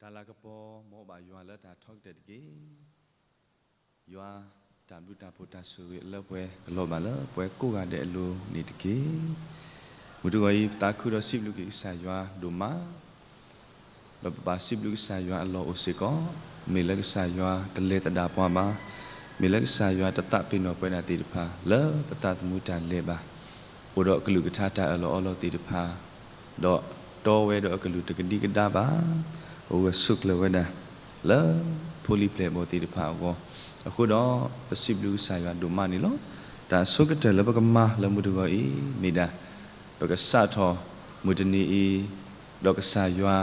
တၢ်လၤကပီၤ မ်အအိၣ်ဘၣ်ယွၤလၢတၢ်ထီကတၢၢ်တက့ၢ်. ယွၤတၢ်ဘျုးတၢ်ဖှိၣ်တၢ်ဆိၣ်ဂ့ၤလၢပှဲၤကလီၤဘၣ်လၢပှၤကိးဂၤဒဲးအလိၤန့ၣ်တက့ၢ်. မုၢ်တဂီၤအံၤ ပသးခုဒီးစံးဘျုးက့ၤကစၢ်ယွၤဒိၣ်မး ဒီးပဘၣ်စံးဘျုးကစၢ်ယွၤအလီၢ်အိၣ်စ့ၢ်ကီး, မ့ၢ်လၢကစၢ်ယွၤတလဲၤသဒၣ်ပှၤဘၣ်, မ့ၢ်လၢကစၢ်ယွၤတသးပ့ၤနီၣ်ပဝဲဒၣ်သ့ၣ်တဖၣ် လၢပသးသမူတၢ်လဲၤဘၣ်, အိၣ်ဒီးအကလုၢ်ကထါတၢ်အၢၣ်လီၤအီလီၤသ့ၣ်တဖၣ်, ဒီးတီဝဲဒီးအကလုၢ်တကဒံကဒါဘၣ်, အိၣ်ဂၢၢ်ဆိးကျၢၤဝဲဒၣ် လၢဖိလံၤပျဲၢ်ဘီၣ်သ့ၣ်တဖၣ်အဂီၢ်, အဃိဒီး ပစံးဘျုးကစၢ်ယွၤဒိၣ်မးန့ၣ်လီၤ. တၢ်အဆိကတၢၢ်လၢပကမၤလၢမုၢ်တဂီၤအံၤ မ့ၢ်ဒၣ် ပကစးထီၣ်မုၢ်တနံၤအံၤ ဒီးကစၢ်ယွၤ,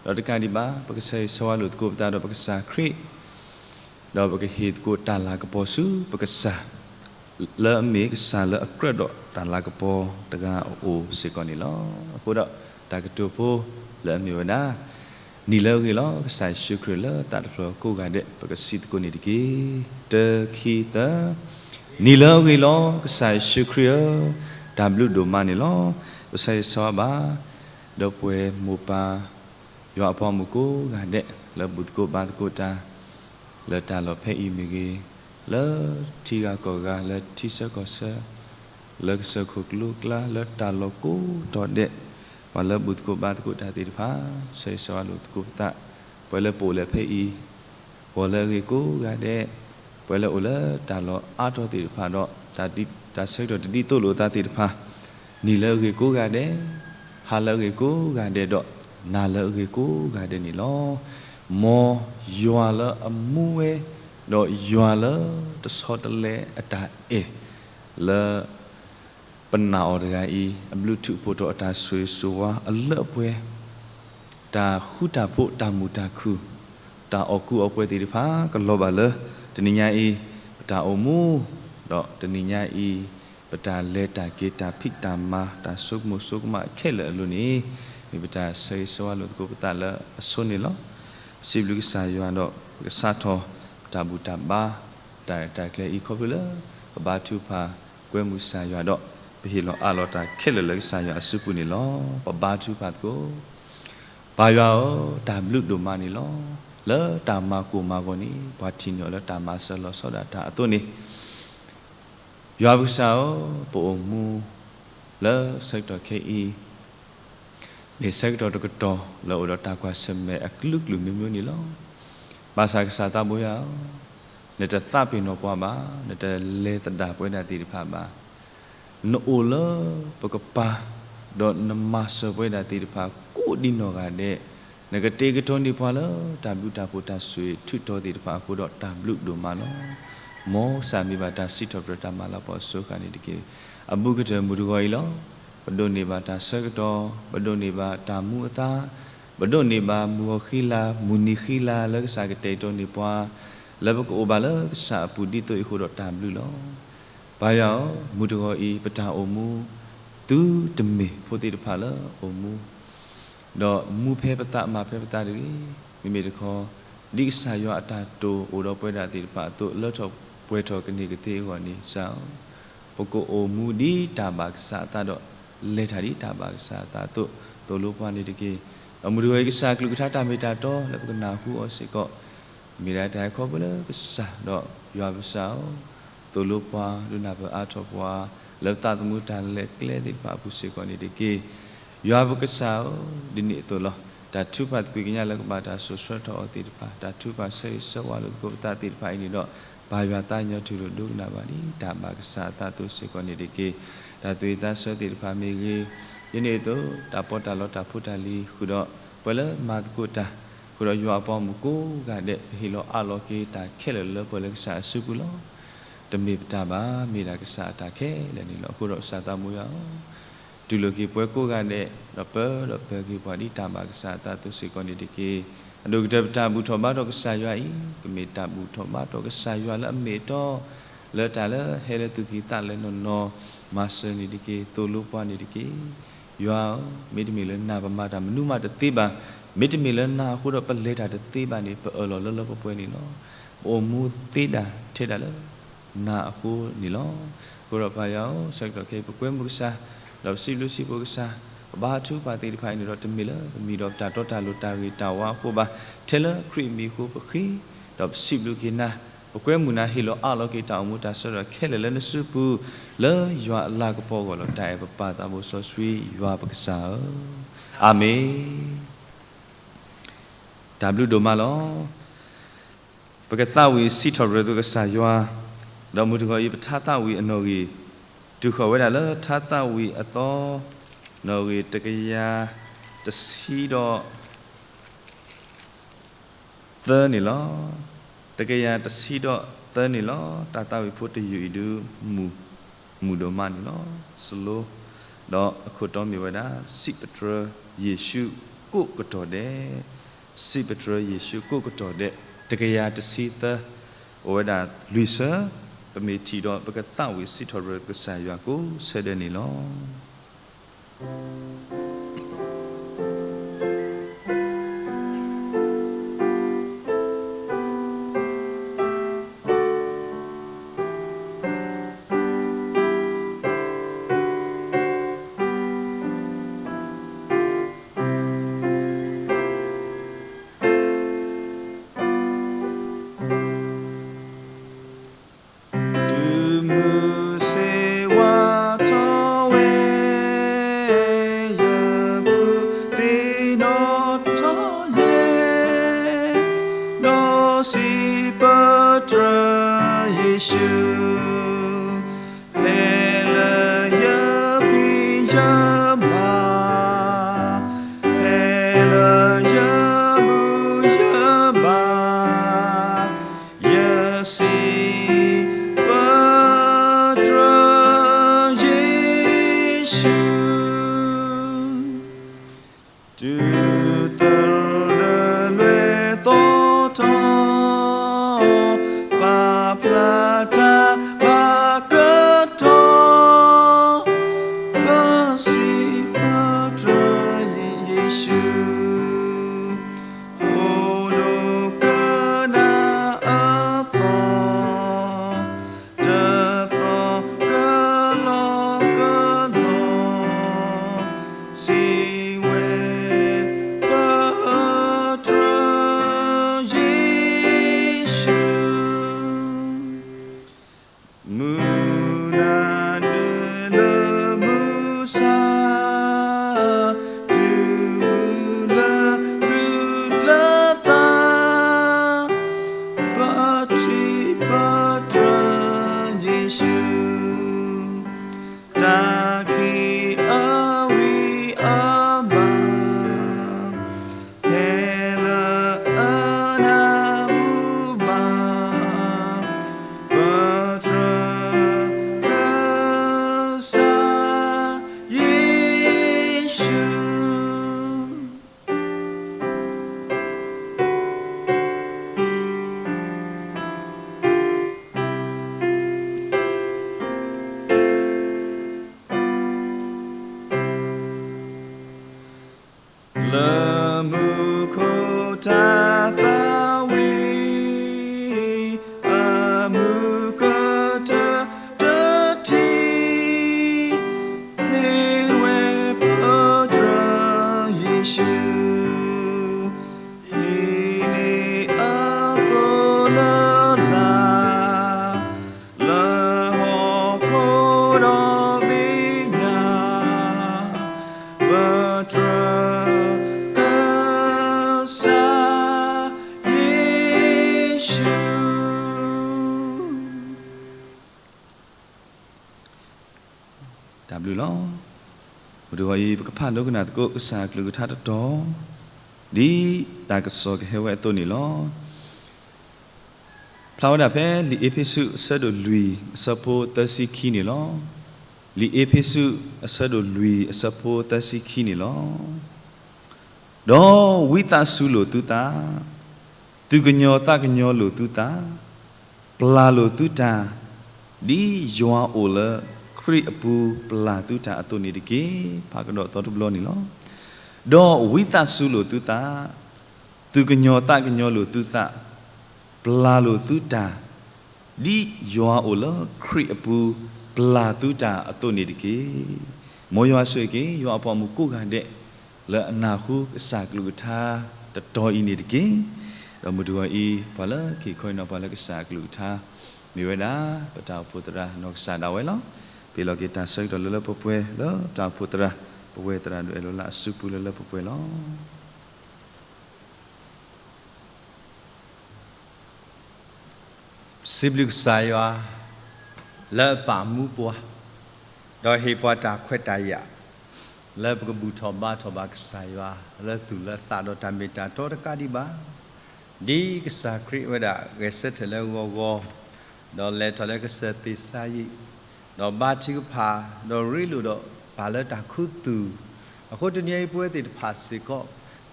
ဒီးတကးဒံးဘၣ် ပကဆၢဂ့ၤဆၢဝါလိာ်သကိးပသးဒီးပကစၢ်ခရံာ် ဒီးပကဟ့ၣ်သကိးတၢ်လၤကပီၤဆူပကစၢ် လၢအမ့ၢ်ကစၢ်လၢအကြၢးဒီးတၢ်လၤကပီၤတဂၤအအိၣ်စ့ၢ်ကီးန့ၣ်လီၤ. အဃိဒီးတၢ်ကတိၤဖိလၢအမ့ၢ်ဝဲဒၣ် နံၤလၢအဂ့ၤလီၤ ကစၢ်ယ့ၣ်ၡူးခရံာ်လၢသးတဖျၢၣ်ကိးဂၤဒဲး ပကစံးသကိးန့ၣ်တက့ၢ်. တၢ ခံ သၢ. နံၤလၢအဂ့ၤလီၤ ကစၢ်ယ့ၣ်ၡူးခရံာ်ဧၢ, တၢ်ဘျုးဒိၣ်မးန့ၣ်လီၤ. ပဆၢဂ့ၤဆၢဝါဘၣ် ဒီးပှဲၤမိၢ်ပၢ် ယွၤအပှၤမုၣ်ကိးဂၤဒဲး လၢဘူၣ်သကိးဘါသကိးတၢ် လၢတၢ်လီၢ်ဖဲအံၤမ့ၢ်ဂ့ၤ, လၢထံဂၤကီၢ်ဂၤ လၢထံဆၢကီၢ်ဆၢ, လၢကစၢၢ်ခိၣ်ကျိၤကျါ လၢတၢ်လီၢ်ကိးတီၤဒဲး, ပှၤလၢဘူၣ်သကိးဘါသကိးတၢ်သ့ၣ်တဖၣ် ဆၢဂ့ၤဆၢဝါလိာ်သကိးပသး, ပှၤလၢပအိၣ်လၢဖဲအံၤ ဂီၤလၢအဂ့ၤကိးဂၤဒဲး, ပှၤလၢအိၣ်လၢတၢ်လီၢ်အါတီၤသ့ၣ်တဖၣ်ဒီး တၢ်ဆၢကတီၢ်တဒ်သိးလိာ်အသးသ့ၣ်တဖၣ်, နံၤလၢအဂ့ၤကိးဂၤဒဲး, ဟါလၢအဂ့ၤကိးဂၤဒဲးဒီး နၤလၢအဂ့ၤကိးဂၤဒဲးန့ၣ်လီၤ. မ်ယွၤလၢအမူဝဲ, ဒီးယွၤလၢတဆီတလဲအတၢ်အဲၣ် လၢ ပနာ်အီၤတဂၤအံၤ အဘျုးထူးဖှိၣ်ထီၣ်အတၢ်ဆိၣ်ဂ့ၤဆိၣ်ဝါအလၢအပှဲၤ, တၢ်ဃူတၢ်ဖိးတၢ်မုာ်တၢ်ခုၣ်, တၢ်အီၣ်ကူအီပှဲၤသ့ၣ်တဖၣ် ကလီၤဘၣ်လၢ တနံၤညါအံၤ ပတၢ်အိၣ်မူ, ဒီးတနံၤညါအံၤ ပတၢ်လဲၤတၢ်က့ၤတၢ်ဖံးတၢ်မၤ တၢ်ဆိကမိၣ်ဆိကမးခဲလၢာ်အလိၤန့ၣ် မ့ၢ်ပတၢ်ဆၢဂ့ၤဆၢဝါလိာ်သကိးပသးလၢအဆိန့ၣ်လီၤ. ပစံးဘျုးကစၢ်ယွၤဒီး ပကစးထီၣ် ပတၢ်ဘူၣ်တၢ်ဘါ တၢ်ရဲၣ်တၢ်ကျဲၤအံၤ ခီဖျိလၢ ပဘါထုကဖၣ် ကွဲမုာ်ကစၢ်ယွၤဒီး ပဟ့ၣ်လီၤအးလီၤတၢ်ခဲလၢာ်လၢကစၢ်ယွၤအစုပူၤန့ၣ်လီၤ. ပဘါထုကဖၣ်သကိး, ပၢ်ယွၤဧၢ, တၢ်ဘျုးဒိၣ်မးန့ၣ်လီၤ. လၢတၢ်မၤကိၢ်မၤဂီၤန့ၣ် ပှၤထံၣ်န့ၢ်အီၤလၢတၢ်မၤစၢၤလီၤဆီဒၣ်တၢ်အသိးန့ၣ် ယွၤပကစၢ်ဧၢ, ပအိၣ်မူ လၢဆၢကတီၢ်ခဲအံၤ မ့ၢ်ဆၢကတီၢ်တကတီၢ်လၢအိၣ်ဒီးတၢ်ကွၢ်ဆၢၣ်မဲာ်အကလုာ်ကလုာ်မံၤမံၤန့ၣ်လီၤ. ဘၣ်ဆၣ်ကစၢ်သးဘိယွၤဧၢ, နတသးပ့ၤနီၣ်ပှၤဘၣ်, နတလဲၤသဒၣ်ပဝဲဒၣ်သ့ၣ်တဖၣ်ဘၣ်. နအိၣ်လၢပကပၤ, ဒီးနမၤစၢၤပဝဲဒၣ်သ့ၣ်တဖၣ်ကိးဒံနီၢ်ဂၤဒဲး, နကတ့ကတီၤန့ၢ်ပှၤလၢတၢ်ဘျုးတၢ်ဖှိၣ်တၢ်ဆိၣ်ဂ့ၤထုးထီၣ်သ့ၣ်တဖၣ်အဃိဒီးတၢ်ဘျုးဒိၣ်မးလီၤ. မ်ကစၢ်မ့ၢ်ဘၣ်တၢ်စံးထီၣ်ပတြၢၤတၢ်မၤလၤကပီၤအစိၤဃၣ်န့ၣ်တက့ၢ်. အဘူးကတၢၢ်မုၢ်တဂီၤအံၤလီၤ. ပဒိးန့ၢ်ဘၣ်တၢ်ဆၢကတီၢ်, ပဒိးန့ၢ်ဘၣ်တၢ်မူအသါ, ပဒိးန့ၢ်ဘၣ်မုၢ်ဂီၤဃံလၤ, မုၢ်နံၤဃံလၤလၢကစၢ်ကတဲာ်ကတီၤန့ၢ်ပှၤ, လၢပကအိၣ်ဘၣ်လၢကစၢ်အပူၤဒ်သိးအံၤအဃိဒီးတၢ်ဘျုးလီၤ. ပၢ်ယွၤဧၢ, မုၢ်တဂီၤအံၤ ပတၢ်အိၣ်မူ သုတမ့ၢ်ဖိသ့ၣ်တဖၣ်လၢအိၣ်မူ ဒီးမူဖဲပသးမၤဖဲပသးတဂ့ၤ, မ့မ့ၢ်တခီ ဒ်ကစၢ်ယွၤအတၢ်တိာ်အိၣ်ဒီးပဝဲဒၣ်သ့ၣ်တဖၣ်အသိး လၢထီၣ်ပှဲၤထီၣ်ကန့ၢ်ကသ့အဂီၢ်န့ၣ် ကစၢ်ဧၢ, ပကအိၣ်မူဒ်တၢ်ဘၣ်ကစၢ်အသးဒီး လဲၤတၢ်ဒ်တၢ်ဘၣ်ကစၢ်အသးအသိး သိၣ်လိပှၤန့ၣ်တက့ၢ်. ဒီးမုၢ်တဂီၤအံၤ ကစၢ်အကလုၢ်ကထါတၢ်မ့ၢ်တၢ်တီလၢပကနၢ်ဟူအီၤစ့ၢ်ကီး မ့ၢ်ဒၣ်တၢ်ဟဲခီဖျိလၢကစၢ်ဒီးယွၤပကစၢ်ဧၢ, သိၣ်လိပှၤ ဒုးနၢ်ပၢၢ်အါထီၣ်ပှၤ လၢပသးသမူတၢ်လဲၤကျဲသ့ၣ်တဖၣ်အပူၤစ့ၢ်ကီးန့ၣ်တက့ၢ်. ယွၤပကစၢ်ဧၢ, ဒ်န့ၣ်အသိးလီၤ. တၢ်ထုကဖၣ်သကွံာ်ကညးလၢကဘၣ်တၢ်စိာ်ဆှၢထီၣ်အီၤသ့ၣ်တဖၣ်, တၢ်ထုကဖၣ်ဆၢဂ့ၤဆၢဝါလိာ်သကိးပသးသ့ၣ်တဖၣ်အံၤန့ၣ်ဒီး ပၢ်ယွၤသးကညီၤထူၣ်လိာ်ဒိကနၣ်ဘၣ်ဒ်တၢ်ဘၣ်ကစၢ်အသးအသိးစ့ၢ်ကီးန့ၣ်တက့ၢ်. တၢ်သူၣ်ဝံၣ်သးဆၢသ့ၣ်တဖၣ်မ့ၢ်ဂ့ၤ, ဒ်န့ၣ်အသိး တၢ်ပီးတၢ်လီတၢ်ဖိတၢ်လံၤဃုာ်ဒီး ပှၤလၢမၤသကိးတၢ် ဃုာ်ဒီးယွၤအပှၤမုၣ်ကိးဂၤဒဲး ပဟ့ၣ်လီၤအးလီၤက့ၤတၢ်ခဲလၢာ်လၢပှဲၤလၢကစၢ်အစုပူၤလီၤ. တမ့ၢ်ပတၢ်ဘၣ်, မ့ၢ်ဒၣ်ကစၢ်အတၢ်ခဲလၢာ်န့ၣ်လီၤ. အဃိဒီးကစၢ်သးဘိယွၤဧၢ, တူၢ်လိာ်က့ၤပှၤကိးဂၤဒဲး, ဒီးပၢဒီးပၢၤက့ၤပှၤဒ်တၢ်ဘၣ်ကစၢ်အသးအသိးစ့ၢ်ကီးန့ၣ်တက့ၢ်. အဒိၣ်ကတၢၢ်ပတၢ်ဘူၣ်ထီၣ်ဘါထီၣ်ကစၢ်ယွၤအံၤ ကမ့ၢ်တၢ်ဘူၣ်ထီၣ်ဘါထီၣ်ကစၢ်ယွၤလၢအမ့ၢ်အတီ, လၢတၢ်လၢဟဲလၢသူၣ်ကံၢ်သးလဲနီၢ်နီၢ်, မၤစၢၤန့ၣ်တက့ၢ်, သိၣ်လိပှၤန့ၣ်တက့ၢ်. ယွၤဧၢ, မ့တမ့ၢ်လၢနၤပမၤတၢ်မနုၤမးတသ့ဘၣ်. မ့တမ့ၢ်လၢနၤအဃိဒီးပလဲၤတၢ်တသ့ဘၣ်န့ၣ် ပအၢၣ်လီၤလၢလၢပှဲၤပှဲၤန့ၣ်လီၤ. ပအိၣ်မူသ့ဒၣ်ထဲဒၣ်လၢ နၤအဃိန့ၣ်လီၤ. အဃိဒီးပၢ်ယွၤဧၢ, ဆၢကတီၢ်ခဲအံၤ ပကွဲမုာ်ကစၢ်, ဒီးပစံးဘျုးစံးဖှိၣ်ကစၢ်, ပဘါထုကဖၣ်သ့ၣ်တဖၣ်အံၤန့ၣ်ဒီး တမ့ၢ်လၢပမံၤဒီးပတၢ်တီတၢ်လိၤတၢ်ဂ့ၤတၢ်ဝါအဃိဘၣ်, ထဲလၢခရံာ်အမံၤအဃိပဃ့, ဒီးပစံးဘျုးက့ၤနၤ, ပကွဲမုာ်နၤဟ့ၣ်လီၤအးလီၤက့ၤတၢ်အိၣ်မူတၢ်ဆၢကတီၢ်ခဲလၢာ်လၢနစုပူၤ, လၢယွၤအလၤကပီၤအဂီၢ်လီၤ. တၢ်အဲၣ်ပပၢ်သးဘိစီဆှံယွၤပကစၢ်ဧၢ, အၤမ့ၣ်. တၢ်ဘျုးဒိၣ်မးလီၤ. ပကသးဝံၣ်စံးထီၣ်ပတြၢၤသုကစၢ်ယွၤ, ဒီးမုၢ်တဂီၤအံၤ ပထါသးဝံၣ်အနီၣ်ဂံၢ်, တုၤဃီၤဝဲဒၣ်လၢထါသးဝံၣ်အသီ, နီၣ်ဂံၢ်တကယၤတဆံဒီးသၢန့ၣ်လီၤ. တကယၤတဆံဒီးသၢန့ၣ်လီၤ. တၢ်သးဝံၣ်ဖိတယုၢ်အံၤဒုး မုာ်ဒိၣ်မးန့ၣ်လီၤ. စလိ, ဒီးအခိၣ်တီမ့ၢ်ဝဲဒၣ် စံးပတြၢၤယ့ၣ်ၡူးကိးကတီၢ်ဒဲး, စံးပတြၢၤယ့ၣ်ၡူးကိးကတီၢ်ဒဲး, တကယၤတဆံသၢ, အိၣ်ဝဲဒၣ်လွံၢ်ဆၢ, ပမ့ၢ်ထံၣ်ဒီး ပကသးဝံၣ်စံးထီၣ်ပတြၢၤကစၢ်ယွၤကိးဆၢဒဲးန့ၣ်လီၤ. တုၤမုၢ်ဆ့ၣ်ဝါထီၣ်ဝဲ, ယပုၢ်သ့ၣ်နီၣ်ထီၣ်ယဲ, ဒီးစံးပတြၢၤယ့ၣ်ၡူး, ဖဲလၢယဖံးယမၤ, ဖဲလၢယဘူၣ်ယဘါ, ယစံးပတြၢၤယ့ၣ်ၡူး, တုၤတရၢလၢလွဲၢ်သီထီၣ်, ပာ်ဖျါတၢ်ဘၣ်ကတီၢ်, ပစံးပတြၢၤယ့ၣ်ၡူး, အိၣ်ဒိၣ်ကနၣ်အသီ, တသီကလီကလီ, စံးဝဲပတြၢၤယ့ၣ်ၡူး, မုၢ်နၤနုာ်လၢမုၢ်ဆါ, တုၤမုၢ်လၢသူၣ်လၢသး, ပစံးပတြၢၤယ့ၣ်ၡူး, တၢ်ခံးအဝံၤအမါ, ဖဲလၢအနၢ်ဟူဘၣ်, ပတြၢၤကစၢ်ယ့ၣ်ၡူး. လၢမူခိၣ်တၢ်သးဝံၣ် အမုၢ်ကတၢၢ်တထံၣ် မ့ၢ်ဝဲပတြၢၤယ့ၣ်ၡူး လံာ်န့ၣ်အသိးလၢလာ် လၢဟီၣ်ခိၣ်ဒီဘ့ၣ်ညါ ပတြၢၤကစၢ်ယ့ၣ်ၡူး. တၢ်ဘျုးလီၤ. မုၢ်တဂီၤအံၤ ပကဖးဒိကနၣ်သကိးကစၢ်အကလုၢ်ကထါတတီၤ ဒ်တၢ်ကစီၣ်ကဟဲဝဲအသိးန့ၣ်လီၤ. ဖျါဝဲဒၣ်ဖဲလံာ်အ့းဖ့းစူးအဆၢဒိၣ်လွံၢ်အဆၢဖိသၢဆံခံန့ၣ်လီၤ. လံာ်အ့းဖ့းစူးအဆၢဒိၣ်လွံၢ်အဆၢဖိသၢဆံခံန့ၣ်လီၤ. ဒီးဝံသးစူၤလိာ်သုသး, သူၣ်ကညီၤသးကညီၤလိာ်သုသး, ပျၢ်လိာ်သုတၢ်, ဒ်ယွၤအိၣ်လၢခရံာ်အပူၤပျၢ်သုတၢ်အသိးန့ၣ်တက့ၢ်. ဖးကဒီးသီတဘျီန့ၣ်လီၤ. ဒီးဝံသးစူၤလိာ်သုသး, သူၣ်ကညီၤသးကညီၤလိာ်သုသး, ပျၢ်လိာ်သုတၢ်, ဒ်ယွၤအိၣ်လၢခရံာ်အပူၤပျၢ်သုတၢ်အသိးန့ၣ်တက့ၢ်. မ်ယွၤဆိၣ်ဂ့ၤက့ၤ ယွၤအပှၤမုၣ်ကိးဂၤဒဲး လၢအနၢ်ဟူကစၢ်ကလုၢ်ကထါတတီၤအံၤန့ၣ်တက့ၢ်. ဒီးမုၢ်တဂီၤအံၤ ပှၤလၢခံခီအံၤနီၤ ပှၤလၢကစၢ်အကလုၢ်ကထါ မ့ၢ်ဝဲဒၣ် ပတၢ်အိၣ်ဖှိၣ်သရၣ်နီၢ်ကစၢ်ဒၣ်ဝဲလီၤ. ပ့ၤလီၤက့ၤတၢ်ဆၢကတီၢ်လၢလၢပှဲၤပှဲၤ လၢပတၢ်အိၣ်ဖှိၣ်သရၣ် ပဝဲသရၣ်ဒိၣ်အဲၣ်လီၤလၢအစုပူၤလၢလၢပှဲၤပှဲၤလီၤ. စံးဘျုးကစၢ်ယွၤ လၢအပာ်မူပှၤ, ဒီးဟ့ၣ်ပှၤတၢ်ခွဲးတၢ်ယာ်, လၢပကဘူၣ်ထီၣ်ဘါထီၣ်ဘၣ်ကစၢ်ယွၤ လၢသူၣ်လၢသးဒီးတၢ်မ့ၢ်တၢ်တီတကးဒံးဘၣ်. ဒ်ကစၢ်ခရံာ်ဝဲဒၣ်ဂဲၤဆၢထၢၣ်လၢဂီၤဂီၤ, ဒီးလဲၤထီၣ်လၢကစၢၢ်သ့ၣ်စါယံး, ဒီးဘါထုကဖၣ်, ဒီးရ့လိာ်ဒီးပာ်လၢတၢ်ခူသူၣ်, အဃိတနံၤအံၤပဝဲသ့ၣ်တဖၣ်စ့ၢ်ကီး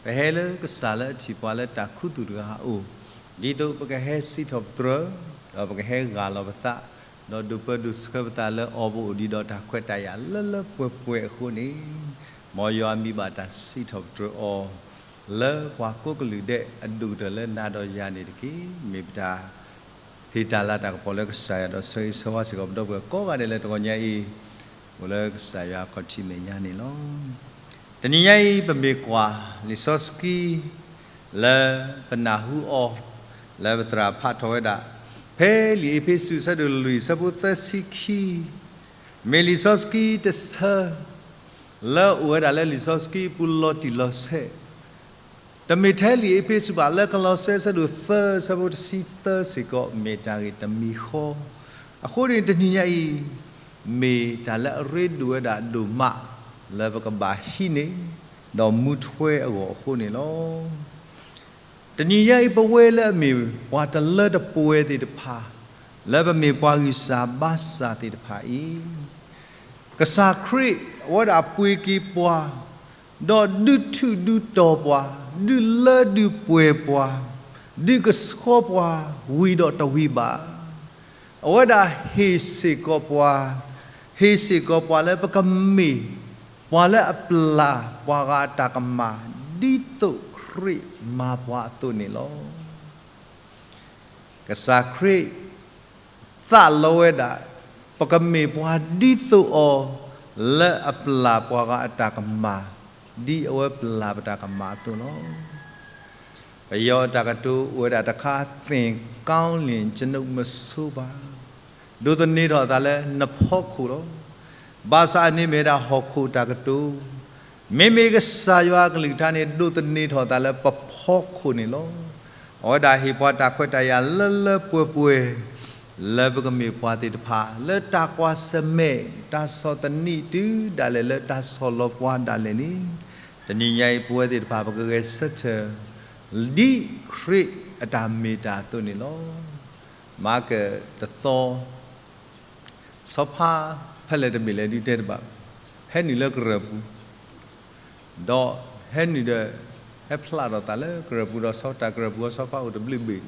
ပဟဲလၢကစၢ်လၢအထံၣ်ပှၤလၢတၢ်ခူသူၣ်တဂၤအအိၣ်, ဒ်သိးပကဟဲစံးထီၣ်ပတြၢၤ, ဒီးပကဟဲဂၢ်လီၤပသး, ဒီးဒိးပၢဒိးဆှၢပသးလၢအီၤ ပအိၣ်ဒံးဒီးတၢ်ခွဲးတၢ်ယာ်လၢလၢပှဲၤပှဲၤအဃိန့ၣ်, မ်ယွၤမံဘၣ်တၢ်စံးထီၣ်ပတြၢၤအီၤ လၢပှၤကိးကလုာ်ဒဲးအဒိၣ်ကတၢၢ်လၢနၤဒီးယၤန့ၣ်တက့ၢ်. မ့ၢ်ပတၢ် ဟ့ၣ်တၢ်လၤတၢ်ကပီၤလၢကစၢ်ယွၤဒီးဆၢဂ့ၤဆၢဝါစ့ၢ်ကီးပဒီပုၢ်ဝဲၢ်ကိးဂၤဒဲးလၢတဂီၤညါအံၤ, အိၣ်လၢကစၢ်ယွၤခီၣ်ထံးမဲာ်ညါန့ၣ်လီၤ. တနံၤညါအံၤ ပမ့ၢ်ကွၢ်လံာ်စီဆှံ လၢပနၢ်ဟူအီၤ လၢပသရၣ်ဖးထီၣ်ဝဲဒၣ် ဖဲလံာ်အ့းဖ့းစူးအဆၢဒိၣ်လွံၢ်အဆၢဖိသၢဆံခံ မ့ၢ်လံာ်စီဆှံတဆၢ လၢအိၣ်ဝဲဒၣ်လၢလံာ်စီဆှံအပူၤလီၤတံၢ်လီၤဆဲး, တမ့ၢ်ထဲလံာ်အ့းဖ့းစူးဘၣ် လၢကလီးစဲအဆၢဒိၣ်သၢအဆၢဖိတဆံသၢစ့ၢ်ကီး မ့ၢ်တၢ်ဂ့ၢ်တမံၤဃီ, အဃိန့ၣ်တနံၤညါအံၤ မ့ၢ်တၢ်လၢအရ့ဒိၣ်ဝဲဒၣ်ဒိၣ်မး လၢပကဘၣ်ဟံးန့ၢ် ဒီးမူထွဲအဂီၢ်အဃိန့ၣ်လီၤ. တနံၤညါအံၤ ပဝဲလၢအမ့ၢ်ပှၤတလၢတပှဲၤသ့ၣ်တဖၣ်, လၢပမ့ၢ်ပှၤဂံၢ်စၢ်ဘါစၢ်သ့ၣ်တဖၣ်အံၤ, ကစၢ်ခရံာ်အဝဲဒၣ်ပှ့ၤက့ၤပှၤ, ဒီးဒုးထူးဒုးတီၤပှၤ, ဒုးလၢဒုးပှဲၤပှၤ, ဒုးကဆှီပှၤဝံၤဒီးတဝံၤဘၣ်. အဝဲဒၣ်ဟ့ၣ်စ့ၢ်ကီးပှၤ, ဟ့ၣ်စ့ၢ်ကီးပှၤလၢပကမ့ၢ်ပှၤလၢအပျၢ်ပှၤဂၤအတၢ်ကမၣ် ဒ်သိးခရံာ်မၤပှၤအသိးန့ၣ်လီၤ. ကစၢ်ခရံာ်သးလီဝဲဒၣ် ပကမ့ၢ်ပှၤဒ်သိးအီၤ လၢအပျၢ်ပှၤဂၤအတၢ်ကမၣ် ဒ်အဝဲပျၢ်ပတၢ်ကမၣ်အသိးလီၤ. ပယီၤတၢ်ကတိၤအိၣ်ဝဲဒၣ်တခါ သင်ကောင်းလျှင် ကျွန်ုပ်မဆိုးပါ, ဒိးသန့ၤထီၣ်အသးလၢနဖီခိၣ်လီၤ. ဘၣ်ဆၣ်အန့ၣ်မ့ၢ်ဝဲဒၣ်ဟီၣ်ခိၣ်တၢ်ကတိၤ, မ့မ့ၢ်ကစၢ်ယွၤအကလုၢ်ကထါန့ၣ် ဒိးသန့ၤထီၣ်အသးလၢပဖီခိၣ်န့ၣ်လီၤ. အဝဲဒၣ်ဟ့ၣ်ပှၤတၢ်ခွဲးတၢ်ယာ်လၢလၢပှဲၤပှဲၤ လၢပကမ့ၢ်ပှၤသ့ၣ်တဖၣ် လၢတၢ်ကွၢ်ဆၢၣ်မဲာ် တၢ်ဆီၣ်သနံးတုၤဒၣ်လဲာ်လၢတၢ်ဆီၣ်လီၤပှၤဒၣ်လဲာ်န့ၣ်, တနံၤညါအံၤပဝဲသ့ၣ်တဖၣ် ပကဂဲၤဆၢထၢၣ် ဒ်ခရံာ်အတၢ်မ့ၢ်တၢ်အသိးန့ၣ်လီၤ. မၤကၢၣ်တသီ ဆီဖါဖဲလဲၣ်တဘ့ၣ်လဲၣ်ဒုးတဲတဘၣ်, ဟဲနုာ်လၢကရၢၢ်ပူၤ, ဒီးဟဲနုာ်ဒီး ဟဲဖျါထီၣ်သးလၢကရၢၢ်ပူၤဒီးဆီ တၢ်ကရၢၢ်ပူၤအဆီဖါအိၣ်တဘျုးဘ့ၣ်,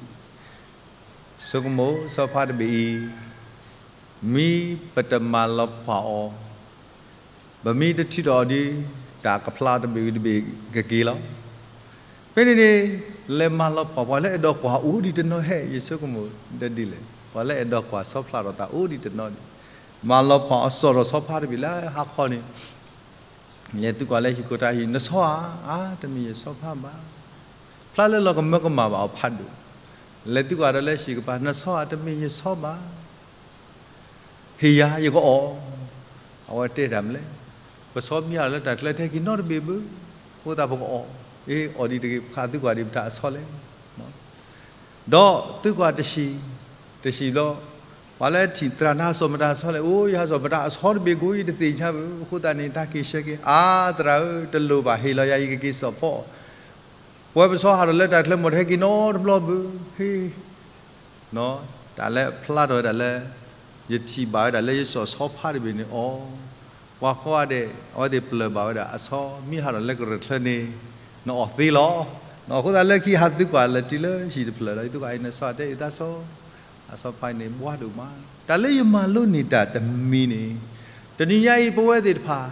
ဆိကမိၣ်ဆီဖါတဘ့ၣ်အံၤ မ့ၢ်ပတမၤလီၤပှီၢ်အီၤ ပမ့ၢ်တထုးထီၣ်အီၤဒီး တၢ်ကဖျါတဘ့ၣ်ဝံၤတဘ့ၣ်ကက့ၤလီၤ. ဖဲန့ၣ်န့ၣ် လဲၤမၤလီၤပှီၢ် ပှၤလၢအဲၣ်ဒိးကွၢ်အိၣ်ဒံးတနီၤဟဲ ယဆိကမိၣ်ဒီးဒ်လဲၣ်, ပှၤလၢအဲၣ်ဒိးကွၢ်ဆီဖျါထီၣ်သးအိၣ်ဒံးတနီၤန့ၣ်, မၤလီၤပှီၢ်အီၤ ဆီၣ်ထီၣ်ဆီဖါတဘ့ၣ်လၢဟါခီန့ၣ် လဲၤသံကွၢ်လၢဟံၣ်ခိၣ်တၢ်ဟံၣ် နဆီဧါ, အါ တမ့ၢ်ယဆီဖါဘၣ်. ဖျါလၢလီၤကမၢကမၣ်ဘၣ်အီၤဖးဒိၣ်, လဲၤသံကွၢ်ဒီးလၢဟံၣ်ကပၤ နဆီဧါ, တမ့ၢ်ယဆီဘၣ်. ဟ့ၣ်ယၤ ယကအီၣ်. အဝဲတဲတၢ်မနုၤလဲၣ်, ပဆီမ့ၢ်ဟးထီၣ်လၢတၢ်ချၢ တဟဲက့ၤနီတဘ့ၣ်ဘၣ်, အဃိသတးပကအီၣ်. အ့ အီၣ်ဒံးတဂ့ၤ ပဃၣ်သံကွၢ်ဒံးပတၢ်အဆီလဲၣ်. ဒီးသံကွၢ်တဟံၣ်, တဟံၣ်ဘျီ, ပှၤလၢထံၣ်သရၣ် နဟးဆီၣ်မတၤအဆီလဲၣ်. အိ ယဟးဆီၣ်ပတၢ်အဆီတဘ့ၣ်ကိး ယတသ့ၣ်ညါဘၣ်. အဃိသတးန့ၣ် တၢ်က့ၤဆှၢက့ၤ. အါ သရၣ်ဧၢ, တလိၣ်ဘၣ်, ဟ့ၣ်လီၤယၤ ယကက့ၤဆီၣ်ဖီအီၤ. ပဝဲပဆီဟးထီၣ်လၢတၢ်ချၢ မ့ၢ်တဟဲက့ၤနီတဘျီဘၣ်. ဟ့ၣ် တၢ်လၢဖျါထီၣ်ဝဲဒၣ်လၢ ယထံၣ်ဘၣ်ဝဲဒၣ်လၢယဆီၣ်ဆီဖါတဘ့ၣ်န့ၣ်အီၤ, ပှၤကိးဂၤဒဲး အဝဲသ့ၣ်ပျၢ်ဘၣ်ဝဲဒၣ် အဆီမ့ၢ်ဟးထီၣ်လၢကရၢၢ်ချၢန့ၣ် နအီၣ်သ့လီၤ. အဃိသတးလၢခံဟးသံကွၢ်လၢာ်တုၤလၢဟံၣ်တဖျၢၣ်ဒီး ယသံကွၢ်အံၤ နဆီဧါ, တဲအံၤ သးဆီ, အဆီဖါအံၤန့ၣ် ဘှါဒိၣ်မး. တၢ်လၢယမၤလိန့ၢ်တၢ်တမံၤန့ၣ်, တနံၤညါအံၤ ပဝဲသ့ၣ်တဖၣ်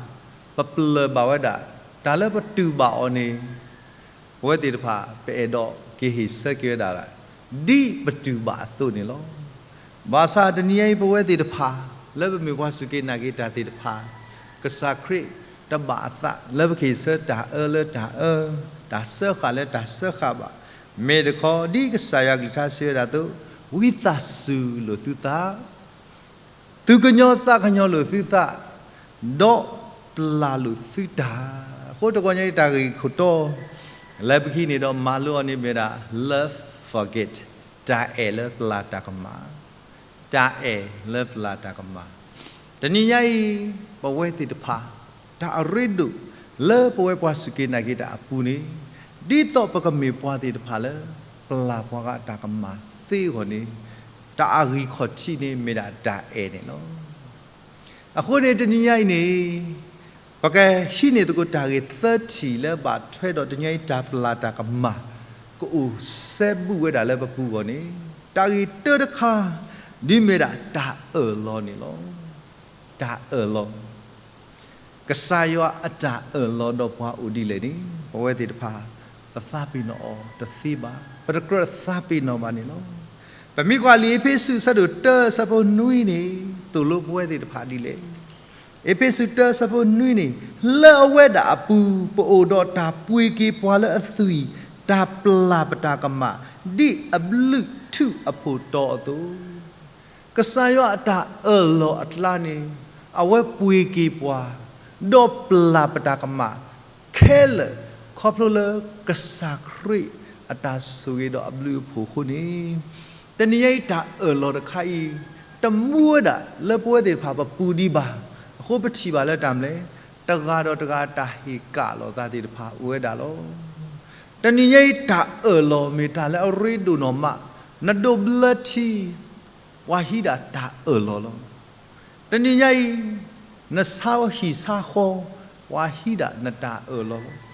ပပျၢ်ဘၣ်ဝဲဒၣ် တၢ်လၢပတူၢ်ဘၣ်အီၤန့ၣ် ပဝဲသ့ၣ်တဖၣ် ပအဲၣ်ဒိးက့ၤဟ့ၣ်ဆၢက့ၤဝဲဒၣ် ဒ်ပတူၢ်ဘၣ်အသိးန့ၣ်လီၤ. ဘၣ်ဆၣ်တနံၤညါအံၤ ပဝဲသ့ၣ်တဖၣ် လၢပမ့ၢ်ပှၤစူၢ်က့ၤနာ်က့ၤတၢ်သ့ၣ်တဖၣ်, ကစၢ်ခရံာ်တဘၣ်အသးလၢပကဟ့ၣ်ဆၢတၢ်အၢလၢတၢ်အၢ, တၢ်စၢဃာ်လၢတၢ်စၢဃာ်ဘၣ်. မ့ၢ်တခီ ဒ်ကစၢ်ယွၤကလုၢ်ကထါစံးဝဲဒၣ်အသိး, ဝံသးစူၤလိာ်သုသး, သူၣ်ကညီၤသးကညီၤလိာ်သုသး, ဒီးပျၢ်လိာ်သုတၢ်. အဃိတဂီၤညါအံၤတၢ်ဂ့ၢ်ခိၣ်တီ လၢပခံန့ၣ်ဒီးမၤလိအီၤန့ၣ်မ့ၢ်ဒၣ် love forget, တၢ်အဲၣ်လၢပျၢ်တၢ်ကမၣ်. တၢ်အဲၣ်လၢပျၢ်တၢ်ကမၣ်. တနံၤညါအံၤ ပဝဲသ့ၣ်တဖၣ် တၢ်အရ့ဒိၣ်လၢပဝဲပှၤစူၢ်က့ၤနာ်က့ၤတၢ်အပူၤန့ၣ်, ဒ်သိးပကမ့ၢ်ပှၤသ့ၣ်တဖၣ်လၢ ပျၢ်ပှၤဂၤတၢ်ကမၣ်သ့အဂီၢ်န့ၣ်, တၢ်အဂံၢ်ခီၣ်ထံးန့ၣ်မ့ၢ်ဒၣ်တၢ်အဲၣ်န့ၣ်လီၤ. အဃိန့ၣ်တနံၤညါအံၤန့ၣ် ပကဟံးန့ၢ်သကိးတၢ်ဂ့ၢ်သၢထံၣ်လၢဘၣ်ထွဲဒီးတနံၤညါအံၤ တၢ်ပျၢ်တၢ်ကမၣ် ကအိၣ်စဲဘူးဝဲဒၣ်လၢပပူၤအဂီၢ်န့ၣ်, တၢ်ဂ့ၢ်တၢတခါ ဒ်မ့ၢ်ဒၣ်တၢ်အၢၣ်လီၤန့ၣ်လီၤ. တၢ်အၢၣ်လီၤ. ကစၢ်ယွၤအတၢ်အၢၣ်လီၤဒီးပှၤအိၣ်ဒ်လဲၣ်န့ၣ် ပဝဲသ့ၣ်တဖၣ် ပသးပ့ၤနီၣ်အီၤတသ့ဘၣ်, ပတကြၢးသးပ့ၤနီၣ်ဘၣ်န့ၣ်လီၤ. ပမ့ၢ်ကွၢ်လံာ်အ့းဖ့းစူးအဆၢဒိၣ်တၢအဆၢဖိနွံန့ၣ် သိၣ်လိပဝဲသ့ၣ်တဖၣ်ဒ်လဲၣ်. အ့းဖ့းစူးတၢအဆၢဖိနွံန့ၣ်, လၢအဝဲဒၣ်အပူၤ ပအိၣ်ဒီးတၢ်ပှ့ၤက့ၤပှၤလၢအသွံၣ်, တၢ်ပျၢ်ပတၢ်ကမၣ်, ဒ်အဘျုးထူးအဖိးတီအသိး ကစၢ်ယွၤအတၢ်အၢၣ်လီၤအကျါန့ၣ် အဝဲပှ့ၤက့ၤပှၤ, ဒီးပျၢ်ပတၢ်ကမၣ်ခဲလၢာ် ခီဖျိလၢကစၢ်ခရံာ်အတၢ်ဆိၣ်ဂ့ၤဒီးအဘျုးအဖှိၣ်အဃိန့ၣ်, တနံၤညါအံၤတၢ်အၢၣ်လီၤတခါအံၤ တမူဝဲဒၣ်လၢပဝဲသ့ၣ်တဖၣ်ပပူၤဒံးဘၣ်. အဃိပထံၣ်ဘၣ်လၢတၢ်မနုၤလဲၣ်, တဂၤဒီးတဂၤတၢ်ဟ့ၣ်ကၣ်လိာ်သးသ့ၣ်တဖၣ်အိၣ်ဝဲဒၣ်လီၤ. တနံၤညါအံၤတၢ်အၢၣ်လီၤမ့ၢ်တၢ်လၢအရ့ဒိၣ်နီၢ်မး, နဒိးဘျၢထံ ပှၤဟံးဒၣ်တၢ်အၢၣ်လီၤလီၤ. တနံၤညါအံၤ နဆါဟံၣ်ဆါဃီ, ပှၤဟံးဒၣ်နတၢ်အၢၣ်လီၤလီၤ.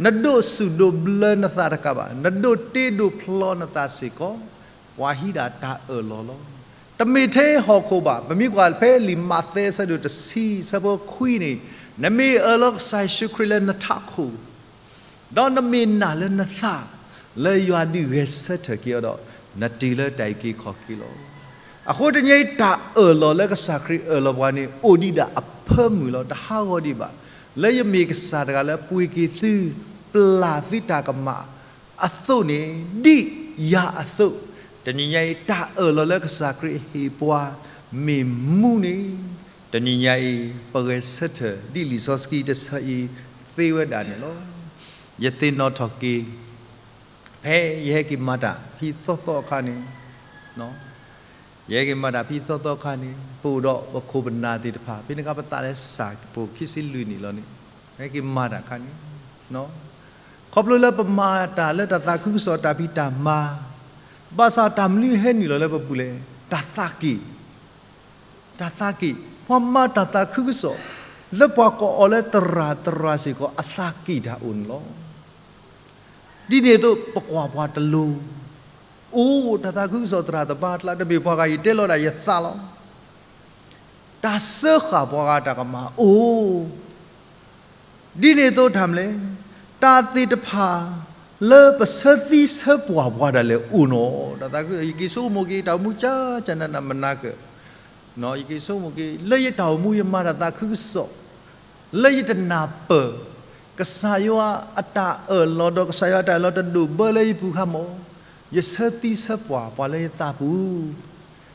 နဒိးစူၣ်ဒိးဘျၢနသးတကးဘၣ်, နဒိးတ့ဒိးဖျီနသးစ့ၢ်ကီး, ပှၤဟံးဒၣ်တၢ်အၢၣ်လီၤလီၤ. တမ့ၢ်ထဲဟီၣ်ခိၣ်ဘၣ်, ပမ့ၢ်ကွၢ်ဖဲလံာ်မးသဲအဆၢဒိၣ်တဆံအဆၢဖိခွံန့ၣ်, နမ့ၢ်အၢၣ်လီၤကစၢ်ယ့ၣ်ၡူးခရံာ်လၢနထးခိၣ် ဒီးနမ့ၢ်နာ်လၢနသး လၢယွၤဒုးဂဲၤဆၢထၢၣ်က့ၤအီၤဒီး, နတုၤလၢတၢ်အုၣ်က့ၤခီၣ်က့ၤလီၤ. အဃိတနံၤညါအံၤတၢ်အၢၣ်လီၤလၢကစၢ်ခရံာ်အၢၣ်လီၤပှၤန့ၣ် အိၣ်ဒံးဒၣ်အဖၢမုၢ်လီၤ. တဟးဂီၤဒံးဘၣ်. လၢယမ့ၢ်ကစၢ်တဂၤလၢပှ့ၤက့ၤသု, ပျၢ်သုတၢ်ကမၣ်အသိးန့ၣ်, ဒ်ယၤအသိး, တနံၤညါအံၤ တၢ်အၢၣ်လီၤလၢကစၢ်ခရံာ်ဟ့ၣ်ပှၤမ့ၢ်မူန့ၣ်, တနံၤညါအံၤ ပဂဲၤဆၢထၢၣ်ဒ်လံာ်စီဆှံတဆၢအံၤသ့ဝဲဒၣ်န့ၣ်လီၤ. ယသ့ၣ်နီၣ်ထီၣ်က့ၤ ဖဲယဟဲက့ၤမၤတၢ်ဖံးသီသီအခါန့ၣ်, ယဟဲက့ၤမၤတၢ်ဖံးသီသီအခါန့ၣ် ပအိၣ်ဒီးပခိၣ်ပနၢ်သ့ၣ်တဖၣ် ဖဲန့ၣ်အခါပသးလၢစၢ်ဖိခံဆံလွံၢ်နံၣ်လီၤန့ၣ်, ဟဲက့ၤမၤတၢ်အခါန့ၣ်, ခီဖျိလၢပမၤတၢ်လၢတၢ်သးခုကစီၣ်တၢ်ဖံးတၢ်မၤ, ဘၣ်ဆၣ်တၢ်မနုၤဟဲနုာ်လီၤလၢပပူၤလဲၣ်, တၢ်သးက့ၣ်, တၢ်သးက့ၣ်, ပှၤမၤတၢ်သးခုကစီၣ် လၢပှၤကိးအီၤလၢသရၣ်သရၣ်စ့ၢ်ကီး အသးက့ၣ်တၢ်အိၣ်န့ၣ်လီၤ. ဒ်န့ၣ်အသိး ပကွၢ်ပှၤတလိၤ, အိၣ်တၢ်သးခုကစီၣ်သရၣ်သမါအကျါ တမ့ၢ်ပှၤဂၤယတဲလီၤဒၣ်ယသးလီၤ. တၢ်စၢဃာ်ပှၤဂၤတၢ်ကမၣ်အိၣ်, ဒ်န့ၣ်အသိးတၢ်မနုၤလဲၣ်, တၢ်သ့ၣ်တဖၣ်လၢပဆၢသံဆၢပှၢ်ပှၤဒၣ်လဲာ်အိၣ်နီၤ. တၢ်သးခု ယက့ၤဆိကမိၣ်က့ၤ ယတၢ်အိၣ်မူကၠၢကၠၢနးနးမနၤကၢၢ် ယက့ၤဆိကမိၣ်က့ၤ လၢယတၢ်အိၣ်မူယမၤတၢ်သးခုကစီၣ်, လၢယတနၢ်ပၢၢ် ကစၢ်ယွၤအတၢ်အၢၣ်လီၤ ဒီးကစၢ်ယွၤအတၢ်အၢၣ်လီၤတဒိၣ်ဘၢလၢယပူၤခါမး, ယဆၢသံဆၢပှၢ်ပှၤလၢယသးပူ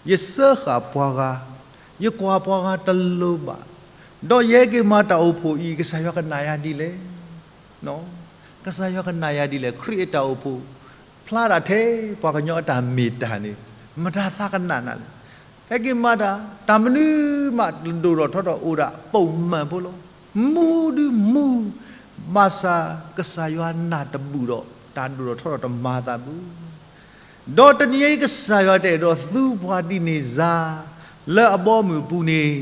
ၤ, ယစၢဃာ်ပှၤဂၤ, ယကွၢ်ပှၤဂၤတလိၤဘၣ်, ဒီးယဟဲက့ၤမၤတၢ်အိၣ်ဖှိၣ်အံၤ ကစၢ်ယွၤကနၣ်ယၤဒ်လဲၣ် ကစၢ်ယွၤကနၣ်ယၤဒ်လဲၣ်. ခရံာ်အတၢ်အိၣ်ဖှိၣ် ဖျါဒၣ်ထဲပှၤကညီအတၢ်မ့ၢ်တၢ်န့ၣ် မတၤသးကနၣ်နၤလဲၣ်. ဟဲက့ၤမၤတၢ် တၢ်မနုၤမးတဒိၣ်ထီၣ်ထီထီၣ်အိၣ်ဒၣ် ပိာ်မၢၣ်ဖိလီၤ. မူဒုမူ, ဘၣ်ဆၣ်ကစၢ်ယွၤနၢ်တဘူၣ်ဒီး တၢ်ဒိၣ်ထီၣ်ထီထီၣ်တမၤသးဘၣ်. ဒီးတနံၤအံၤကစၢ်ယွၤတအဲၣ်ဒိးသူပှၤဒ်န့ၣ်စါ လၢအဘီအမုၢ်အပူၤန့ၣ်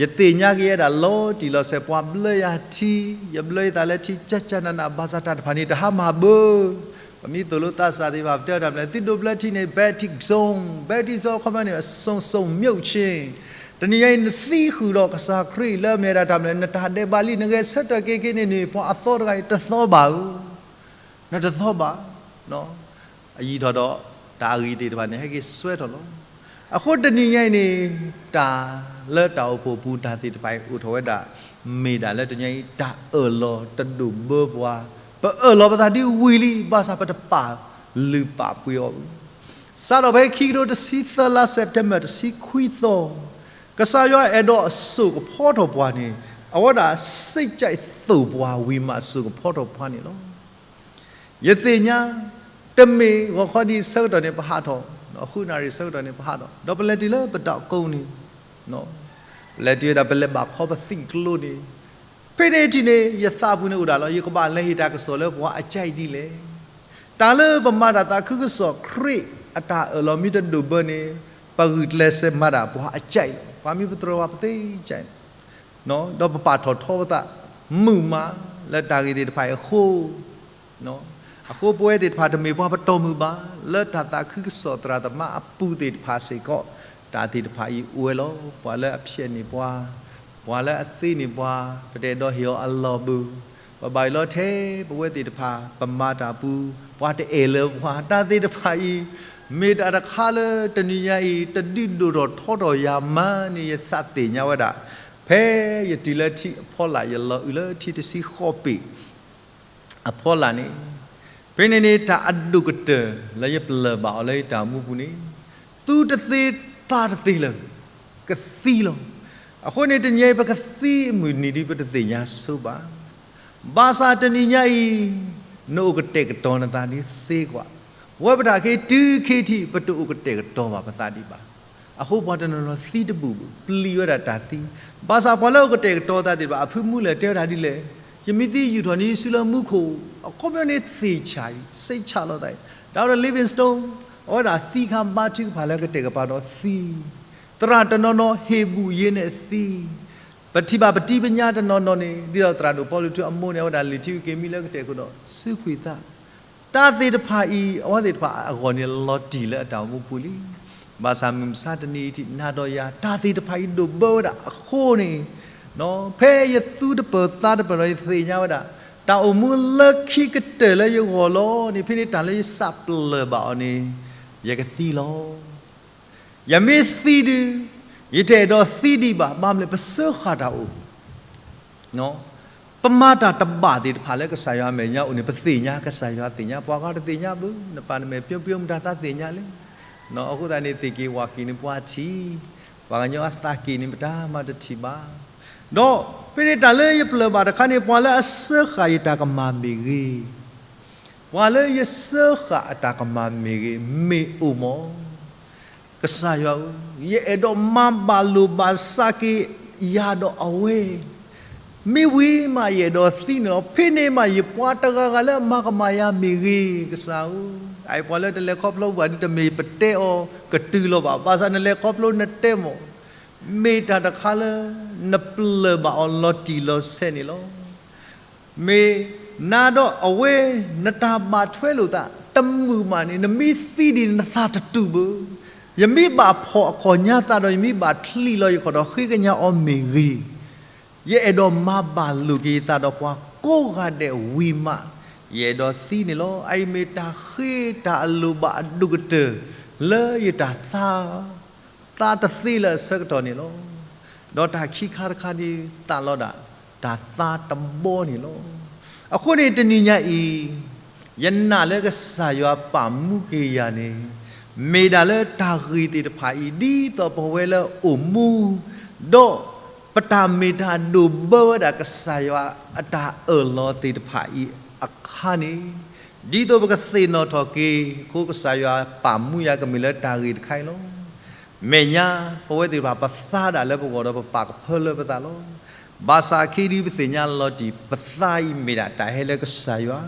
ယသ့ၣ်ညါက့ၤဝဲဒၣ်လီၤတံၢ်လီၤဆဲး ပှၤဘျၢယၤထံ, ယဘျၢယသးလၢထံ ကၠၢကၠၢနးနး ဘၣ်ဆၣ်တၢ်တဖၣ်န့ၣ် တဟါမၢ်ဘၣ်. ပမ့ၢ်သိၣ်လိသးစၢ်သ့ၣ်တဖၣ် ပတဲတၢ်မနုၤလဲၣ်, သုဒိးဘျၢထံန့ၣ် baptism, baptism အခီပညီန့ၣ် စုံစုံမြုပ်ခြင်း. တနံၤညါအံၤ နသံဃုာ်ဒီးကစၢ်ခရံာ်လၢအမ့ၢ်ဝဲဒၣ်တၢ်မနုၤလဲၣ်, နတၢ်ဒဲးဘးလံ နဂဲၤဆၢထၢၣ်က့ၤက့ၤန့ၣ်န့ၣ် ပှၤအသီတဂၤအံၤ တသီဘၣ်ဧၢ, နတသီဘၣ်. အယံၤထီၣ်ဒီး တၢ်အဂံၢ်သ့ၣ်တဖၣ်န့ၣ် ဟဲက့ၤစွဲထီၣ်လီၤ. အဃိတနံၤညါအံၤန့ၣ် တၢ် လၢတၢ်အိၣ်ဖှိၣ်ပူၤတၢ်သ့ၣ်တဖၣ်အံၤအိၣ်ထီၣ်ဝဲဒၣ်, မ့ၢ်ဒၣ်လၢတနံၤအံၤတၢ်အၢၣ်လီၤတဒိၣ်ဘၢပှၤ, ပအၢၣ်လီၤပသးဒ်ဝံၤလံ ဘၣ်ဆၣ်ပတပာ်လုၢ်ပာ်ပှ့ၤအီၤဘၣ်. စးထီၣ်ဖဲခံကထိတဆံသၢလါ September တဆံခွံသီ, ကစၢ်ယွၤအဲၣ်ဒိးအစိာ်ကဖီထီၣ်ပှၤန့ၣ်, အဝဲဒၣ်စိတ်ကြိုက်သိၣ်ပှၤ ဝံၤမးစိာ်ကဖီထီၣ်ပှၤန့ၣ်လီၤ. ယသ့ၣ်ညါ, တမ့ၢ်ဂီၤခီဒံးဆၢကတီၢ်န့ၣ်ပဟးထီၣ်, ဃုနၣ်ရံၣ်ဆၢကတီၢ်န့ၣ်ပဟးထီၣ်, ဒီးပလဲၤတုၤလၢပတၢ်ကိးန့ၣ်, ပလဲၤတုၤဝဲဒၣ်ပလဲၤဘၣ်ခီပသံးကျိန့ၣ်, ဖဲန့ၣ်ထံၣ်န့ၣ် ယသးပူၤန့ၣ်အိၣ်ဒၣ်လီၤ, ယကဘၣ်လဲၤဟ့ၣ်တၢ်ကစီၣ်လၢပှၤအကြိုက်ဒ်လဲၣ်. တၢ်လၢပမၤတၢ်သးခုကစီၣ်ခရံာ်အတၢ်အၢၣ်လီၤမ့ၢ်တဒိၣ်ဘၢန့ၣ်, ပဂုာ်ကျဲးစၢးမၤဒၣ်ပှၤအကြိုက်လီၤ, ပှၤမ့ၢ်ပတြၢၤပှၤပသ့ကၠဲး ဒီးပပာ်ထီၣ်ထီပသး, မုာ်မးလၢတၢ်ဂ့ၢ်သ့ၣ်တဖၣ်အံၤအဃိ, အဃိပဝဲသ့ၣ်တဖၣ်တမ့ၢ်ပှၤပတီၢ်မုၢ်ဘၣ်, လၢတၢ်သးခုကစီၣ်သရၣ်သမါအပူၤသ့ၣ်တဖၣ်စ့ၢ်ကီး, တၢ်သ့ၣ်တဖၣ်အံၤအိၣ်ဝဲလီၤ. ပှၤလၢအဖျဲးန့ၢ်ပှၤ, ပှၤလၢအသံန့ၢ်ပှၤ, ပတအဲၣ်ဒိးဟ့ၣ်အီၤအလီၢ်ဘၣ်, ပဘၣ်အၢၣ်လီၤထဲပဝဲသ့ၣ်တဖၣ် ပမၤတၢ်ပူၤ, ပှၤတအဲၣ်လၢပှၤ, တၢ်သ့ၣ်တဖၣ်အံၤ မ့ၢ်တၢ်တခါလၢတနံၤညါအံၤ တဒုးဒိၣ်ထီၣ်ထီထီၣ်ယၤမးန့ၣ် ယသးသ့ၣ်ညါဝဲဒၣ်, ဖဲယတုၤလၢထံအဖီလာ် ယလီၤအုၣ်လၢထံတဆံဃိးပ့ၤ အဖီလာ်န့ၣ်, ဖဲန့ၣ်န့ၣ် တၢ်အဒိၣ်ကတၢၢ်လၢယပျၢၢ်ဘၣ်အီၤလၢယတၢ်အိၣ်မူပူၤန့ၣ်, သူတသ့သးတသ့လၢၤ, ကသံလီၤ. အဃိန့ၣ်တနံၤအံၤ ပကသံအမုၢ်နံၤဒ်ပတသ့ၣ်ညါဆိဘၣ်. ဘၣ်ဆၣ်တနံၤညါအံၤ နအိၣ်ကတဲာ်ကတီၤနသးဒ်သ့ကွၢ်, ဝဲပတၢ်က့ၤတုၤခဲထံး ပတအိၣ်ကတဲာ်ကတီၤဘၣ်ပသးဒံးဘၣ်. အဃိပှၤတနီၤနီၤသံတဘူၣ်ဘၣ်, ပျံၤဝဲဒၣ်တၢ်သံ. ဘၣ်ဆၣ်ပှၤလၢအိၣ်ကတဲာ်ကတီၤသးသ့ၣ်တဖၣ် အဖုမူလၢာ်တဲဝဲဒၣ်ဒ်လဲၣ်, ယမ့ၢ်သံယူာ်ထီၣ်န့ၢ်ယစုလၢမူခိၣ်, အခီပညီန့ၣ်သ့ၣ်ဆၣ်အံၤ, စ့ဆၣ်လီၤသးအံၤ, ဒီး Livingstone အဝဲဒၣ်သံခါဘါထုကဖၣ်လၢကတဲာ်ကပၤဒီးသံ, သရၣ်တနီၤနီၤဟ့ၣ်ဘူၣ်ယ့န့ၣ်သံ, ပထံၣ်ဘၣ်ပတံၤပညါတနီၤနီၤန့ၣ် ဒ်သိးသရၣ်ဒိၣ်ပီလူးထူအမိၢ်န့ၣ် အဝဲဒၣ်လံာ်ထံက့ၤမံလၢကတဲာ်ခိၣ်ဒီး စူးကွံာ်သး တၢ်သ့ၣ်တဖၣ်အံၤ အဝဲသ့ၣ်တဖၣ်အဂီၢ်န့ၣ်လီၤတံၢ်လၢအတၢ်အိၣ်မူပူၤလံ. ဘၣ်ဆၣ်မုၢ်မဆါတနံၤအံၤထံးနၤဒီးယၤ တၢ်သ့ၣ်တဖၣ်အံၤဒိၣ်ဘၢဝဲဒၣ်အဃိန့ၣ်, ဖဲယသူတပၢၤသးတပၢၤဒီး ယသ့ၣ်ညါဝဲဒၣ် တၢ်အိၣ်မူလၢခံကတၢၢ်လၢယဂီၢ်လီၤန့ၣ် ဖဲန့ၣ်တၢ်လၢယစးပျၢၢ်ဘၣ်အီၤန့ၣ် ယကသံလီၤ. ယမ့ၢ်သံဒုး ယတအဲၣ်ဒိးသံဒံးဘၣ်, ဘၣ်မနုၤလဲၣ် ပစၢဃာ်တၢ်အိၣ် ပမၤတၢ်တဘၣ်သ့ၣ်တဖၣ်လၢကစၢ်ယွၤအမဲာ်ညါအိၣ်န့ၣ် ပသ့ၣ်ညါ, ကစၢ်ယွၤသ့ၣ်ညါ, ပှၤဂၤတသ့ၣ်ညါဘၣ်, နပၢ်နမဲာ် ပျိပျိမတၤသးသ့ၣ်ညါလဲၣ်. အဃိသတးန့ၣ် သ့ၣ်က့ၤဝၣ်က့ၤန့ၣ်ပှၤထံၣ်, ပှၤကညီအသးက့ၤန့ၣ် ပတၢ်မၤတထံၣ်ဘၣ်. ဒီးဖဲန့ၣ်တၢ်လၢယပျၢၢ်ဘၣ်တခါန့ၣ် ပှၤလၢအစၢဃာ်ယတၢ်ကမၣ်မ့ၢ်ဂ့ၤ, ပှၤလၢယစၢဃာ်အတၢ်ကမၣ်မ့ၢ်ဂ့ၤ, မ့ၢ်အိၣ်မး ကစၢ်ယွၤဧၢ, ယအဲၣ်ဒိးမၤဘၣ်လိာ်ဘၣ်စးက့ၤယၤဒီးအဝဲ, မ့ၢ်ဝံၤမးယအဲၣ်ဒိးသံန့ၣ်လီၤ. ဖဲန့ၣ်မးယပှၤတဂၤဂၤလၢအမၤကမၣ်ယၤမ့ၢ်ဂ့ၤ, ကစၢ်ဧၢ, အအံၤပှၤလၢတလဲၤခီဖျိဘၣ်ဒ်တမ့ၢ်ပတဲအီၤကတုၤလီၤဘၣ်. ဘၣ်ဆၣ်နလဲၤခီဖျိနတဲမး, မ့ၢ်တၢ်တခါလၢနပျၢၢ်ဘၣ်အီၤလီၤတံၢ်လီၤဆဲးန့ၣ်လီၤ. မ့ၢ်နၤဒီးအဝဲ နတၢ်ဘၣ်ထွဲလိာ်သး တမုာ်မးန့ၣ် နမ့ၢ်သံဒ်န့ၣ် နသးတတူာ်ဘၣ်. ယမ့ၢ်ဘၣ်ဖီၣ်အခီၣ်ညါသးဒီး ယမ့ၢ်ဘၣ်ချံးလီၤယခီၣ်ဒီးဃ့ကညးအီၤမ့ၢ်ဂ့ၤ, ယအဲၣ်ဒိးမၤဘၣ်လိာ်က့ၤယသးဒီးပှၤကိးဂၤဒဲးဝံၤမး ယအဲၣ်ဒိးသံန့ၣ်လီၤ. အအံၤမ့ၢ်တၢ်ဃ့တၢ်အလိၣ်ဘၣ်အဒိၣ်ကတၢၢ်လၢယတၢ်သါ သါတသ့လၢအဆၢကတီၢ်န့ၣ်လီၤ. ဒီးတၢ်ခံခါတခါဒ်သးလီၤဒၣ် တၢ်သါတဘီန့ၣ်လီၤ. အဃိန့ၣ်တနံၤညါအံၤ ယနာ်လၢကစၢ်ယွၤပာ်မူက့ၤယၤန့ၣ် မ့ၢ်ဒၣ်လၢတၢ်ဂ့ၢ်သ့ၣ်တဖၣ်အံၤ ဒ်သိးပဝဲလၢအိၣ်မူ ဒီးပတၢ်မ့ၢ်တၢ်ဒိၣ်ဘၢဝဲဒၣ်ကစၢ်ယွၤအတၢ်အၢၣ်လီၤသ့ၣ်တဖၣ်အံၤအခါန့ၣ် ဒ်သိးပကသ့ၣ်နီၣ်ထီၣ်က့ၤအဃိ ကစၢ်ယွၤပာ်မူယၤကမ့ၢ်လၢတၢ်ဂ့ၢ်တခါအံၤလီၤ. မဲာ်ညါ ပဝဲသ့ၣ်တဖၣ်ပသါဒၣ်လၢပဂီၢ်ဒီးပပာ်ကဖၢလၢပသးလီၤ. ဘၣ်ဆၣ်အခံဒ်ပသ့ၣ်ညါလီၤတံၢ် ပသါအံၤမ့ၢ်ဒၣ်တၢ်ဟဲလၢကစၢ်ယွၤ,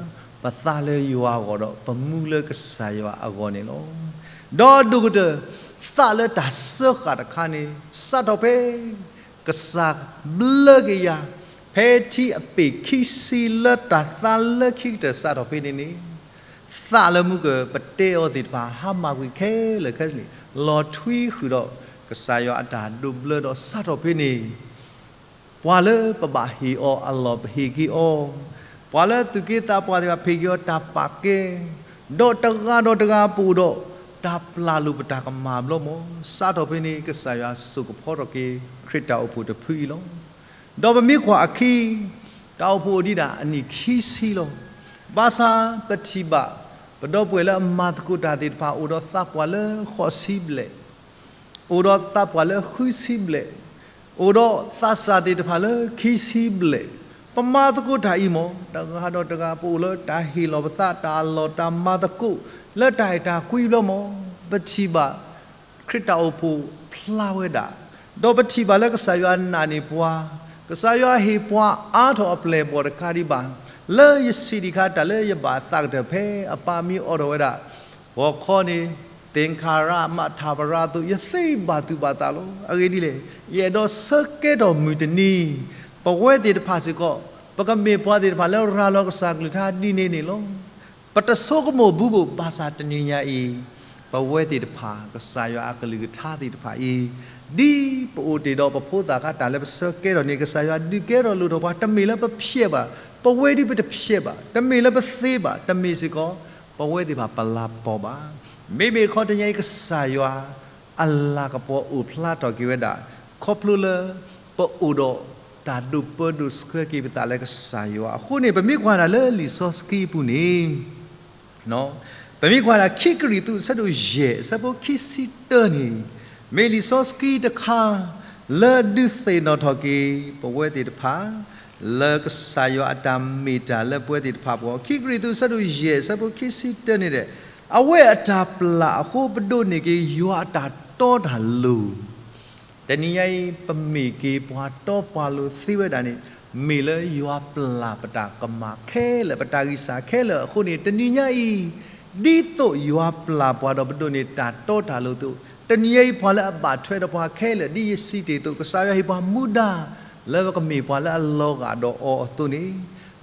ပသါလၢယွၤအဂီၢ်ဒီး ပမူလၢကစၢ်ယွၤအဂီၢ်န့ၣ်လီၤ. ဒီးအဒိၣ်ကတၢၢ် သးလၢတၢ်စၢဃာ်တခါန့ၣ် စးထီၣ်ဖဲ ကစၢ်ဘျၢက့ၤယၤ ဖဲထံအပ့ၤခံဆံလၢတၢ်သါလၢခံကတၢၢ်စးထီၣ်ဖဲန့ၣ်န့ၣ် သးလၢမူကပတဲအီၤသ့ၣ်တဖၣ် ဟါမၢ်ကွံာ်ခဲလၢာ်ခဲဆ့န့ၣ် လီၤထွံဃုာ်ဒီး ကစၢ်ယွၤအတၢ်ဒိးဘျၢဒီးစးထီၣ်ဖဲန့ၣ် ပှၤလၢပဘၣ်ဟ့ၣ်အီၤအလီၢ်ပဟ့ၣ်က့ၤအီၤ, ပှၤလၢသူၣ်က့သးပှၢ်သ့ၣ်တဖၣ်ပဟ့ၣ်က့ၤအီၤတၢ်ပာ်ကဲ, ဒီးတဂၤဒီးတဂၤပအိၣ်ဒီး တၢ်ပျၢ်လိာ်ပတၢ်ကမၣ်ဘျီမး. စးထီၣ်ဖဲန့ၣ် ကစၢ်ယွၤစိာ်ကဖီထီၣ်က့ၤ ခရံာ်တၢ်အိၣ်ဖှိၣ်တဖုအံၤလီၤ. ဒီးပမ့ၢ်ကွၢ်အခံ တၢ်အိၣ်ဖှိၣ်အိၣ်ဒံးဒၣ်အနံၣ်ခံဆံလီၤ. ဘၣ်ဆၣ်ပထံၣ်ဘၣ် ပဒီပုၢ်ဝဲၢ်လၢအမၤသကိးတၢ်သ့ၣ်တဖၣ် အိၣ်ဒီးသးပှၢ်လၢဃိးဆံဘျဲၣ်, အိၣ်ဒီးသးပှၢ်လၢဃုဆံဘျဲၣ်, အိၣ်ဒီးသးစၢ်သ့ၣ်တဖၣ်လၢခံဆံဘျဲၣ်, ပမၤသကိးတၢ်အံၤမး တဂၤဒီးတဂၤ ပအိၣ်လၢတၢ်ဟ့ၣ်လီၤပသး တၢ်အလီၢ်တၢ်မၤသကိး လၢတၢ်အဲၣ်တၢ်ကွံဘျီမး ပထံၣ်ဘၣ် ခရံာ်တၢ်အိၣ်ဖှိၣ်ဖျါဝဲဒၣ်, ဒီးပထံၣ်ဘၣ်လၢကစၢ်ယွၤနာ်န့ၢ်ပှၤ, ကစၢ်ယွၤဟ့ၣ်ပှၤအါထီၣ်အပျဲၢ်အဘီၣ်တကးဒံးဘၣ်, လၢယစံးတခါ တၢ်လၢယဘၣ်သးကတၢၢ်ဖဲအပၢ်မ့ၢ်အိးထီၣ်ဝဲဒၣ် ဂီၤခီန့ၣ် သင်္ခါရ မထပရာ အသိး ယသ့ဘၣ်သူၣ်ဘၣ်သးလီၤ. အဂ့ၢ်ဒ်လဲၣ်, ယအဲၣ်ဒိးဆၢကဲထီၣ်မုၢ်တနံၤ ပဝဲသ့ၣ်တဖၣ်စ့ၢ်ကီး ပကမ့ၢ်ပှၤသ့ၣ်တဖၣ်လၢရၤလီၤကစၢ်ကလုၢ်ကထါဒ်န့ၣ်န့ၣ်လီၤ. ပတဆိကမိၣ်ဘူးဘူး ဘၣ်ဆၣ်တနံၤညါအံၤ ပဝဲသ့ၣ်တဖၣ် ကစၢ်ယွၤအကလုၢ်ကထါသ့ၣ်တဖၣ်အံၤ ဒ်ပအိၣ်တ့ၢ်ဒီးပဖိသၣ်အခါ တၢ်လၢပဆၢကဲထီၣ်န့ၣ် ကစၢ်ယွၤဒုးကဲထီၣ်လိၣ်ထီၣ်ပှၤ တမ့ၢ်လၢပဖျဲးဘၣ်, ပဝဲဒ်ပတဖျဲးဘၣ်, တမ့ၢ်လၢပသ့ဘၣ်, တမ့ၢ်စ့ၢ်ကီး ပဝဲသ့ၣ်တဖၣ်ပလၤပီၤဘၣ်. မ့မ့ၢ်တခီတနံၤညါအံၤ ကစၢ်ယွၤအလၤကပီၤအိၣ်ဖျါထီၣ်က့ၤဝဲဒၣ် ခီဖျိလၢပအိၣ်ဒီးတၢ်ဒိးပၢဒိးဆှၢက့ၤပသးလၢကစၢ်ယွၤအဃိန့ၣ် ပမ့ၢ်ကွၢ်ဒၣ်လၢလံာ်စီဆှံအပူၤန့ၣ် ပမ့ၢ်ကွၢ်ဒၣ်ခံကရံၣ်သူး အဆၢဒိၣ်ယဲၢ် အဆၢဖိခံဆံတၢန့ၣ် မ့ၢ်လံာ်စီဆှံတခါ လၢဒုးသ့ၣ်နီၣ်ထီၣ်က့ၤ ပဝဲသ့ၣ်တဖၣ် လၢကစၢ်ယွၤအတၢ်မ့ၢ်တၢ်လၢပဝဲသ့ၣ်တဖၣ်အဂီၢ်, ခံကရံၣ်သူး အဆၢဒိၣ်ယဲၢ် အဆၢဖိခံဆံတၢန့ၣ်ဒီး အဝဲအတၢ်ပျၢ်အဃိ ပဒိးန့ၢ်က့ၤယွၤအတၢ်တီတၢ်လိၤ တနံၤညါအံၤ ပမ့ၢ်က့ၤပှၤတီပှၤလိၤသ့ဝဲဒၣ်န့ၣ် မ့ၢ်လၢယွၤပျၢ်ပတၢ်ကမၣ်ခဲလၢာ် ပတၢ်ဂံၢ်စၢ်ခဲလၢာ်အဃိန့ၣ် တနံၤညါအံၤ ဒ်သိးယွၤပျၢ်ပှၤဒီးပဒိးန့ၢ်တၢ်တီတၢ်လိၤအသိး တနံၤညါအံၤ ပှၤလၢအဘၣ်ထွဲဒီးပှၤခဲလၢာ် ဒ်ယစံးတ့ၢ်အသိး ကစၢ်ယွၤဟ့ၣ်ပှၤမူဒါ လၢပကမ့ၢ်ပှၤလၢအလီၤဂာ်ဒီးအီၤအသိးန့ၣ်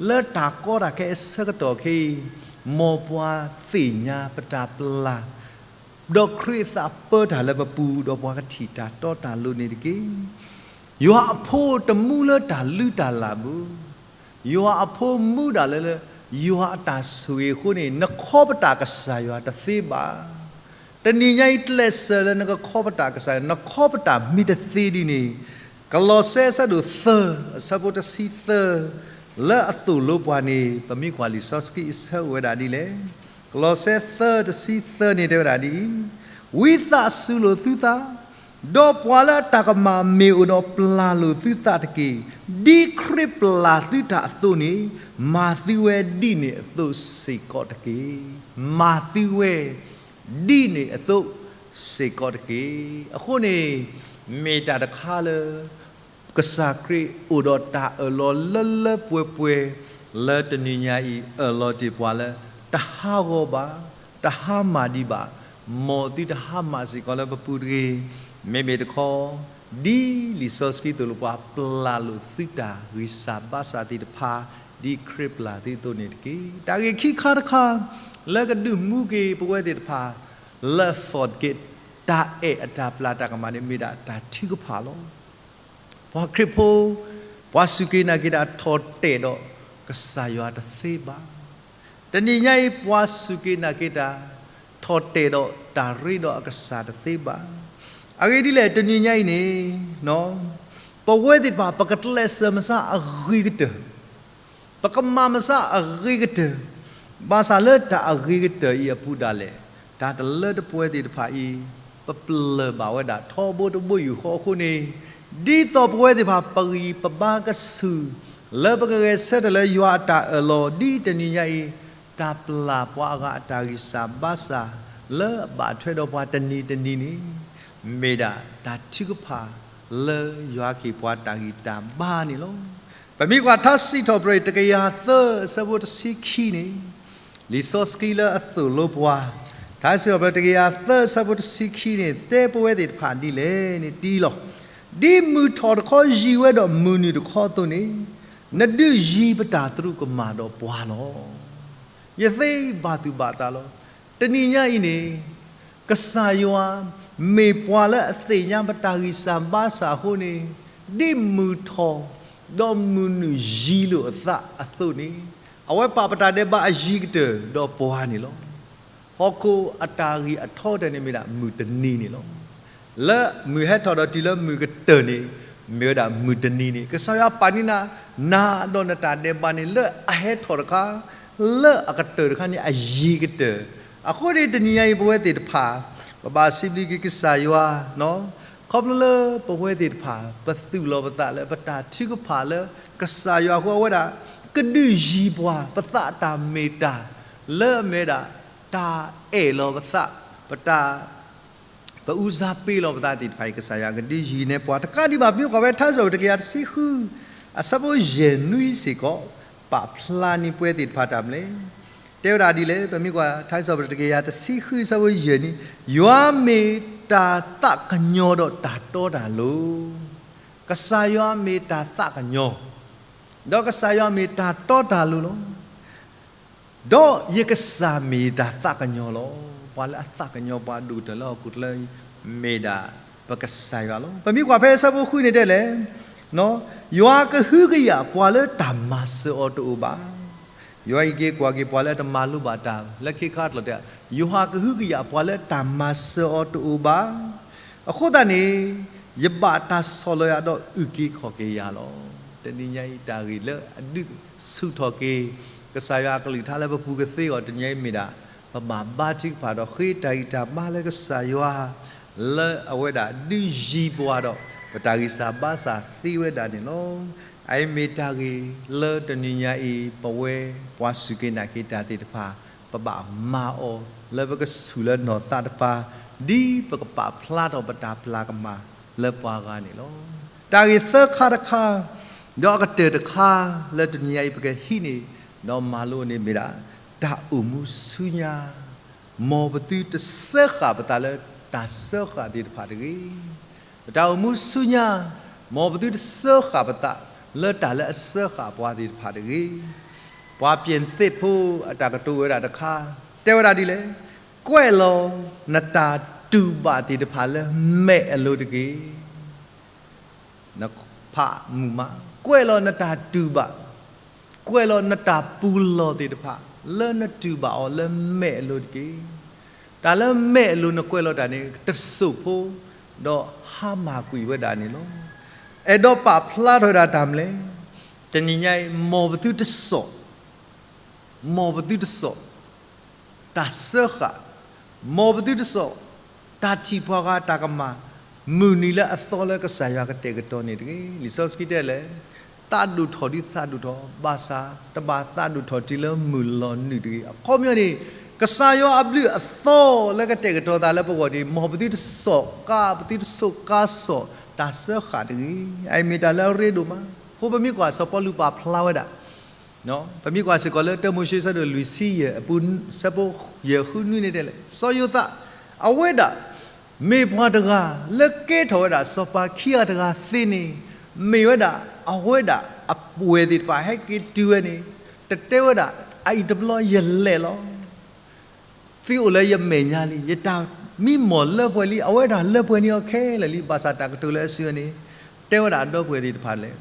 လၢတၢ်ကီတၢ်ခဲအဆၢကတီၢ်ခဲအံၤ မ်ပှၤသ့ၣ်ညါပတၢ်ပျၢ် ဒီးခရံာ်အသးပၢတၢ်လၢပပူၤ ဒီးပှၤကထံၣ်တၢ်တီတၢ်လိၤန့ၣ်တက့ၢ်. ယွၤအဖိတမူလၢတၢ်လုၢ်တၢ်လၢ်ဘၣ်. ယွၤအဖိမူဒၣ်လၢ လၢယွၤအတၢ်ဆိၣ်ဂ့ၤအဃိန့ၣ် နခီပတာ်ကစၢ်ယွၤတသ့ဘၣ်. တနံၤညါအံၤ ကျဲးစၢးလၢနကခီပတာ်ကစၢ်ယွၤ, နခီပတာ်မ့ၢ်တသ့ဒ်န့ၣ် ကလီးစဲ အဆၢဒိၣ်သၢ အဆၢဖိတဆံသၢ လၢအသိၣ်လိပှၤန့ၣ် ပမ့ၢ်ကွၢ်လံာ်စီဆှံအဆၢအိၣ်ဝဲဒၣ်ဒ်လဲၣ်. ကလီးစဲ သၢ တဆံသၢန့ၣ်တဲဝဲဒၣ်ဒ်အံၤ, ဝံသးစူၤလိာ်သုသး, ဒီးပှၤလၢအတၢ်ကမၣ်မ့ၢ်အိၣ်ဒီးပျၢ်လိာ်သုသးတက့ၢ်. ဒ်ခရံာ်ပျၢ်သုတၢ်အသိးန့ၣ် မၤသုဝဲဒ်န့ၣ်အသိးစ့ၢ်ကီးတက့ၢ်. မၤသုဝဲ ဒ်န့ၣ်အသိးစ့ၢ်ကီးတက့ၢ်. အဃိန့ၣ် မ့ၢ်တၢ်တခါလၢ ကစၢ်ခရံာ်အိၣ်ဒီးတၢ်အၢၣ်လီၤလၢလၢပှဲၤပှဲၤ လၢတနံၤညါအံၤ အၢၣ်လီၤတ့ၢ်ပှၤလၢ တဟးဂီၤဘၣ်, တဟါမၢ်ဒံးဘၣ်, မ်သုတဟါမၢ်စ့ၢ်ကီးလၢပပူၤတဂ့ၤ. မ့မ့ၢ်တခီ ဒ်လံာ်စီဆှံသိၣ်လိပှၤ ပျၢ်လိာ်သုတၢ်ဂံၢ်စၢ်ဘါစၢ်သ့ၣ်တဖၣ် ဒ်ခရံာ်ပျၢ်သုအသိးန့ၣ်တက့ၢ်. တၢ်ဂ့ၢ်ခံခါတခါ လၢကဒုးမူက့ၤပဝဲသ့ၣ်တဖၣ် လၢ forget တၢ်အဲၣ်အတၢ်ပျၢ်တၢ်ကမၣ်န့ၣ် မ့ၢ်ဒၣ်တၢ်ထုကဖၣ်လီၤ. ပှၤခရံာ်ဖိ ပှၤစူၢ်က့ၤနာ်က့ၤတၢ်ထီၣ်တဲာ်ဒီးကစၢ်ယွၤတသ့ဘၣ်. တနံၤညါအံၤ ပှၤစူၢ်က့ၤနာ်က့ၤတၢ် ထီၣ်တဲာ်ဒီးတၢ်ရ့ဒီးအကစၢ်တသ့ဘၣ်. အဂ့ၢ်ဒ်လဲၣ် တနံၤညါအံၤန့ၣ် ပဝဲသ့ၣ်တဖၣ် ပကကျဲးစၢးမၤစၢ်အဂ့ၤကတၢၢ် ပကမၤမဆါအဂ့ၤကတၢၢ်, ဘၣ်ဆၣ်လၢတၢ်အဂ့ၤကတၢၢ်အံၤအပူၤဒၣ်လဲာ်, တၢ်တလၢတပှဲၤသ့ၣ်တဖၣ်အံၤ ပပျၢ်ဘၣ်ဝဲဒၣ်ထီဘိတဘိယူၢ်ဃီအဃိန့ၣ်, ဒ်သိးပဝဲသ့ၣ်တဖၣ်ပဂံၢ်ပဘါကဆူၣ် လၢပကဂဲၤဆၢထၢၣ်လၢယွၤအတၢ်အၢၣ်လီၤဒ်တနံၤညါအံၤ, တၢ်ပျၢ်ပှၤအဂၤအတၢ်ဂံၢ်စၢ်ဘါစၢ် လၢအဘၣ်ထွဲဒီးပှၤတနံၤတနံၤန့ၣ်, မ့ၢ်ဒၣ်တၢ်ထုကဖၣ်လၢယွၤကဟ့ၣ်ပှၤတၢ်ဂံၢ်တၢ်ဘါန့ၣ်လီၤ. ပမ့ၢ်ကွၢ်ထါစံးထီၣ်ပတြၢၤတကယၤသၢအဆၢဖိတဆံခံန့ၣ်, လံာ်စီဆှံလၢအသိၣ်လိပှၤ, ထါစံးထီၣ်ပတြၢၤတကယၤသၢအဆၢဖိတဆံခံန့ၣ် တဲပဝဲသ့ၣ်တဖၣ်ဒ်လဲၣ်န့ၣ်တအံၤလီၤ. ဒ်မုၢ်ထီၣ်တခီယံၤဝဲဒီးမုၢ်နုာ်တခီအသိးန့ၣ်, နဒုးယံၤပတၢ်သရူးကမၣ်ဒီးပှၤလီၤ. ယသ့ဘၣ်သူၣ်ဘၣ်သးလီၤ. တနံၤညါအံၤန့ၣ် ကစၢ်ယွၤ မ့ၢ်ပှၤလၢအသ့ၣ်ညါပတၢ်ဂံၢ်စၢ်ဘါစၢ်အဃိန့ၣ်, ဒ်မုၢ်ထီၣ် ဒီးမုၢ်နုာ်ယံၤလိာ်အသးအသိးန့ၣ်, အဝဲပာ်ပတၢ်ဒဲးဘးအယံၤကတၢၢ်ဒီးပှၤန့ၣ်လီၤ. ဟီၣ်ခိၣ်အတၢ်ဂံၢ်အထီတၢ်န့ၣ်မ့ၢ်ဒၣ်မုၢ်တနံၤန့ၣ်လီၤ. လၢမုၢ်ဟဲထီၣ်ဒီးတုၤလၢမုၢ်ကတၢၢ်န့ၣ် မ့ၢ်ဝဲဒၣ်မုၢ်တနံၤန့ၣ် ကစၢ်ယွၤပာ်န့ၢ်နၤ နၤဒီးနတၢ်ဒဲးဘးန့ၣ် လၢအဟဲထီၣ်တခါ လၢအကတၢၢ်တခါန့ၣ် အယံၤကတၢၢ်. အဃိန့ၣ် တနံၤညါအံၤ ပဝဲသ့ၣ်တဖၣ် ပဘၣ်စံးဘျုးက့ၤကစၢ်ယွၤ ခီဖျိလၢပဝဲသ့ၣ်တဖၣ် ပသူၣ်လီၤပသးလၢပတၢ်ထုကဖၣ်လၢကစၢ်ယွၤအဃိ အဝဲဒၣ်ကဒုးယံၤပှၤ ပသးတၢ်မ့ၢ်တၢ် လၢအမ့ၢ်ဒၣ် တၢ်အဲၣ်လီၤပသး ပတၢ် ပအုၣ်စၢ်ပ့ၤလီၤပသးသ့ၣ်တဖၣ်အံၤ ကစၢ်ယွၤကဒုးယံၤန့ၢ်ပှၤတကးဒံးဘၣ် ပမ့ၢ်ကွၢ်ဝဲထါစံးထီၣ်ပတြၢၤတကယၤတဆံဃု အဆၢဖိယဲၢ်နွံစ့ၢ်ကီး ပာ်ဖျါန့ၢ်ပဝဲသ့ၣ်တဖၣ်တၢ်မနုၤလဲၣ်. တဲဝဲဒၣ်ဒ်လဲၣ် ပမ့ၢ်ကွၢ်ထါစံးထီၣ်ပတြၢၤတကယၤတဆံဃု အဆၢဖိယဲၢ်နွံ ယွၤမ့ၢ်တၢ်သးကညီၤဒီးတၢ်တီတၢ်လိၤ, ကစၢ်ယွၤမ့ၢ်တၢ်သးကညီၤ ဒီးကစၢ်ယွၤမ့ၢ်တၢ်တီတၢ်လိၤလီၤ. ဒီးယကစၢ်မ့ၢ်တၢ်သးကညီၤလီၤ. ပှၤလၢအသးကညီၤပှၤဒိၣ်ကတၢၢ်လၢဟီၣ်ခိၣ်ချၢအံၤ မ့ၢ်ဒၣ်ပကစၢ်ယွၤလီၤ. ပမ့ၢ်ကွၢ်ဖဲအဆၢဖိဃုန့ၣ်တဲလဲၣ်, ယွၤကဟုကယာ်ပှၤလၢတၢ်မၤစၢၤအီၤတအိၣ်ဘၣ်. ယွၤအံၤက့ၤကွၢ်က့ၤပှၤလၢတမၤလိဘၣ်တၢ် လၢခ့ခါတလီၤတဲ, ယွၤကဟုကယာ်ပှၤလၢတၢ်မၤစၢၤအီၤတအိၣ်ဘၣ်. အဃိသတးန့ၣ် ယဘၣ်တၢ်ဆီၣ်လီၤယၤဒီးအုၣ်က့ၤခီၣ်က့ၤယၤလီၤ. တနံၤညါအံၤတၢ်ဂ့ၢ်လၢအဒုးဆူၣ်ထီၣ်က့ၤ ကစၢ်ယွၤအကလုၢ်ကထါလၢပပူၤကသ့အဂီၢ် တနံၤညါအံၤမ့ၢ်ဒၣ် ပဘၣ်ဘါထုကဖၣ်ဒီးဃ့တၢ်ဂံၢ်တၢ်ဘါလၢကစၢ်ယွၤ လၢအဝဲဒၣ်ဒုးယံၤပှၤဒီး ပတၢ်ဂံၢ်စၢ်ဘါစၢ်သ့ဝဲဒၣ်န့ၣ်လီၤ. အအံၤမ့ၢ်တၢ်ဂ့ၢ်လၢတနံၤညါအံၤ ပဝဲပှၤစူၢ်က့ၤနာ်က့ၤတၢ်သ့ၣ်တဖၣ် ပဘၣ်မၤအီၤလၢပကဆူၣ်လၢနီၢ်သးတပၤ ဒ်ပကပာ်ဖျါထီၣ်ပတၢ်ပျၢ်ကမၣ်လၢပှၤဂၤန့ၣ်လီၤ. တၢ်ဂ့ၢ်သၢခါတခါ ဒီးအကတၢၢ်တခါ လၢတနံၤညါအံၤပကဟံးန့ၢ် ဒီးမၤလိန့ၣ်မ့ၢ်ဒၣ် တၢ်အိၣ်မူဆူညါ မ်ပသုတစၢဃာ်ပသးလၢတၢ်စၢဃာ်သ့ၣ်တဖၣ်တဂ့ၤ. ပတၢ်အိၣ်မူဆူညါ မ်ပသုတစၢဃာ်ပသးလၢတၢ်လၢအစၢဃာ်ပှၤသ့ၣ်တဖၣ်တဂ့ၤ. ပှၤပျ့ၤသ့ၣ်ဖိအတၢ်ကတိၤဝဲဒၣ်တခါ တဲဝဲဒၣ်ဒ်လဲၣ်, ကွဲးလီၤနတၢ်တူၢ်ဘၣ်သ့ၣ်တဖၣ်လၢမဲာ်အလိၤတက့ၢ်. နဖးမုာ်မး, ကွဲးလီၤနတၢ်တူၢ်ဘၣ်, ကွဲးလီၤနတၢ်ပူၤလီၢ်သ့ၣ်တဖၣ် လၢနတူၢ်ဘၣ်အီၤလၢမဲာ်အလိၤတက့ၢ်. တၢ်လၢမဲာ်အလိၤနကွဲးလီၤတၢ်န့ၣ် တစိၢ်ဖိ ဒီးဟါမၢ်ကွံာ်ဝဲဒၣ်န့ၣ်လီၤ. အဲၣ်ဒိးပာ်ဖျါထီၣ်ဝဲဒၣ်တၢ်မနုၤလဲၣ်, တနံၤညါအံၤ မ်ပသုတစိၢ် မ်ပသုတစိၢ် တၢ်စၢဃာ်, မ်ပသုတစိၢ် တၢ်ထံၣ်ပှၤဂၤတၢ်ကမၣ်, မုၢ်နံၤလၢအသီလၢကစၢ်ယွၤကတဲာ်ကတီၤန့ၣ်တဂ့ၤ. လံာ်စီဆှံတဲလဲၣ်, သးဒိၣ်ထီၣ်ဒုးသးဒိၣ်ထီၣ်, ဘၣ်ဆၣ်တဘၣ်သးဒိၣ်ထီၣ်တုၤလၢမုၢ်လီၤနုာ်တဂ့ၤ. အခီပညီန့ၣ် ကစၢ်ယွၤအဘျုးအသီလၢကတဲာ်ကတီၤသးလၢပဂီၢ်န့ၣ် မ်ပသုတစိၢ်ကါ, ပသုတစိၢ်ကါစိၢ် တၢ်စၢဃာ်တဂ့ၤ. အအံၤမ့ၢ်တၢ်လၢအရ့ဒိၣ်မး. အဃိပမ့ၢ်ကွၢ်စီၤပီလူးပာ်ဖျါဝဲဒၣ် ပမ့ၢ်ကွၢ်စ့ၢ်ကီးလၢတၢမိၤၡ့အဆၢဒိၣ်လွံၢ်ဆံယဲၢ်အပူၤ အဆၢဖိယဲၢ်ဃုနွံန့ၣ်တဲလဲၣ်, စီၤယိၤသး အဝဲဒၣ် မ့ၢ်ပှၤတဂၤလၢကဲထီၣ်ဝဲဒၣ်စီၤပၤခံဂၤတဂၤသ့န့ၣ် မ့ၢ်ဝဲဒၣ် အဝဲဒၣ်အဝဲၢ်သ့ၣ်တဖၣ်ဟဲက့ၤတုၤဝဲန့ၣ် တတဲဝဲဒၣ် အအံၤတဘျီယလဲၤလီၤ. သုအိၣ်လၢယမဲာ်ညါလံ, ယတၢ်မံမီၢ်လၢပှဲၤလံ, အဝဲဒၣ်လၢပှဲၤန့ၢ်အီၤခဲလၢာ်လံ. ဘၣ်ဆၣ်တၢ်ကတိၤလၢအစုန့ၣ် တဲဝဲဒၣ်အဒီပုၢ်ဝဲၢ်သ့ၣ်တဖၣ်လဲၣ်,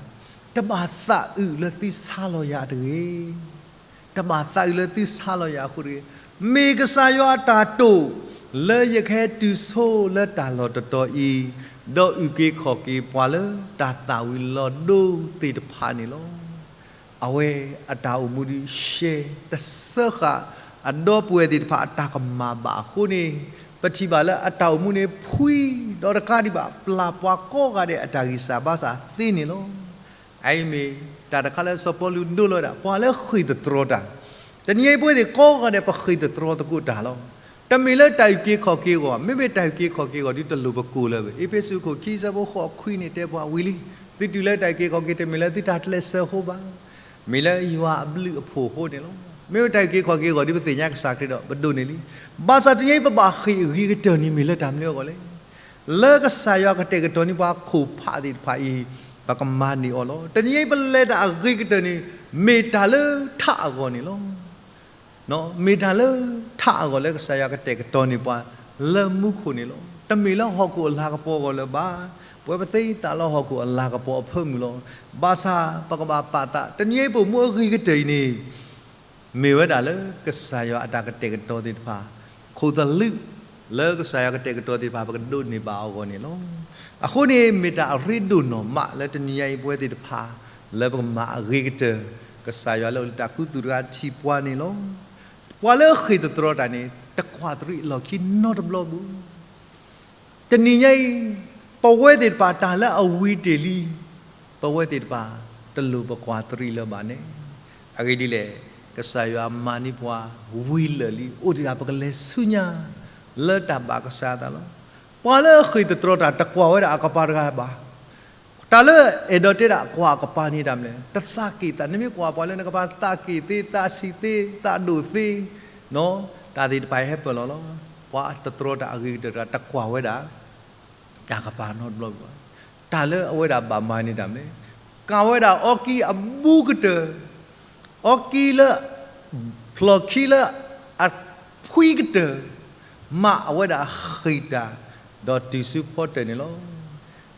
တဘၣ်သးအုးလၢသုဆါလီၤယၤတဂ့ၤ. တဘၣ်သးအုးလၢသုဆါလီၤယၤအဃိတဂ့ၤ. မ့ၢ်ကစၢ်ယွၤအတၢ်တိာ် လၢယကဟဲတုၤဆိလၢတၢ်လီၢ်တတီၤအံၤ, ဒီးအုၣ်က့ၤခီၣ်က့ၤပှၤလၢတၢ်သၣ်ဝံၤလီၤဒိသ့ၣ်တဖၣ်န့ၣ်လီၤ. အဝဲအတၢ်အိၣ်မူဒုးရှဲ တစၢဃာ် အဒီပုၢ်ဝဲၢ်သ့ၣ်တဖၣ်အတၢ်ကမၣ်ဘၣ်အဃိန့ၣ်, ပထံၣ်ဘၣ်လၢအတၢ်အိၣ်မူန့ၣ်ဖှံ, ဒီးတကးဒံးဘၣ် ပျၢ်ပှၤကိးဂၤဒဲးအတၢ်ဂံၢ်စၢ်ဘါစၢ်သ့န့ၣ်လီၤ. အအံၤမ့ၢ်တၢ်တခါလၢစီၤပီလူးဒိလီၤဝဲဒၣ် ပှၤလၢဃ့ၢ်သတြီၤတၢ်, တနံၤအံၤပဝဲသ့ၣ်ကိးဂၤဒဲး ပဃ့ၢ်သတြီၤသကိးတၢ်လီၤ. တမ့ၢ်လၢတၢ်အုၣ်က့ၤခီၣ်က့ၤအဂီၢ်, မ့မ့ၢ်တၢ်အုၣ်က့ၤခီၣ်က့ၤအဂီၢ်ဒုးတလိၣ်ပကိၢ်လၢၤဘၣ်. အ့းဖ့းစူးခိၣ်ခံဆၢဖိဃိးခွံန့ၣ်တဲပှၤဝံၤလံ, သုတုၤလၢတၢ်အုၣ်က့ၤခီၣ်က့ၤတမ့ၢ်လၢသုတၢ်ကျဲးစၢးအဃိဘၣ်, မ့ၢ်လၢယွၤအဘျုးအဖှိၣ်အဃိန့ၣ်လီၤ. မ့ၢ်ဝဲတၢ်အုၣ်က့ၤခီၣ်က့ၤအဂီၢ်ဒုးပသ့ၣ်ညါကစၢ်ခရံာ်ဒီးပဒိးန့ၢ်လံ. ဘၣ်ဆၣ်တနံၤအံၤပဘၣ်ဃ့ၢ်အဂ့ၤကတၢၢ်န့ၣ်မ့ၢ်လၢတၢ်မနုၤအဂီၢ်လဲၣ်. လၢကစၢ်ယွၤကတဲာ်ကတီၤန့ၢ်ပှၤခိၣ်ဖးသ့ၣ်တဖၣ်အံၤ, ပကမၤန့ၢ်အီၤလီၤ. တနံၤအံၤပလဲၤတၢ်အဂ့ၤကတၢၢ်န့ၣ် မ့ၢ်တၢ်လၢထးအဂီၢ်န့ၣ်လီၤ. မ့ၢ်တၢ်လၢထးအဂီၢ်လၢကစၢ်ယွၤကတဲာ်ကတီၤန့ၢ်ပှၤလၢမူခိၣ်န့ၣ်လီၤ. တမ့ၢ်လၢဟီၣ်ခိၣ်အလၤကပီၤအဂီၢ်လၢၤဘၣ်. ပဝဲပသ့သးလၢဟီၣ်ခိၣ်အလၤကပီၤအဖၢမုၢ်လီၤ. ဘၣ်ဆၣ်ပကဘၣ်ပာ်သး တနံၤအံၤပအိၣ်မူအဂ့ၤကတၢၢ်အံၤန့ၣ် မ့ၢ်ဝဲဒၣ်လၢကစၢ်ယွၤအတၢ်ကတဲာ်ကတီၤသ့ၣ်တဖၣ် ခိၣ်သလုး လၢကစၢ်ယွၤကတဲာ်ကတီၤသ့ၣ်တဖၣ် ပကဒိးန့ၢ်ဘၣ်အဂီၢ်န့ၣ်လီၤ. အဃိန့ၣ် မ့ၢ်တၢ်အရ့ဒိၣ်နီၢ်မးလၢတနံၤညါအံၤ ပဝဲသ့ၣ်တဖၣ် လၢပကမၤအဂ့ၤကတၢၢ် ကစၢ်ယွၤလၢအိၣ်လၢတၢ်ခူသူၣ်တဂၤထံၣ်ပှၤန့ၣ်လီၤ. ပှၤလၢအဃ့ၢ်သတြီတၢ်န့ၣ် တကွၢ်တရံးအလီၢ်ခံနီတဘျီဘၣ်. တနံၤညါအံၤ ပဝဲသ့ၣ်တဖၣ်တၢ်လၢအဝံၤတ့ၢ်လံ, ပဝဲသ့ၣ်တဖၣ် တလိၣ်ပကွၢ်တရံးလၢၤဘၣ်န့ၣ်, အဂ့ၢ်ဒ်လဲၣ်, ကစၢ်ယွၤမၤန့ၢ်ပှၤဝံၤလၢာ်လံ, အိၣ်ဒံးဒၣ်ပကလဲၤဆူညါ လၢတၢ်ဘၣ်ကစၢ်အသးလီၤ. ပှၤလၢအဃ့ၢ်သတြီတၢ် တကွၢ်ဝဲဒၣ်အကပၤတဂၤဘၣ်. တၢ်လၢအဲၣ်ဒိးတဲဒၣ်ကွၢ်အကပၤန့ၣ်တၢ်မနုၤလဲၣ်, တသးက့ၣ်သး, နမ့ၢ်ကွၢ်ပှၤလၢနကပၤ သးက့ၣ်သ့, သးဆံးသ့, သးဒိၣ်သ့, တၢ်သ့ၣ်တဖၣ်အံၤဟဲပၢၢ်လီၤလီၤ. ပှၤသတြီတၢ်အဂ့ၤကတၢၢ်တဂၤ တကွၢ်ဝဲဒၣ် တၢ်ကပၤနီတဘျီဘၣ်. တၢ်လၢအဝဲဒၣ်ဘၣ်မၤန့ၢ်တၢ်မနုၤလဲၣ်, ကၢ်ဝဲဒၣ်အီကံအဘူးကတၢၢ်, အီကံလၢ ဖျိးခံလၢအဖှံကတၢၢ်, မၤအဝဲဒၣ်ဃ့ၢ်တၢ် ဒီးတုၤဆူဖီတၢၣ်န့ၣ်လီၤ.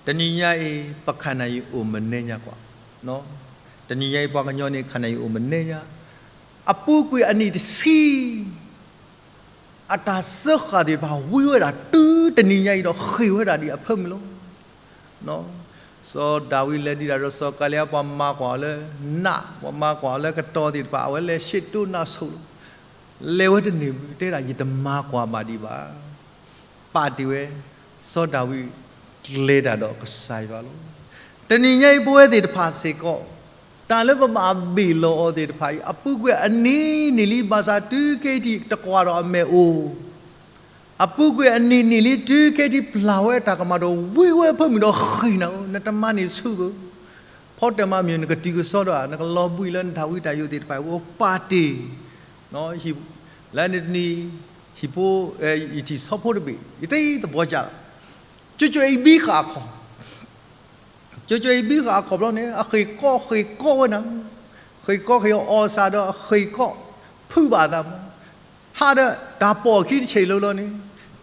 တနံၤညါအံၤ ပခါနၢ်ယံၤအိၣ်မနဲညါကွၢ်, တနံၤညါအံၤ ပှၤကညီန့ၣ် ခါနၢ်ယံၤအိၣ်မနဲညါ, အပူၤကွံာ်အနံၣ်တဆံ အတၢ်စၢဃာ်သ့ၣ်တဖၣ် ဝံဝဲဒၣ်တုၤတနံၤညါအံၤဒီး ဃ့ၢ်ဝဲဒၣ်ဒ်အဖၢမုၢ်လီၤ. စီၤဒၤဝံးလဲၤဒံးဒၣ်ဒီးစီၤကၤလံယါ, ပှၤမၤကွၢ်အီၤလၢနး, ပှၤမၤကွၢ်အီၤလၢကတီၤသ့ၣ်တဖၣ်, အဝဲလဲၤရှ့တိနၢ်ဆိးလီၤ. လဲၤဝဲတန့ၢ်ဘၣ်, တဲဒၣ် ယတမၤကွၢ်ဘၣ်ဒံးဘၣ်. ပာ်တ့ၢ်ဝဲ, စီၤဒၤဝံးကျဲၤတၢ်ဒီးကစၢ်ယွၤလီၤ. တနံၤညါအံၤ ပဝဲသ့ၣ်တဖၣ်စ့ၢ်ကီး တၢ်လၢပဘၣ်ဘ့ၣ်လီၤအီၤသ့ၣ်တဖၣ်အံၤ အပူၤကွံာ်အနံၤနံၣ်လံ, ဘၣ်ဆၣ်တုၤခဲအံၤထံးတကွၢ်ဒီးအမဲာ်အိၣ်, အပူၤကွံာ်အနံၤနံၣ်လံ, တုၤခဲအံၤထံးပျၢ်ဝဲတၢ်ကမၣ်ဒီး ဝံဝဲဖၢမုၢ်ဒီးဃ့ၢ်နၤဧၢ, နတမၤန့ၢ်ဆူၣ်ဘၣ်. ဖီတၢၣ်မးမ့ၢ် နကတုၤကစီဒီဧါ, နကလီၤဘှံးလၢနတၢ်ဝံတၢ်ယိာ်သ့ၣ်တဖၣ်အံၤ အိၣ်ပာ်တ့ၢ် လၢနတနံၤ ဟံၣ်ဖိ, ယထံၣ်ဆီဖိတဘ့ၣ်, ယသ့သဘီကၢ်လီၤ. ကၠိကၠိအံၤဘံဃာ်အခီၣ်, ကၠိကၠိအံၤဘံဃာ်အခီၣ်ဘျီန့ၣ် အဃ့ၢ်ကီဃ့ၢ်ကီဝဲနၤ, ဃ့ၢ်ကီဃ့ၢ်အီၣ်စၢ်ဒီးအဃ့ၢ်ကီ ဖုးဘၣ်အသးမး, ဟးဒီးတၢ်ပိာ်အခံတဆံးလိၤလီၤန့ၣ်,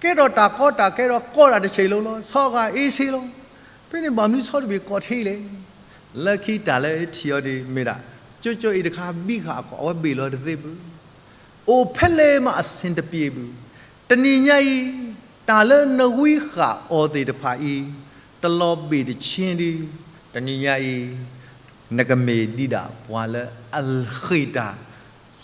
ကဲထီၣ်တၢ်ကီတၢ်ခဲဒီးကီတၢ်တဆံးလိၤလီၤ, ဆီဂာ်အ့ဆ့လီၤ. ဖဲန့ၣ်ဘၣ်မနုၤဆီတဘ့ၣ်ကီထဲလဲၣ်. လၢခံတၢ်လၢထံၣ်အီၤဒ်မ့ၢ်ဒၣ် ကၠိကၠိအံၤတခါဘံဃာ်အခီၣ်, အဝဲဘ့ၣ်လီၤတသ့ဘၣ်. အိၣ်ဖဲလဲၣ်မး အဆင်တပြေဘၣ်. တနံၤညါအံၤ တၢ်လၢနဝံဃာ်အီၤသ့ၣ်တဖၣ်အံၤ တလီၤဘ့ၣ်တဆ့ဒီး တနံၤညါအံၤ နကမ့ၢ်ဒံးဒၣ်ပှၤလၢအဃ့ၢ်တၢ်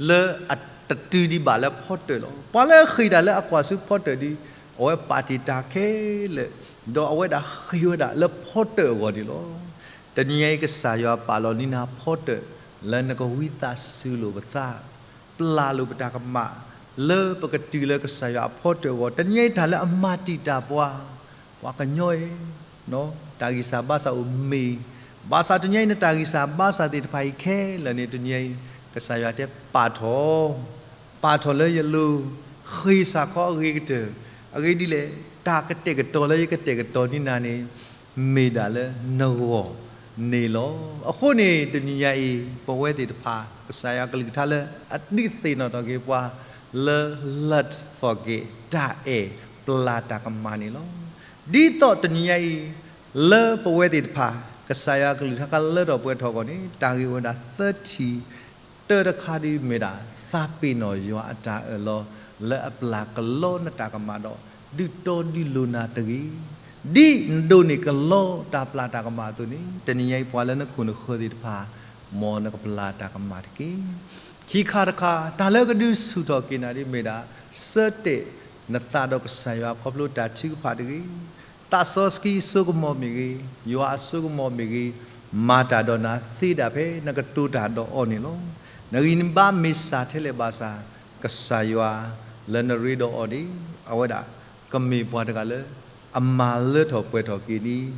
လၢအတတုၤဒံးဘၣ်လၢဖီတၢၣ်လီၤ. ပှၤလၢအဃ့ၢ်တၢ်လၢအကွၢ်ဆူဖီတၢၣ်ဒီး အဝဲပာ်တ့ၢ်တၢ်ခဲလၢာ်, ဒီးအဝဲဒၣ်ဃ့ၢ်ဝဲဒၣ်လၢဖီတၢၣ်အဂီၢ်န့ၣ်လီၤ. တနံၤညါအံၤ ကစၢ်ယွၤပာ်လီၤန့ၢ်နၤဖီတၢၣ် လၢနကဝံသးစူၤလိာ်ပသး, ပျၢ်လိာ်ပတၢ်ကမၣ် လၢပကတုၤလၢကစၢ်ယွၤအဖီတၢၣ်အဂီၢ်, တနံၤညါအံၤတၢ်လၢအမၤတံာ်တာ်ပှၤ, ပှၤကညီဧၢ, တၢ်ဂံၢ်စၢ်ဘါစၢ်အိၣ်မ့ၢ်, ဘၣ်ဆၣ်တနံၤညါအံၤ နတၢ်ဂံၢ်စၢ်ဘါစၢ်သ့ၣ်တဖၣ်အံၤခဲလၢာ်န့ၣ် တနံၤညါအံၤ ကစၢ်ယွၤတဲပာ်ထီၣ်, ပာ်ထီၣ်လၢယလိၤ, ဃ့ၢ်စ့ၢ်ကီးအဂ့ၤကတၢၢ်, အဂ့ၢ်ဒ်လဲၣ်, တၢ်ကတဲာ်ကတီၤလၢယကတဲာ်ကတီၤန့ၢ်နၤန့ၣ် မ့ၢ်ဒၣ်လၢနဂီၢ်န့ၣ်လီၤ. အဃိန့ၣ် တနံၤညါအံၤ ပဝဲသ့ၣ်တဖၣ် ကစၢ်ယွၤကလုၢ်ကထါလၢအဒုးသ့ၣ်နီၣ်ထီၣ်က့ၤပှၤလၢ let forget တၢ်အဲၣ်ပျၢ်တၢ်ကမၣ်န့ၣ်လီၤ. ဒ်သိးတနံၤညါအံၤ လၢပဝဲသ့ၣ်တဖၣ် ကစၢ်ယွၤကလုၢ်ကထါကလၢထီၣ်ပှဲၤထီၣ်အဂီၢ်န့ၣ် တၢ်ဂ့ၢ်အိၣ်ဝဲဒၣ်သၢထံၣ်, တၢတခါဒ်မ့ၢ်ဒၣ် သးပ့ၤနီၣ်ယွၤအတၢ်အၢၣ်လီၤ လၢအပျၢ်ကလီနတၢ်ကမၣ်ဒီး ဒုးတီဒုးလိၤနၤတဂ့ၤ, ဒ်နဒိးန့ၢ်ကလီတၢ်ပျၢ်တၢ်ကမၣ်အသိးန့ၣ် တနံၤညါအံၤပှၤလၢနခိၣ်နဃၢၤသ့ၣ်တဖၣ် မ်နကပျၢ်တၢ်ကမၣ်တက့ၢ်. ခံခါတခါ တၢ်လၢကဒုးဆူၣ်ထီၣ်က့ၤနၤဒ်မ့ၢ်ဒၣ် ဆၢတဲာ်နသးဒီးကစၢ်ယွၤခီဖျိတၢ်ထုကဖၣ်တဂ့ၤ, သးစီဆှံအစိကမီၤမ့ၢ်ဂ့ၤ, ယွၤအစိကမီၤမ့ၢ်ဂ့ၤ, မၤတၢ်ဒီးနၤသ့ဒၣ်ဖဲနကတိၤတၢ်ဒီးအီၤန့ၣ်လီၤ. နဂံၢ်နဘါမ့ၢ်စၢ်ထဲလဲၣ်ဘၣ်ဆၣ် ကစၢ်ယွၤလၢနရ့ဒီးအီၤန့ၣ် အဝဲဒၣ်ကမ့ၢ်ပှၤတဂၤလၢ အမၤလၢထီၣ်ပှဲၤထီၣ်က့ၤန့ၣ်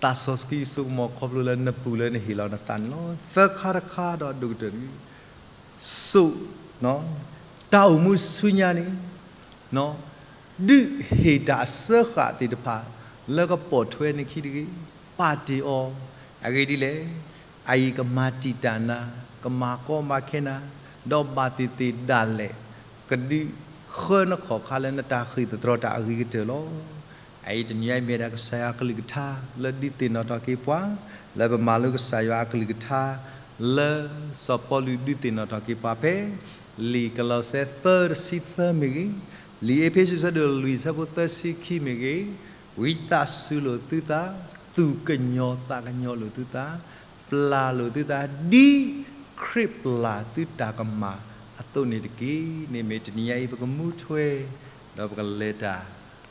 သးစီဆှံအစိကမီၤခီဖျိလၢနပူၤလၢနဟ့ၣ်လီၤနသးန့ၣ်လီၤ. သၢခါတခါဒီးအဒိၣ်ကတၢၢ်န့ၣ် စိၣ်, တၢ်အိၣ်မူဆူညါန့ၣ် ဒုးဟ့ၣ်တၢ်အစၢဃာ်သ့ၣ်တဖၣ် လၢကပိာ်ထွဲနခံတဂ့ၤ, ပာ်တ့ၢ်အီၤ, အဂ့ၢ်ဒ်လဲၣ်, အအံၤကမၤတံာ်တာ်နၤ, ကမၤကီမၤခဲနၤ, ဒီးဘၣ်သ့ၣ်သ့ၣ်ဒၣ်လဲာ် ကဒုးဃၢနခီၣ်ခါလၢနတၢ်ဃ့ၢ်သတြီတၢ်အဂ့ၤကတၢၢ်လီၤ. အအံၤတနံၤအံၤမ့ၢ်ဒၣ်ကစၢ်ယွၤကလုၢ်ကထါ လၢဒုးသ့ၣ်နီၣ်ထီၣ်က့ၤပှၤ, လၢပမၤလိကစၢ်ယွၤအကလုၢ်ကထါ လၢစီၤပီလူးဒုးသ့ၣ်နီၣ်ထီၣ်က့ၤပှၤဖဲ လံာ်ကလီးစဲ သၢ တဆံသၢ မ့ၢ်ဂ့ၤ, လံာ်အ့းဖ့းစူး အဆၢဒိၣ်လွံၢ် အဆၢဖိသၢဆံခံမ့ၢ်ဂ့ၤ, ဝံသးစူၤလိာ်သုသး, သူၣ်ကညီၤသးကညီၤလိာ်သုသး, ပျၢ်လိာ်သုသး ဒ်ခရံာ်ပျၢ်သုတၢ်ကမၣ်အသိးန့ၣ်တက့ၢ်. န့ၣ်မ့ၢ်တနံၤညါအံၤ ပကမူထွဲ ဒီးပကလဲၤတၢ်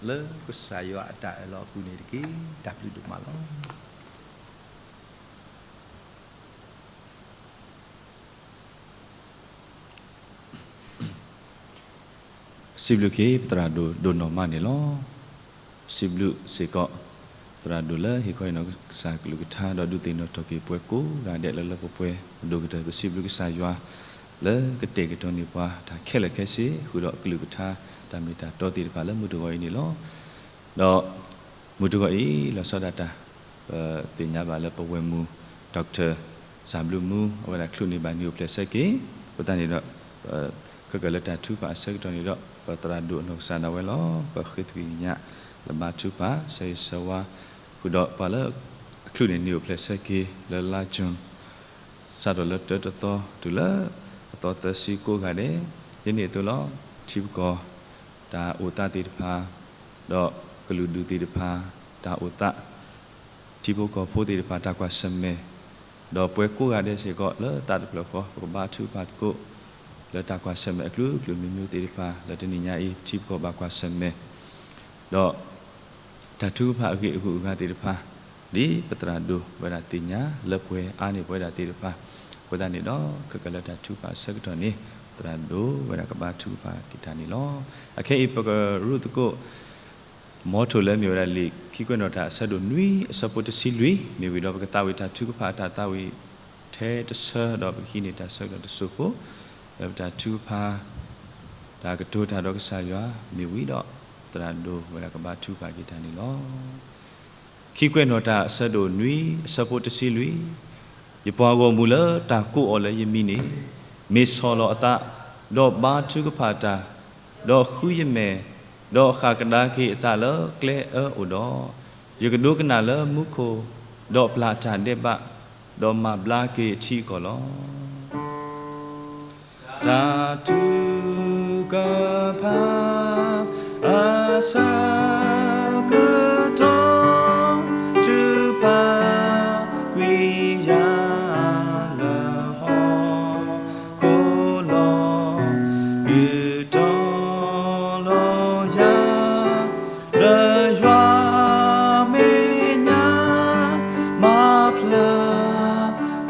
လၢကစၢ်ယွၤအတၢ်အၢၣ်လီၤအပူၤန့ၣ်တက့ၢ်. တၢ်ဘျုးဒိၣ်မးလီၤ. စံးဘျုးက့ၤ ပသရၣ်ဒိၣ်ဒိၣ်နီၢ်မးန့ၣ်လီၤ. စံးဘျုးစ့ၢ်ကီး သရၣ်ဒိၣ်လၢဟ့ၣ်ခီဟ့ၣ်နီၤကစၢ်ကလုၢ်ကထါ ဒီးဒုးသ့ၣ်နီၣ်ထီၣ်က့ၤပှၤကိးဂၤဒဲးလၢလၢပှဲၤပှဲၤ ပဒိၣ်ကတၢၢ် ပစံးဘျုးကစၢ်ယွၤ လၢကတဲာ်ကတီၤန့ၢ်ပှၤတၢ်ခဲလၢာ်ခဲဆ့ ဃုာ်ဒီးကလုၢ်ကထါ တၢ်မ့ၢ်တၢ်တီသ့ၣ်တဖၣ်လၢမုၢ်တဂီၤအံၤန့ၣ်လီၤ. ဒီးမုၢ်တဂီၤအံၤ လီၤဆီဒၣ်တၢ် ပသ့ၣ်ညါဘၣ်လၢပဝဲၢ်မုၢ် Doctor စၢ်ဘျုးမူ အဝဲဒၣ်ချုးန့ၢ်ဘၣ်နံၣ်အိၣ်ဖျဲၣ်ဆၢက့ၤ, အဃိသတးန့ၣ်ဒီး ခဲကၢၣ်လၢတၢ်ထုကဖၣ်အဆၢကတီၢ်န့ၣ်ဒီး ပသရၣ်ဒိၣ်အနီၢ်ကစၢ်ဒၣ်ဝဲလီၤ. ပဃ့သကွံာ်ကညး လၢဘါထုကဖၣ် ဆၢဂ့ၤဆၢဝါ ဃုာ်ဒီးပှၤလၢ အချုးန့ၢ်နံၣ်အိၣ်ဖျဲၣ်ဆၢက့ၤ လၢလါကၠူၣ် စးထီၣ်လၢတၢတသီ တုၤလၢအသီသၢဆံကိးဂၤဒဲး ဒ်န့ၣ်အသိးလီၤ. ထံပကီၢ် တၢ်အိၣ်သးသ့ၣ်တဖၣ် ဒီးကလုာ်ဒူၣ်သ့ၣ်တဖၣ် တၢ်အိၣ်သး ထံဖိကီၢ်ဖိသ့ၣ်တဖၣ် တၢ်ကွၢ်ဆၢၣ်မဲာ်, ဒီးပှၤကိးဂၤဒဲးစ့ၢ်ကီး လၢသးတဖျၢၣ်ဃီ ပကဘါထုကဖၣ်သကိး လၢတၢ်ကွၢ်ဆၢၣ်မဲာ်အကလုာ်ကလုာ်မံၤမံၤသ့ၣ်တဖၣ် လၢတနံၤညါအံၤ ထံပကီၢ်ဘၣ်ကွၢ်ဆၢၣ်မဲာ် ဒီး တၢ်ထုကဖၣ်အဂ့ၢ်အဂုၤအဂၤသ့ၣ်တဖၣ် ဒ်ပသရၣ်ဒိၣ်ဝဲဒၣ်သ့ၣ်ညါလၢပှဲၤအါန့ၢ်ပဝဲဒၣ်သ့ၣ်တဖၣ်, အဃိသတးန့ၣ်ဒီး ခဲကၢၣ်လၢတၢ်ထုကဖၣ်အဆၢကတီၢ်န့ၣ် သရၣ်ဒိၣ်ဝဲဒၣ်ကဘါထုကဖၣ်က့ၤတၢ်န့ၣ်လီၤ. အခဲအံၤ ပကရူၢ်သကိး မ်ထိၣ်လၢမ့ၢ်ဝဲဒၣ်လံာ်ခံကွဲးနီၣ်တၢ်အဆၢဒိၣ်နွံ အဆၢဖိတဆံလွံၢ် မ့ၢ်ဝံၤဒီး ပကသးဝံၣ်တၢ်ထုကဖၣ်အတၢ်သးဝံၣ်ထဲတဆၢ ဒီးပကဟံးန့ၢ်တၢ်ဆၢကတီၢ်တစိၢ်ဖိ လၢပတၢ်ထုကဖၣ် တၢ်ကတိၤတၢ်ဒီးကစၢ်ယွၤ မ့ၢ်ဝံၤဒီး သရၣ်ဒိၣ်ဝဲဒၣ်ကဘါထုကဖၣ်က့ၤတၢ်န့ၣ်လီၤ. ခံကွဲးနီၣ်တၢ်အဆၢဒိၣ်နွံ အဆၢဖိတဆံလွံၢ်, ယပှၤဂီၢ်မုၢ်လၢတၢ်ကိးအီၤလၢယမံၤန့ၣ် မ့ၢ်ဆီၣ်လီၤအသး, ဒီးဘါထုကဖၣ်တၢ်, ဒီးဃုယမဲာ်, ဒီးဃၣ်ကဒါက့ၤအသးလၢကျဲအၢအိၣ်ဒီး, ယကဒိကနၣ်လၢမူခိၣ်, ဒီးပျၢ်တၢ်ဒဲးဘး, ဒီးမၤဘျါက့ၤအထံအကီၢ်လီၤ. တၢ်ထုကဖၣ် အဆၢကတီၢ် ထုကဖၣ်ကွံာ်ယၤလၢ ဟီၣ်ခိၣ်လီၤ. ဒုးတီၤလီၤယၤ လၢယွၤမဲာ်ညါ မၤဖျါ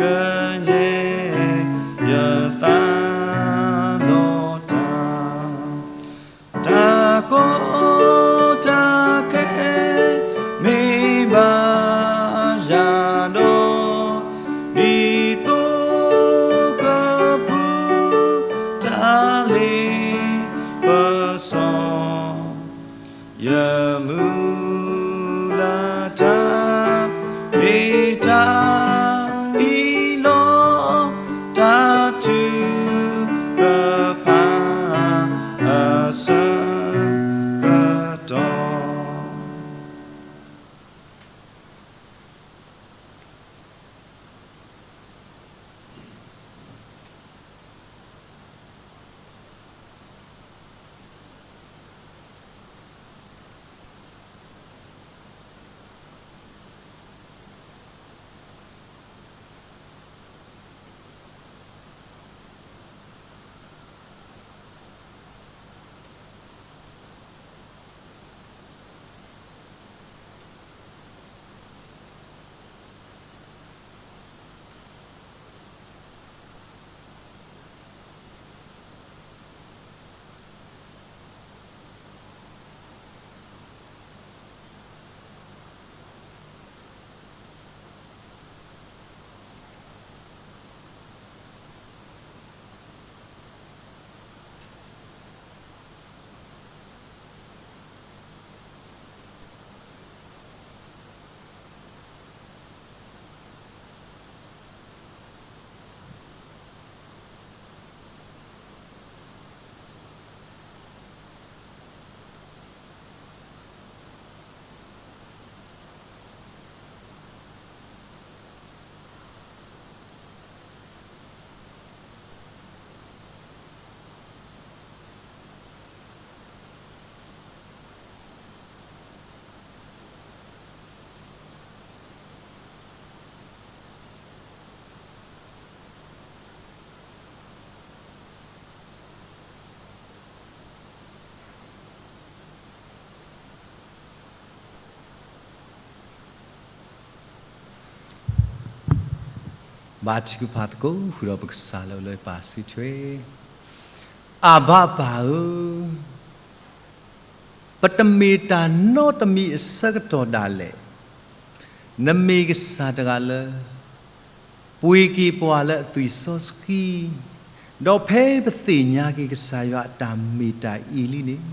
ကယဲၢ်ယသးဒီးတၢ် တၢ်ကိးတၢ် ဘါထုကဖၣ်သကိးဃုာ်ဒီးပကစၢ်လၢအအိၣ်လၢပၢ်စုထွဲ, အၢ်ဘၣ်ပၢ်ဧၢ, ပတမ့ၢ်တၢ်နီတမံၤအဆၢကတီၢ်ဒၣ်လဲာ်, နမ့ၢ်ကစၢ်တဂၤလၢ ပှ့ၤက့ၤပှၤလၢအသွံၣ်စီဆှံ, ဒီးဖဲပသ့ၣ်ညါက့ၤကစၢ်ယွၤအတၢ်မ့ၢ်တၢ်အံၤလံန့ၣ်,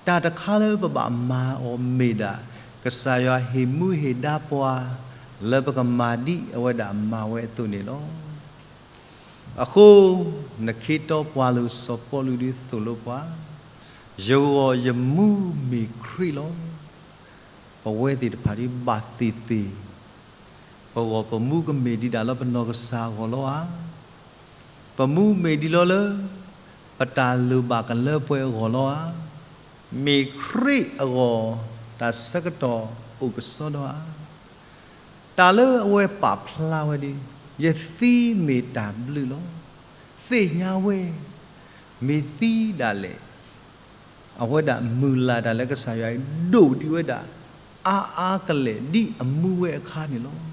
တၢ်တခါလၢပဘၣ်မၤအီၤမ့ၢ်ဒၣ် ကစၢ်ယွၤဟ့ၣ်မူဟ့ၣ်ဒါပှၤ လၢပကမၤဒ်အဝဲဒၣ်မၤဝဲအသိးန့ၣ်လီၤ. အဃိ, နခ့တီပှၤလိာ်စီၤပီလူးဒုးသိၣ်လိပှၤ, ယဂီၢ်ယမူမ့ၢ်ခရံာ်လီၤ. ပဝဲသ့ၣ်တဖၣ်ဒ်ဘၣ်သ့ၣ်သ့ၣ်, ပဂီၢ်ပမူကမ့ၢ်ဒံးဒၣ်လၢပနီၢ်ကစၢ်အဂီၢ်လီၤဧါ. ပမူမ့ၢ်ဒံးလီၤလၢ ပတၢ်လိၣ်ဘၣ်ကလၢပှဲၤအဂီၢ်လီၤဧါ. မ့ၢ်ခရံာ်အဂီၢ် တၢ်ဆၢကတီၢ်အိၣ်ကစီဒီဧါ. တၢ်လၢအဝဲပာ်ဖျါဝဲဒၣ်, ယသံမ့ၢ်တၢ်ဘျုးလီၤ. သ့ၣ်ညါဝဲ, မ့ၢ်သံဒၣ်လဲာ် အဝဲဒၣ်မုၢ်လၢ်တၢ်လၢကစၢ်ယွၤအံၤ ဒိၣ်ဒံးဝဲဒၣ် အါအါကလဲာ်ဒ်အမူဝဲအခါန့ၣ်လီၤ.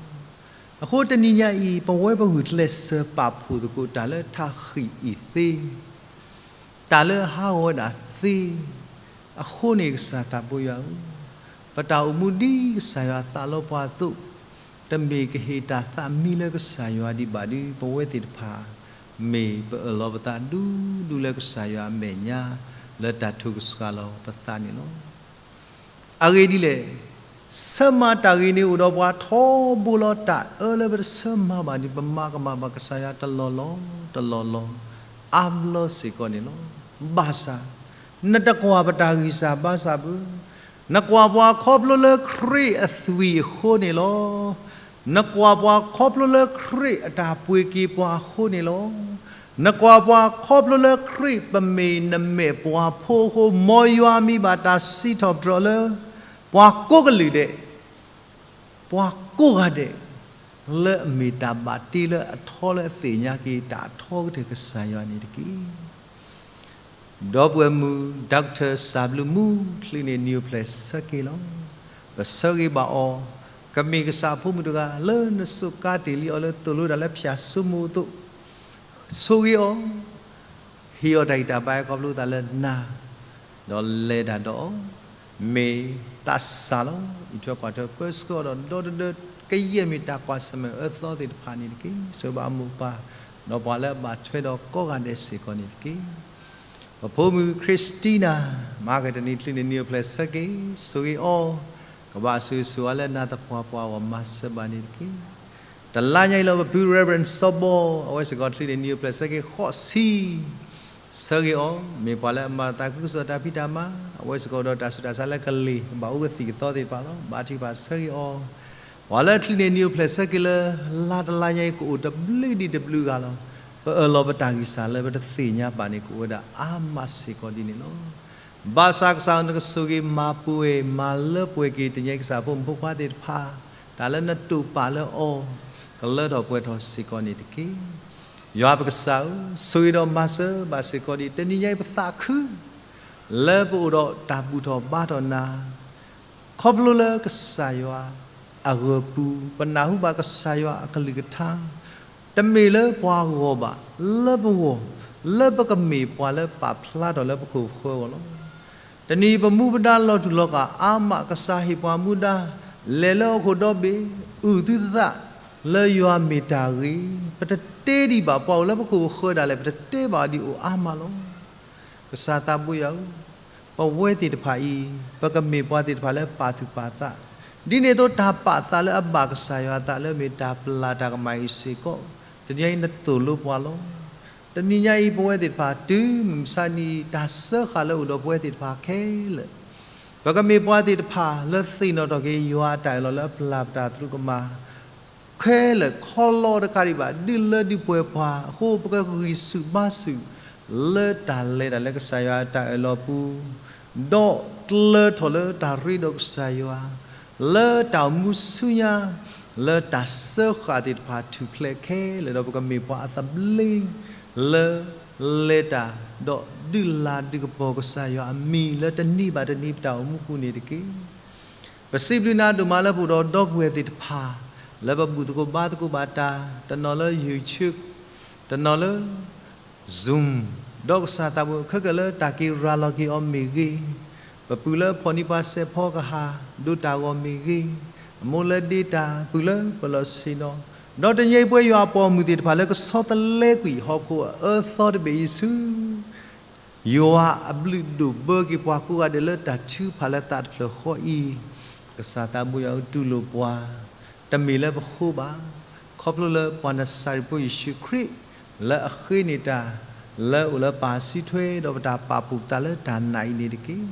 အဃိတနံၤညါအံၤ ပဝဲပဂုာ်ကျဲးစၢးပာ်ဖှိၣ်သကိးတၢ်လၢထးဃံၣ်အံၤသ့, တၢ်လၢအဟးဂီၤဝဲဒၣ်သ့, အဃိန့ၣ်ကစၢ်သးဘိယွၤဧၢ, ပတၢ်အိၣ်မူဒ်ကစၢ်ယွၤသးလီပှၤအသိး, တမ့ၢ်ကဟ့ၣ်တၢ်သးမံလၢကစၢ်ယွၤဒံးဘၣ်ဒီး ပဝဲသ့ၣ်တဖၣ် မ့ၢ်ပအၢၣ်လီၤပသးဒူဒူလၢကစၢ်ယွၤအမဲာ်ညါ လၢတၢ်ထုကဖၣ်လီၤပသးန့ၣ်လီၤ. အဂ့ၢ်ဒ်လဲၣ်, ဆၢမၤတၢ်ဂ့ၤန့ၣ်အိၣ်ဒီးပှၤထီဘိလီၤ. တၢ်အၢလၢပတဆၢမၤဘၣ်န့ၣ် ပမၤကမၣ်ဘၣ်ကစၢ်ယွၤတလီၢ်လီၢ်တလီၢ်လီၢ် အါဘျီစ့ၢ်ကီးန့ၣ်လီၤ. ဘၣ်ဆၣ်, နတကွၢ်ပတၢ်ဂံၢ်စၢ်ဘါစၢ်ဘၣ်. နကွၢ်ပှၤခီဖျိလၢခရံာ်အသွံၣ်အဃိန့ၣ်လီၤ. နကွၢ်ပှၤခီဖျိလၢခရံာ်အတၢ်ပှ့ၤက့ၤပှၤအဃိန့ၣ်လီၤ. နကွၢ်ပှၤခီဖျိလၢခရံာ်ပမ့ၢ်နမဲာ်ပှၤဖိအဃိ, မ်ယွၤမံဘၣ်တၢ်စံးထီၣ်ပတြၢၤလၢ ပှၤကိးကလုာ်ဒဲး, ပှၤကိးဂၤဒဲး, လၢအမ့ၢ်တၢ်ဘၣ်တ့လၢအထီလၢအသ့ၣ်ညါက့ၤတၢ်အထီကတၢၢ်ကစၢ်ယွၤန့ၣ်တက့ၢ်. ဒီပုၢ်ဝဲၢ်မုၣ် Doctor စၢ်ဘျုးမူ ချုးန့ၢ်နံၤအိၣ်ဖျဲၣ်ဆၢက့ၤလီၤ. ပဆၢဂ့ၤဘၣ်အီၤ, ကမ့ၢ်ကစၢ်အဖိမုၣ်တဂၤ လၢနစိာ်ကါတ့ၢ်လံအီၤလၢသိၣ်လိတၢ်လၢဖၠၣ်စိမိၤအသိး, ဆိၣ်ဂ့ၤအီၤ, ဟ့ၣ်အီၤတၢ်ဂံၢ်တၢ်ဘါ ခီဖျိသးလၢနၤ, ဒီးလဲၤတၢ်ဒီးအီၤ, မ့ၢ်သးစၢ်လီၤ. အံးထွဲကွၢ်ထွဲပၢဆှၢအီၤဒီး ဒီတဒၢကယဲၢ်မ့ၢ်တၢ်ကွၢ်ဆၢၣ်မဲာ်အၢသီသ့ၣ်တဖၣ်န့ၣ်တက့ၢ်. ဆိၣ်ဂ့ၤဘၣ်အမိၢ်ပၢ်, ဒီးပှၤလၢအဘၣ်ထွဲဒီးကိးဂၤဒဲးစ့ၢ်ကီးန့ၣ်တက့ၢ်. ပဖိမုၣ် Christina မၤကတနံၤ ချုးန့ၢ်နံၤအိၣ်ဖျဲၣ်ဆၢက့ၤ, ဆိၣ်ဂ့ၤအီၤ, ကဘၣ်ဆိၣ်ဂ့ၤဆိၣ်ဝါလၢနၤသပှၢ်ပှၢ်အဂီၢ် မၤစၢၤဘၣ်န့ၣ်တက့ၢ်. တလါညါအံၤလီၤ ပဖု Reverend စီၤဘီ, အဝဲစ့ၢ်ကီးချုးန့ၢ်နံၤအိၣ်ဖျဲၣ်ဆၢက့ၤဃိးဆံ, ဆၢဂ့ၤအီၤ, မ့ၢ်ပှၤလၢအမၤသးခုကစီၣ်တၢ်ဖံးတၢ်မၤ, အဝဲစ့ၢ်ကီးဒီးတၢ်ဆူးတၢ်ဆါလၢကလ့ၢ် ဘၣ်အိၣ်ကသံၣ်ကသီသ့ၣ်တဖၣ်လီၤ. ဘါထုကဖၣ်ဆၢဂ့ၤအီၤ, ပှၤလၢချုးန့ၢ်နံၤအိၣ်ဖျဲၣ်ဆၢက့ၤလၢ လါတလါညါအံၤ ကအိၣ်တဘျုးဒံးတဘျုးဂၤလီၤ. ပအၢၣ်လီၤပတၢ်ဂံၢ်စၢ်လၢပတသ့ၣ်ညါဘၣ်န့ၣ် ကအိၣ်ဝဲဒၣ်အါမးစ့ၢ်ကီးဒ်န့ၣ်လီၤ. ဘၣ်ဆၣ်ကစၢ်နကဆိၣ်ဂ့ၤမၤပှဲၤမၤလၢပှဲၤက့ၤ တနံၤညါအံၤကစၢ်ဖိမုၣ်ဖိခွါသ့ၣ်တဖၣ်, တၢ်လၢနတိာ်ပာ်လၢအီၤ, ကလၢထီၣ်ပှဲၤထီၣ်စ့ၢ်ကီးန့ၣ်တက့ၢ်. ယွၤပကစၢ်ဧၢ, ဆိၣ်ဂ့ၤဒီးမၤစၢၤဘၣ်စ့ၢ်ကီးဒံး တနံၤညါအံၤပသးခု လၢပအိၣ်ဒီးတၢ်ဘူၣ်ထီၣ်ဘါထီၣ်နၤ ခီဖျိလၢကစၢ်ယွၤအဂၢၤပူၤ, ပနၢ်ဟူဘၣ်ကစၢ်ယွၤအကလုၢ်ကထါ, တမ့ၢ်လၢပှၤဂီၢ်ဘၣ်, လၢပဂီၢ်, လၢပကမ့ၢ်ပှၤလၢပာ်ဖျါထီၣ်လၢပခိၣ်ပဃၢၤအဂီၢ်လီၤ. တနံၤအံၤပမူပဒါလီၤတူာ်လီၤကာ်အါမး, ကစၢ်ဟ့ၣ်ပှၤမူဒါ, လဲၤလၢဟီၣ်ခိၣ်ဒီဘ့ၣ်, အုၣ်သုသးလၢယွၤမ့ၢ်တၢ်ဂ့ၤ, ပတတဲဒံးဘၣ်ပှၤအိၣ်လၢပခိၣ်ပဃၢၤဒၣ်လဲာ်, ပတတဲဘၣ်ဒံးအိၣ်အါမးလီၤ. ကစၢ်သးဘိယွၤဧၢ, ပဝဲသ့ၣ်တဖၣ်အံၤ, ပကမ့ၢ်ပှၤသ့ၣ်တဖၣ်လၢပာ်သူၣ်ပာ်သး, ဒ်န့ၣ်အသိးတၢ်ပာ်သးလၢအဘၣ်ကစၢ်ယွၤအသးလၢမ့ၢ်တၢ်ပလၢ်တၢ်ကမၣ်အံၤစ့ၢ်ကီး, တနံၤညါအံၤနသိၣ်လိပှၤလီၤ. တနံၤညါအံၤပဝဲသ့ၣ်တဖၣ် တုၤမုၢ်မဆါတနံၤအံၤ တၢ်စၢဃာ်လၢအိၣ်ဒီးပဝဲသ့ၣ်တဖၣ်ခဲလၢာ်, ပကမ့ၢ်ပှၤသ့ၣ်တဖၣ်လၢသ့ၣ်နီၣ်ထီၣ်က့ၤယွၤအတၢ်အၢၣ်လီၤလၢအပျၢ်ပတၢ်သရူးကမၣ် ခဲလၢာ်ခီလီတခါဒံးဘၣ်, ဒုးလၢဒုးပှဲၤပှၤအဃိ ပကဂံၢ်ဆူၣ်ဘါဆူၣ် လၢတၢ်လဲၤတၢ်လၢကစၢ်ယွၤအတၢ်အၢၣ်လီၤပူၤ, ဒီးကျၢထီၣ်လၢတၢ်ရ့ဒီးကစၢ်ယွၤ, လၢတၢ်အိၣ်မူဆူညါ, လၢတၢ်စၢဃာ်သ့ၣ်တဖၣ်ထူၣ်ဖျဲးခဲလၢာ်, ဒီးပကမ့ၢ်ပှၤအသဘျ့ လၢလဲၤတၢ် ဒီးဒုးလၤဒုးကပီၤကစၢ်ယွၤအမံၤ လၢတနံၤဘၣ်တနံၤပတၢ်အိၣ်မူပူၤန့ၣ်တက့ၢ်. ပစံးဘျုးနၤဒိၣ်မးလၢပအိၣ်ဒီးဒီပုၢ်ဝဲၢ်သ့ၣ်တဖၣ် လၢပဘူၣ်သကိးဘါသကိးဘၣ်တၢ်, တနီၤလၢ YouTube, တနီၤလၢ Zoom, ဒီးကစၢ်သးဘိယွၤ ခဲကလၢတၢ်က့ၤရၤလီၤက့ၤအီၤမ့ၢ်ဂ့ၤ, ပပုၢ်လၢဖီၣ်န့ၢ်ပှၤစဲးဖီကဟၣ် ဒိးတၢ်ဂီၤမ့ၢ်ဂ့ၤ, အမိၢ်လၢဒ့တၢ် ပုၢ်လၢပလီၢ်ဆ့ၣ်နီၤ, ဒီးတနံၤအံၤပဝဲယွၤအပိာ်မုၣ်သ့ၣ်တဖၣ်လၢကဆီတလဲကွံာ် ဟီၣ်ခိၣ်အအၢသီတဘ့ၣ်အံၤဆူ ယွၤအဘျုးဒိၣ်ဘၢက့ၤပှၤကိးဂၤဒဲးလၢတၢ်ထုကဖၣ်လၢသးတဖျၢၣ်ဃီအံၤ, ကစၢ်သးဘိယွၤဧၢ တူၢ်လိာ်ပှၤ, တမ့ၢ်လၢပဃိဘၣ်, ခီဖျိလၢပှၤနစၤရ့းဖိယ့ၣ်ၡူးခရံာ် လၢအဃ့န့ၢ်တၢ် လၢအအိၣ်လၢပၢ်စုထွဲ ဒီးပတၢ်ပာ်ဖှိၣ်ပသးလၢတၢ်နာ်အံၤန့ၣ်တက့ၢ်.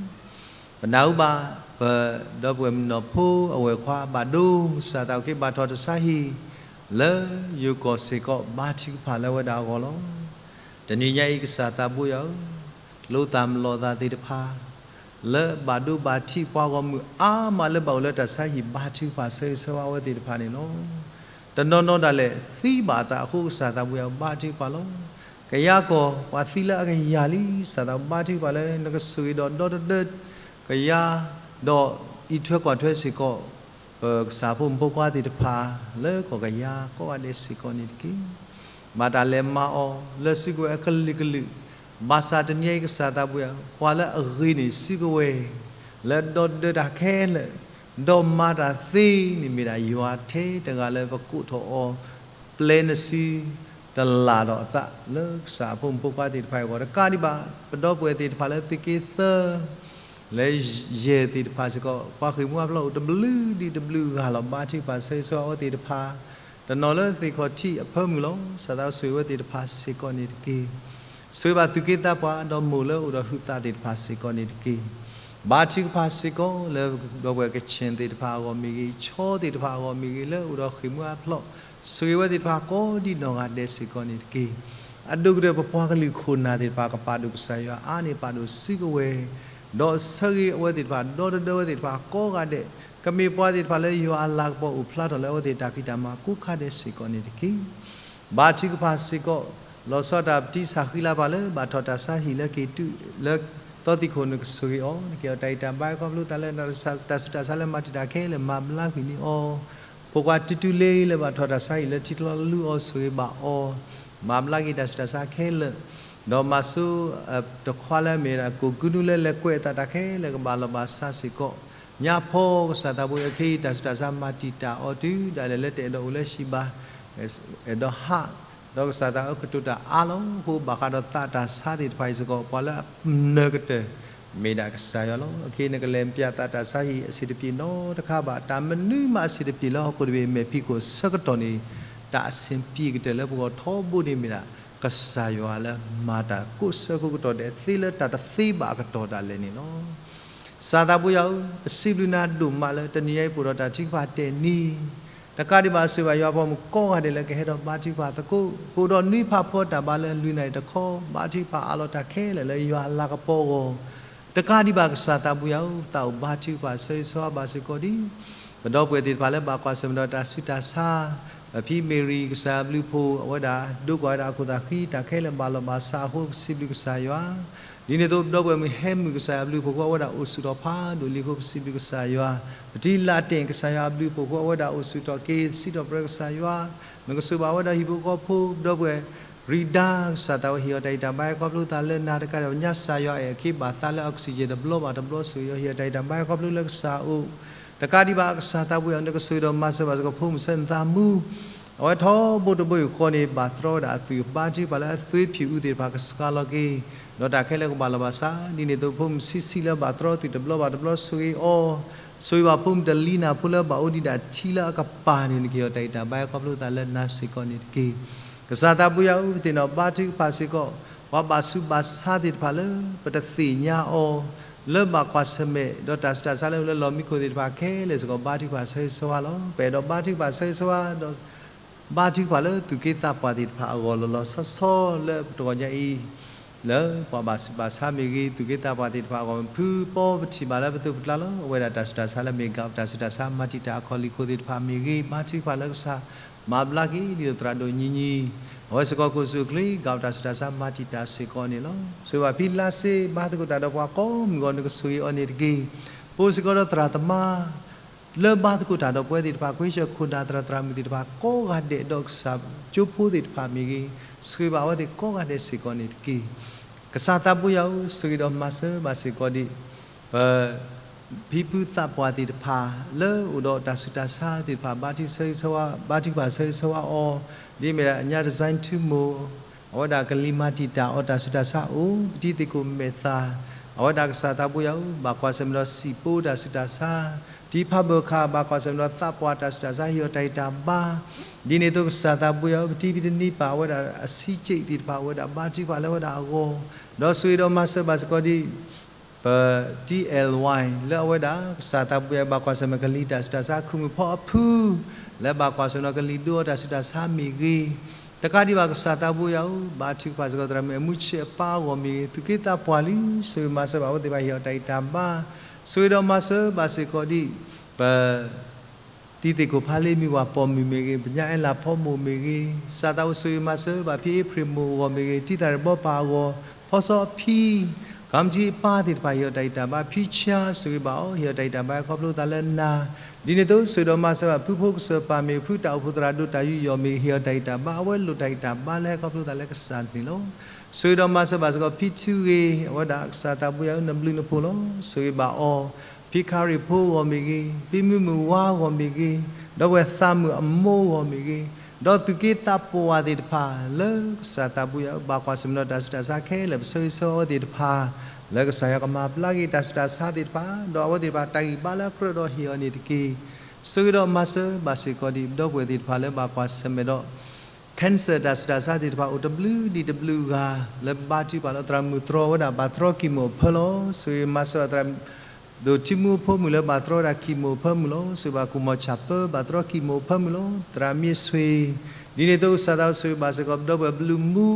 ပနၢ်ဟူဘၣ် ပဒီပုၢ်ဝဲၢ်မုၣ်နီၢ်ဖိအဝဲၢ်ခွါဘၣ်ဒိ ကစၢ်သးအိၣ်က့ၤဘၣ်ထီၣ်တၢ်ဆါဟံၣ် လၢယိၤကီၢ်စ့ၢ်ကီး ဘါထုကဖၣ်လၢအဝဲဒၣ်အဂီၢ်လီၤ. တနံၤညါအံၤ ကစၢ်သးဘိယွၤဧၢ, လိာ်သးမလီၤသးသ့ၣ်တဖၣ် လၢဘၣ်ဒိဘၣ်ထံး ပှၤဂီၢ်မုၢ်အါမးလၢဘၣ်အိၣ်လၢတၢ်ဆါဟံၣ်ဘါထုကဖၣ်ဆၢဂ့ၤဆၢဝါအဝဲသ့ၣ်တဖၣ်န့ၣ်လီၤ. တနီၤနီၤဒၣ်လဲာ်သံဘၣ်အသးအဃိ ကစၢ်သးဘိယွၤဧၢ ဘါထုကဖၣ်လီၤ. ကယၤကီၢ် ပှၤသံလၢအကယၤလံ ကစၢ်သးဘိယွၤ ဘါထုကဖၣ်လၢ နကဆိၣ်ဂ့ၤဒီးဒီတဒၢ ကယၤ ဒီးအံးထွဲကွၢ်ထွဲစ့ၢ်ကီး ပကစၢ်ဖိမုၣ်ဖိခွါသ့ၣ်တဖၣ် လၢကီၢ်ကယၤကိးဂၤဒဲးစ့ၢ်ကီးန့ၣ်တက့ၢ်. ဘၣ်တၢ်လဲၤမၤအီၤ လၢစုကဝဲၤအကလုာ်ကလုာ်, ဘၣ်ဆၣ်တနံၤအံၤ ကစၢ်သးဘိယွၤဧၢ ပှၤလၢအဂ့ၤန့ၢ်စုကဝဲၤ လၢဒီတဒၢတၢ်ခဲလၢာ် ဒီးမၤတၢ်သ့န့ၣ် မ့ၢ်ဒၣ်ယွၤထဲတဂၤလၢပကိးထီၣ်အီၤ ပျဲနစု တလၢ်ဒီးအသး လၢကစၢ်အဖိမုၣ်ဖိခွါသ့ၣ်တဖၣ်အဂီၢ်, တကးဒံးဘၣ် ပဒီပုၢ်ဝဲၢ်သ့ၣ်တဖၣ်လၢသုးက့သၢ လၢယဲၢ်သ့ၣ်တဖၣ်စ့ၢ်ကီး ပှၤဃ့ၢ်မှံဟးဖျိးအိၣ်တဘျုးဒံးတဘျုးဂၤလီၤ. ဘါထုကဖၣ်ဆၢဂ့ၤဆၢဝါအဝဲသ့ၣ်တဖၣ်, တနီၤလၢသ့ၣ်ခီၣ်ထံးအဖၢမုၢ်လီၤ. ကစၢ်သးအိၣ်ဆိၣ်ဂ့ၤဝဲသ့ၣ်တဖၣ်စ့ၢ်ကီးန့ၣ်တက့ၢ်. ဆိၣ်ဂ့ၤဘၣ်သူၣ်က့သးပှၢ် ဒီးမိၢ်လၢအိၣ်ဒီးဟုးသးသ့ၣ်တဖၣ်စ့ၢ်ကီးန့ၣ်တက့ၢ်. ဘါထုကဖၣ်စ့ၢ်ကီးလၢဒီပုၢ်ဝဲၢ်ကခၠ့ၣ်သ့ၣ်တဖၣ်အဂီၢ်မ့ၢ်ဂ့ၤ, ဆီသ့ၣ်တဖၣ်အဂီၢ်မ့ၢ်ဂ့ၤ, လၢအိၣ်ဒီးဃ့ၢ်မှံဟးဖျိး, ဆိၣ်ဂ့ၤဝဲသ့ၣ်တဖၣ်ကိးဒံးနီၢ်ဂၤဒဲးစ့ၢ်ကီးန့ၣ်တက့ၢ်. အဒိၣ်ကတၢၢ် ပပှၤကလုာ်ခိၣ်နၢ်သ့ၣ်တဖၣ် ကပာ်ဒိၣ်ကစၢ်ယွၤအါန့ၢ်ပာ်ဒိၣ်စုကဝဲၤ, ဒီးဆၢဂ့ၤအဝဲသ့ၣ်တဖၣ် ဒီတဒၢဝဲသ့ၣ်တဖၣ်ကိးဂၤဒဲး, ကမ့ၢ်ပှၤသ့ၣ်တဖၣ်လၢယွၤအလၤကပီၤအိၣ်ဖျါထီၣ်လၢအဝဲသ့ၣ်တၢ်ဖံးတၢ်မၤကိးခါဒဲးစ့ၢ်ကီးန့ၣ်တက့ၢ်. ဘါထုကဖၣ်စ့ၢ်ကီး, လီၤဆီဒၣ်တၢ်ပတံစၢ်ဃံလၤပၢ်လၢ ဘၣ်ထီၣ်တၢ်ဆါဟံၣ်လၢက့ၤတုၤလၢသီသံၣ်ခိၣ် နကဆိၣ်ဂ့ၤအီၤ, နက့ၤအီၤတၢ်အံၤတၢ်ဘါခီဖျိသးလၢ တၢ်ဆူးတၢ်ဆါလၢမၤတံာ်တာ်ခဲလၢာ် မၤဘျါကွံာ်န့ၢ်အီၤ, ဖိခွါတုၤတုၤလ့လၢဘၣ်ထီၣ်တၢ်ဆါဟံၣ်လၢထံတလီၢ်လူအီၤ ဆိၣ်ဂ့ၤဘၣ်အီၤ, မၤဘျါက့ၤတၢ်ဆူးတၢ်ဆါခဲလၢာ်, ဒီးမၤဆိ တခွါလၢအမ့ၢ်ဒၣ်ကိၢ်ကုနူလၢလဲၤကွဲးအသးတၢ်ခဲလၢာ် ကဘၣ်လီၢ်ဘၣ်စးစ့ၢ်ကီး, ညါဖီကစၢ်သးဘိယွၤ ခဲအံၤတၢ်ဆူးတၢ်ဆါမၤတံာ်တာ်အီၤတုၤဒၣ်လဲာ်လၢတအဲၣ်ဒိးအိၣ်လၢဟံၣ်ဘၣ်, အဲၣ်ဒိးဟး, ဒီးကစၢ်သးအကတိၤတၢ်အါလီၤ. အဃိဘၣ်ဃးဒီးသးတၢ်ဆါသ့ၣ်တဖၣ်အံၤစ့ၢ်ကီး ပှၤလၢအနၢၤကတၢၢ် မ့ၢ်ဒၣ်ကစၢ်ယွၤလီၤ. အခဲအံၤနကလဲၤပျးသးတၢ်ဆါဟံၣ်အဆံးတပျ့ၤနီတခါဘၣ်, တၢ်မနုၤမးအဆံးတပျ့ၤလၢဟီၣ်ခိၣ်တဘ့ၣ်အမဲာ်ဖံးခိၣ်ဆၢကတီၢ်န့ၣ်, တၢ်အဆံးပျ့ၤကတၢၢ်လၢပဂီၢ်ထီဘိန့ၣ်မ့ၢ်ဒၣ် ကစၢ်ယွၤလၢမၤတၢ်ကိးဆၢကိးကတီၢ်ဒဲးသ့လၢတၢ်တသ့ဘၣ်အကတီၢ်ဒၣ်လဲာ်န့ၣ်လီၤ. ကစၢ်သးဘိယွၤဧၢ, ပစံးဘျုးနၤဒိၣ်မးလၢတနံၤညါအံၤ ပအိၣ်ဒီးတၢ်ထုကဖၣ်တဲာ်နံၤ, တကးဒံးဘၣ် ဆိၣ်ဂ့ၤဘၣ်ယွၤအပှၤဂီၢ်မုၢ်ကိးဂၤဒဲးလၢကဟဲဒီးဘါထုကဖၣ်သကိး, ပအိၣ်ဒီးနွံဖးဖီတၢ်ဘါလၢအလုၢ်နၢ်အံၤတခီ, ဘါထုကဖၣ်အးလီၤတၢ်ခဲလၢာ်လၢယွၤအလၤကပီၤအဂီၢ်, တကးဒံးဘၣ် ကစၢ်သးဘိယွၤဧၢ, သးအိၣ်ဘါထုကဖၣ်ဆၢဂ့ၤဆၢဝါဘၣ်စ့ၢ်ကီးဒံး ပဒီပုၢ်ဝဲၢ်သ့ၣ်တဖၣ်လၢဘၣ်ကွၢ်ဆၢၣ်မဲာ်ဒီးတၢ်ဆူးတၢ်ဆါ, ပဖံမ့ၢ်ရံၤ ကစၢ်ယွၤအဘျုးအဖှိၣ် အဝဲဒၣ်ဒိးကွၢ်ဝဲဒၣ်အခိၣ်သးဃံ တၢ်ခဲလၢာ်ဘၣ်လီၢ်ဘၣ်စးအဃိ ပစံးဘျုးကစၢ်ယွၤ, ဒ်န့ၣ်အသိး ပဒီပုၢ်ဝဲၢ်မုၢ်ဟဲမုၢ် ကစၢ်ယွၤအဘျုးအဖှိၣ်အဃိ အဝဲဒၣ်အိၣ်ဆူၣ်ထီၣ်ဖးဒိၣ်လံအဃိ ပစံးဘျုးကစၢ်ယွၤ, ပတံၤလၢ်တ့ၢ် ကစၢ်ယွၤအဘျုးအဖှိၣ်အဃိ အဝဲဒၣ်အိၣ်ဆူၣ်ထီၣ်က့ၤ စံးထီၣ်ပတြၢၤကစၢ်ယွၤ, နကဆိၣ်ဂ့ၤဘၣ်ဝဲဒၣ်ဟံၣ်ဖိဃီဖိ ပဒီပုၢ်ဝဲၢ် ရံၤဒါ ကစၢ်သးဝဲဟ့ၣ်အီၤတၢ်အံၤတၢ်ဘါခီဖျိသးလၢနၤတကးဒံးဘၣ် ညါစၢ်ယွၤအဲၣ်အခ့ဘၣ်သးလၢ oxygen တဘျီဘၣ်တဘျီ ဆိၣ်ဂ့ၤအီၤဟ့ၣ်အီၤတၢ်အံၤတၢ်ဘါခီဖျိလၢကစၢ်အအိၣ်, တကးဒံးဘၣ် ကစၢ်သးဘိယွၤ နကဆိၣ်ဂ့ၤဒီးမၤစၢၤဘၣ်စ့ၢ်ကီး ဖိမုၣ်ဆၢနသးမူ အဝဲထီဘိတဘိယူၢ်ဃီန့ၣ် ဘၣ်တြီဝဲဒၣ်အသွံၣ် ဘါထုကဖၣ်လၢအသွံၣ်ဖၠူၣ်အူသ့ၣ်တဖၣ်ကစှၤလီၤက့ၤ, ဒီးတၢ်ခဲလၢာ်ကဘၣ်လီၢ်ဘၣ်စး, ဒ်န့ၣ်အသိး ဖိမုၣ်ဆံးဆံးလၢဘၣ်တြီသွံၣ်တဘျီဘၣ်တဘျီ ဆိၣ်ဂ့ၤအီၤ, ဆိၣ်ဂ့ၤဘၣ်ဖိမုၣ်တလံၤနၢ်ဖိလၢဘၣ်အိၣ်ဒံးဒၣ်ထံလၢအကပၤန့ၣ် နက့ၤအီၤတၢ်အံၤတၢ်ဘါခီဖျိသးလၢနၤစ့ၢ်ကီးန့ၣ်တက့ၢ်. ကစၢ်သးဘိယွၤဧၢ, ပသ့ၣ်နီၣ်ဘါထုကဖၣ်စ့ၢ်ကီး ပှၤဘၣ်ဆူးဘၣ်ဆါသ့ၣ်တဖၣ်လၢ ပတသ့ၣ်ညါအီၤ လၢဘၣ်ကွၢ်ဆၢၣ်မဲာ် ဒီးတၢ်ဆူးတၢ်ဆါလၢလီၢ်မံခိၣ်သ့ၣ်တဖၣ်ခဲလၢာ်စ့ၢ်ကီး ဘါထုကဖၣ်ဆၢဂ့ၤဆၢဝါလီၤ. ပအဲၣ်ဒိးဘါထုကဖၣ်ဆၢဂ့ၤဆၢဝါဒီး ဘါထုကဖၣ်လၢသူၣ်က့သးပှၢ်သ့ၣ်တဖၣ်အဂီၢ် လီၤလီၤဆီဆီလၢပတဂီၤညါအံၤ, လၢပှၤဘၣ်ဆူးဘၣ်ဆါမ့ၢ်ဂ့ၤ သူၣ်က့သးပှၢ်သ့ၣ်တဖၣ်အဂီၢ် ဖုပီပထံၣ်ဘၣ်လၢပသိးပကျါလီၤ. အဝဲဒၣ်တၢ်ဆူးတၢ်ဆါလၢမ့ၢ်ဂ့ၤ တၢ်ဆူးတၢ်ဆါ မၤတံာ်တာ်အခီၣ်လံၢ်ခိၣ်သ့ၣ်တဖၣ်မ့ၢ်ဂ့ၤ ဘါထုကဖၣ်လၢကစၢ် မၤဘျါက့ၤ ဒ်သိးသရၣ်ဒိၣ်ညီညီ, အဝဲစ့ၢ်ကီးကိးဆူၣ်အိၣ်ချ့ ဂ့ၤတၢ်ဆူးတၢ်ဆါ မၤတံာ်တာ်စ့ၢ်ကီးန့ၣ်လီၤ. ဆိၣ်ဂ့ၤဘၣ်ဖံလါစ့ ဘါသကိးတၢ်ဒီးပှၤကိးမုၢ်ဂီၢ် နကဆိၣ်ဂ့ၤအီၤန့ၣ်တက့ၢ်. ပအိၣ်စ့ၢ်ကီးဒီးသရၣ်သမါ လၢဘါသကိးတၢ်ဒီးပဝဲသ့ၣ်တဖၣ် ကွ့ၢ်ဆၢခိၣ်နၢ်သရၣ်သရၣ်မုၣ်သ့ၣ်တဖၣ်ကိးဂၤဒဲး ဒီးကစၢ်ကၠိဖိသ့ၣ်တဖၣ်မ့ၢ်ဂ့ၤ, ဆှ့ဘၣ်အဝဲသ့ၣ်ကိးဂၤဒဲးစ့ၢ်ကီးန့ၣ်တက့ၢ်. ကစၢ်သးပူၤယၤဧၢ, ဆှ့ဒီးမၤစၢၤဘၣ်စ့ၢ်ကီးဒံး ပ ဖံဖုသးပှၢ်သ့ၣ်တဖၣ် လၢအိၣ်ဒီးတၢ်ဆူးတၢ်ဆါသ့ၣ်တဖၣ် ဘါထုကဖၣ်ဆၢဂ့ၤဆၢဝါ, ဘါထုကဖၣ်ဆၢဂ့ၤဆၢဝါအီၤ, ဒ်မ့ၢ်ဒၣ်ညါ design ထူမိၢ်, အဝဲဒၣ်ကလံၤမၤတံာ်တာ်အီၤ တၢ်ဆူးတၢ်ဆါအိၣ်, ပတံၤသ့ၣ်ခိၣ်မဲာ်သၣ်, အဝဲဒၣ်ကစၢ်သးပူၤယၤဧၢ, ဘၣ်ကွၢ်ဆၢၣ်မဲာ်ဒီးစံာ်ပီတၢ်ဆူးတၢ်ဆါ, တံၤဖးဘၢၣ်ခၣ် ဘၣ်ကွၢ်ဆၢၣ်မဲာ်ဒီးသးပှၢ်တၢ်ဆူးတၢ်ဆါ ဟ့ၣ်အီၤတၢ်ဂံၢ်တၢ်ဘါ, ဒ်န့ၣ်အသိးကစၢ်သးပူၤယၤဧၢ, ပတံၤဖံတနံၤပၢ် အဝဲဒၣ်အဆံးက့ၣ်သ့ၣ်တဖၣ် အဝဲဒၣ်ဘါထုကဖၣ်လၢအဝဲဒၣ်အဂီၢ်, ဒီးဆှ့ဒီးမၤစၢၤဘၣ်စ့ၢ်ကီးဒံး ပတံၤ L Y လၢအဝဲဒၣ်ကစၢ်သးပူၤယၤ ဘၣ်ကွၢ်ဆၢၣ်မဲာ်ကလံၤတၢ်ဆူးတၢ်ဆါ ခုၣ်မုၢ်ဖီအဖု, လၢဘၣ်ကွၢ်ဆၢၣ်မဲာ်ဒီးကလံၤဒိအီၤတၢ်ဆူးတၢ်ဆါမ့ၢ်ဂ့ၤ, တကးဒံးဘၣ်ကစၢ်သးပူၤယၤဧၢ, ဘါထုကဖၣ်စ့ၢ်ကီးသရၣ်မုၣ်အမုၢ်ဆ့ၣ်အပၢ်အဂီၢ်မ့ၢ်ဂ့ၤ, သူၣ်က့သးပှၢ်လံ, ဆှ့မၤစၢၤဘၣ်အဝဲသ့ၣ်တဖၣ် ဟ့ၣ်အီၤတၢ်ဂံၢ်တၢ်ဘါ, ဆှ့ဒီးမၤစၢၤဘၣ်စ့ၢ်ကီးဒံး ပ တံၤသ့ၣ်ခိၣ်ဖးလ့မုၢ် ပှၤပိာ်မုၣ်မ့ၢ်ဂ့ၤ, ပညါအဲလးဖီမိၢ်မ့ၢ်ဂ့ၤ, ကစၢ်သးပူၤဆှ့မၤစၢၤဘၣ်ဖံအ့ဖြ့ၣ်မိၢ်အဂီၢ်မ့ၢ်ဂ့ၤ, တံၤသၣ်ရ့ၣ်ဘီပၢ်အဂီၢ်, ဖီစီအဖံ, ကီမတံအပၢ်သ့ၣ်တဖၣ် ဟ့ၣ်အီၤတၢ်ဂံၢ်တၢ်ဘါ, ဖံဆါဆှ့ဘၣ်အီၤ ဟ့ၣ်အီၤတၢ်ဂံၢ်တၢ်ဘါ ခီဖျိသးလၢနၤ, ဒ်န့ၣ်အသိးဆှ့ဒီးမၤစၢၤဘၣ် ဖုဖိကစၢၢ်ပၢ်မ့ၢ် ဖုတၢ်အိၣ်ဖှိၣ်သရၣ်ဒိၣ်တၢ်ယူးယီၣ်မ့ၢ်ဂ့ၤ, ဟ့ၣ်အီၤတၢ်ဂံၢ်တၢ်ဘါ, အဝဲလိၣ်တၢ်ဂံၢ်တၢ်ဘါလၢဟဲခီဖျိသးလၢကစၢ်န့ၣ်လီၤ. ဆှ့ဒီးမၤစၢၤဘၣ်စ့ၢ်ကီးဖံထူဂ့ၤ, အဝဲဒၣ်ကစၢ်သးပူၤယၤဧၢ, နဘျုးနဖှိၣ်လီၤ, ဆှ့ဘၣ်အီၤ, ဖံခါရ့ၣ်ဖိအဂီၢ်မ့ၢ်ဂ့ၤ, ဖံမုၢ်မုၢ်ဝါအဂီၢ်မ့ၢ်ဂ့ၤ, ဒီးပဝဲသးမုၣ်အမိၢ်အဂီၢ်မ့ၢ်ဂ့ၤ, ဒီးသူၣ်က့သးပှၢ်သ့ၣ်တဖၣ် လၢကစၢ်သးပူၤယၤဧၢ, ဘၣ်ကွၢ်ဆၢၣ်မဲာ်ဒီးတၢ်ဆူးတၢ်ဆါခဲလၢာ် ပဆၢဂ့ၤဆၢဝါအဝဲသ့ၣ်တဖၣ်, လၢကစၢ်ယွၤကမၤဘျါက့ၤတၢ်ဆူးတၢ်ဆါသ့ၣ်တဖၣ်, ဒီးအဝဲသ့ၣ်တဖၣ်တၢ်ဂံၢ်ဘါလၢအကြၢးဒီးဟ့ၣ်အီၤန့ၣ်တက့ၢ်. ဆှ့ဒီးမၤစၢၤဘၣ်စ့ၢ်ကီးဒံး ပဒီပုၢ်ဝဲၢ်သ့ၣ်တဖၣ်လၢဘၣ်ကွၢ်ဆၢၣ်မဲာ်ဒီး cancer တၢ်ဆူးတၢ်ဆါသ့ၣ်တဖၣ် အိၣ်တဘျုးဒံးတဘျုးဂၤ လၢဘါထုကဖၣ်လီၤ. သရၣ်မုၣ်တြီဝဲဒၣ် ဘၣ်တြီကံၢ်မိၢ်အဖၢလီၤ. ဆှ့မၤစၢၤသရၣ် ဒိၣ်ထံမူဖိမုၣ်လၢဘၣ်တြီဝဲဒၣ်ကံၢ်မိၢ်အဖၢမုၢ်လီၤ. ဆှ့ဘၣ်ကူၣ်မီၤဆၣ်ပၢ ဘၣ်တြီကံၢ်မိၢ်အဖၢမုၢ်လီၤ. သရၣ်မ့ၢ်ဆှ့, ဒ်န့ၣ်အသိးကစၢ်သးဆှ့ဘၣ်စ့ၢ်ကီး ပဒီပုၢ်ဝဲၢ်ဘျုးမူ,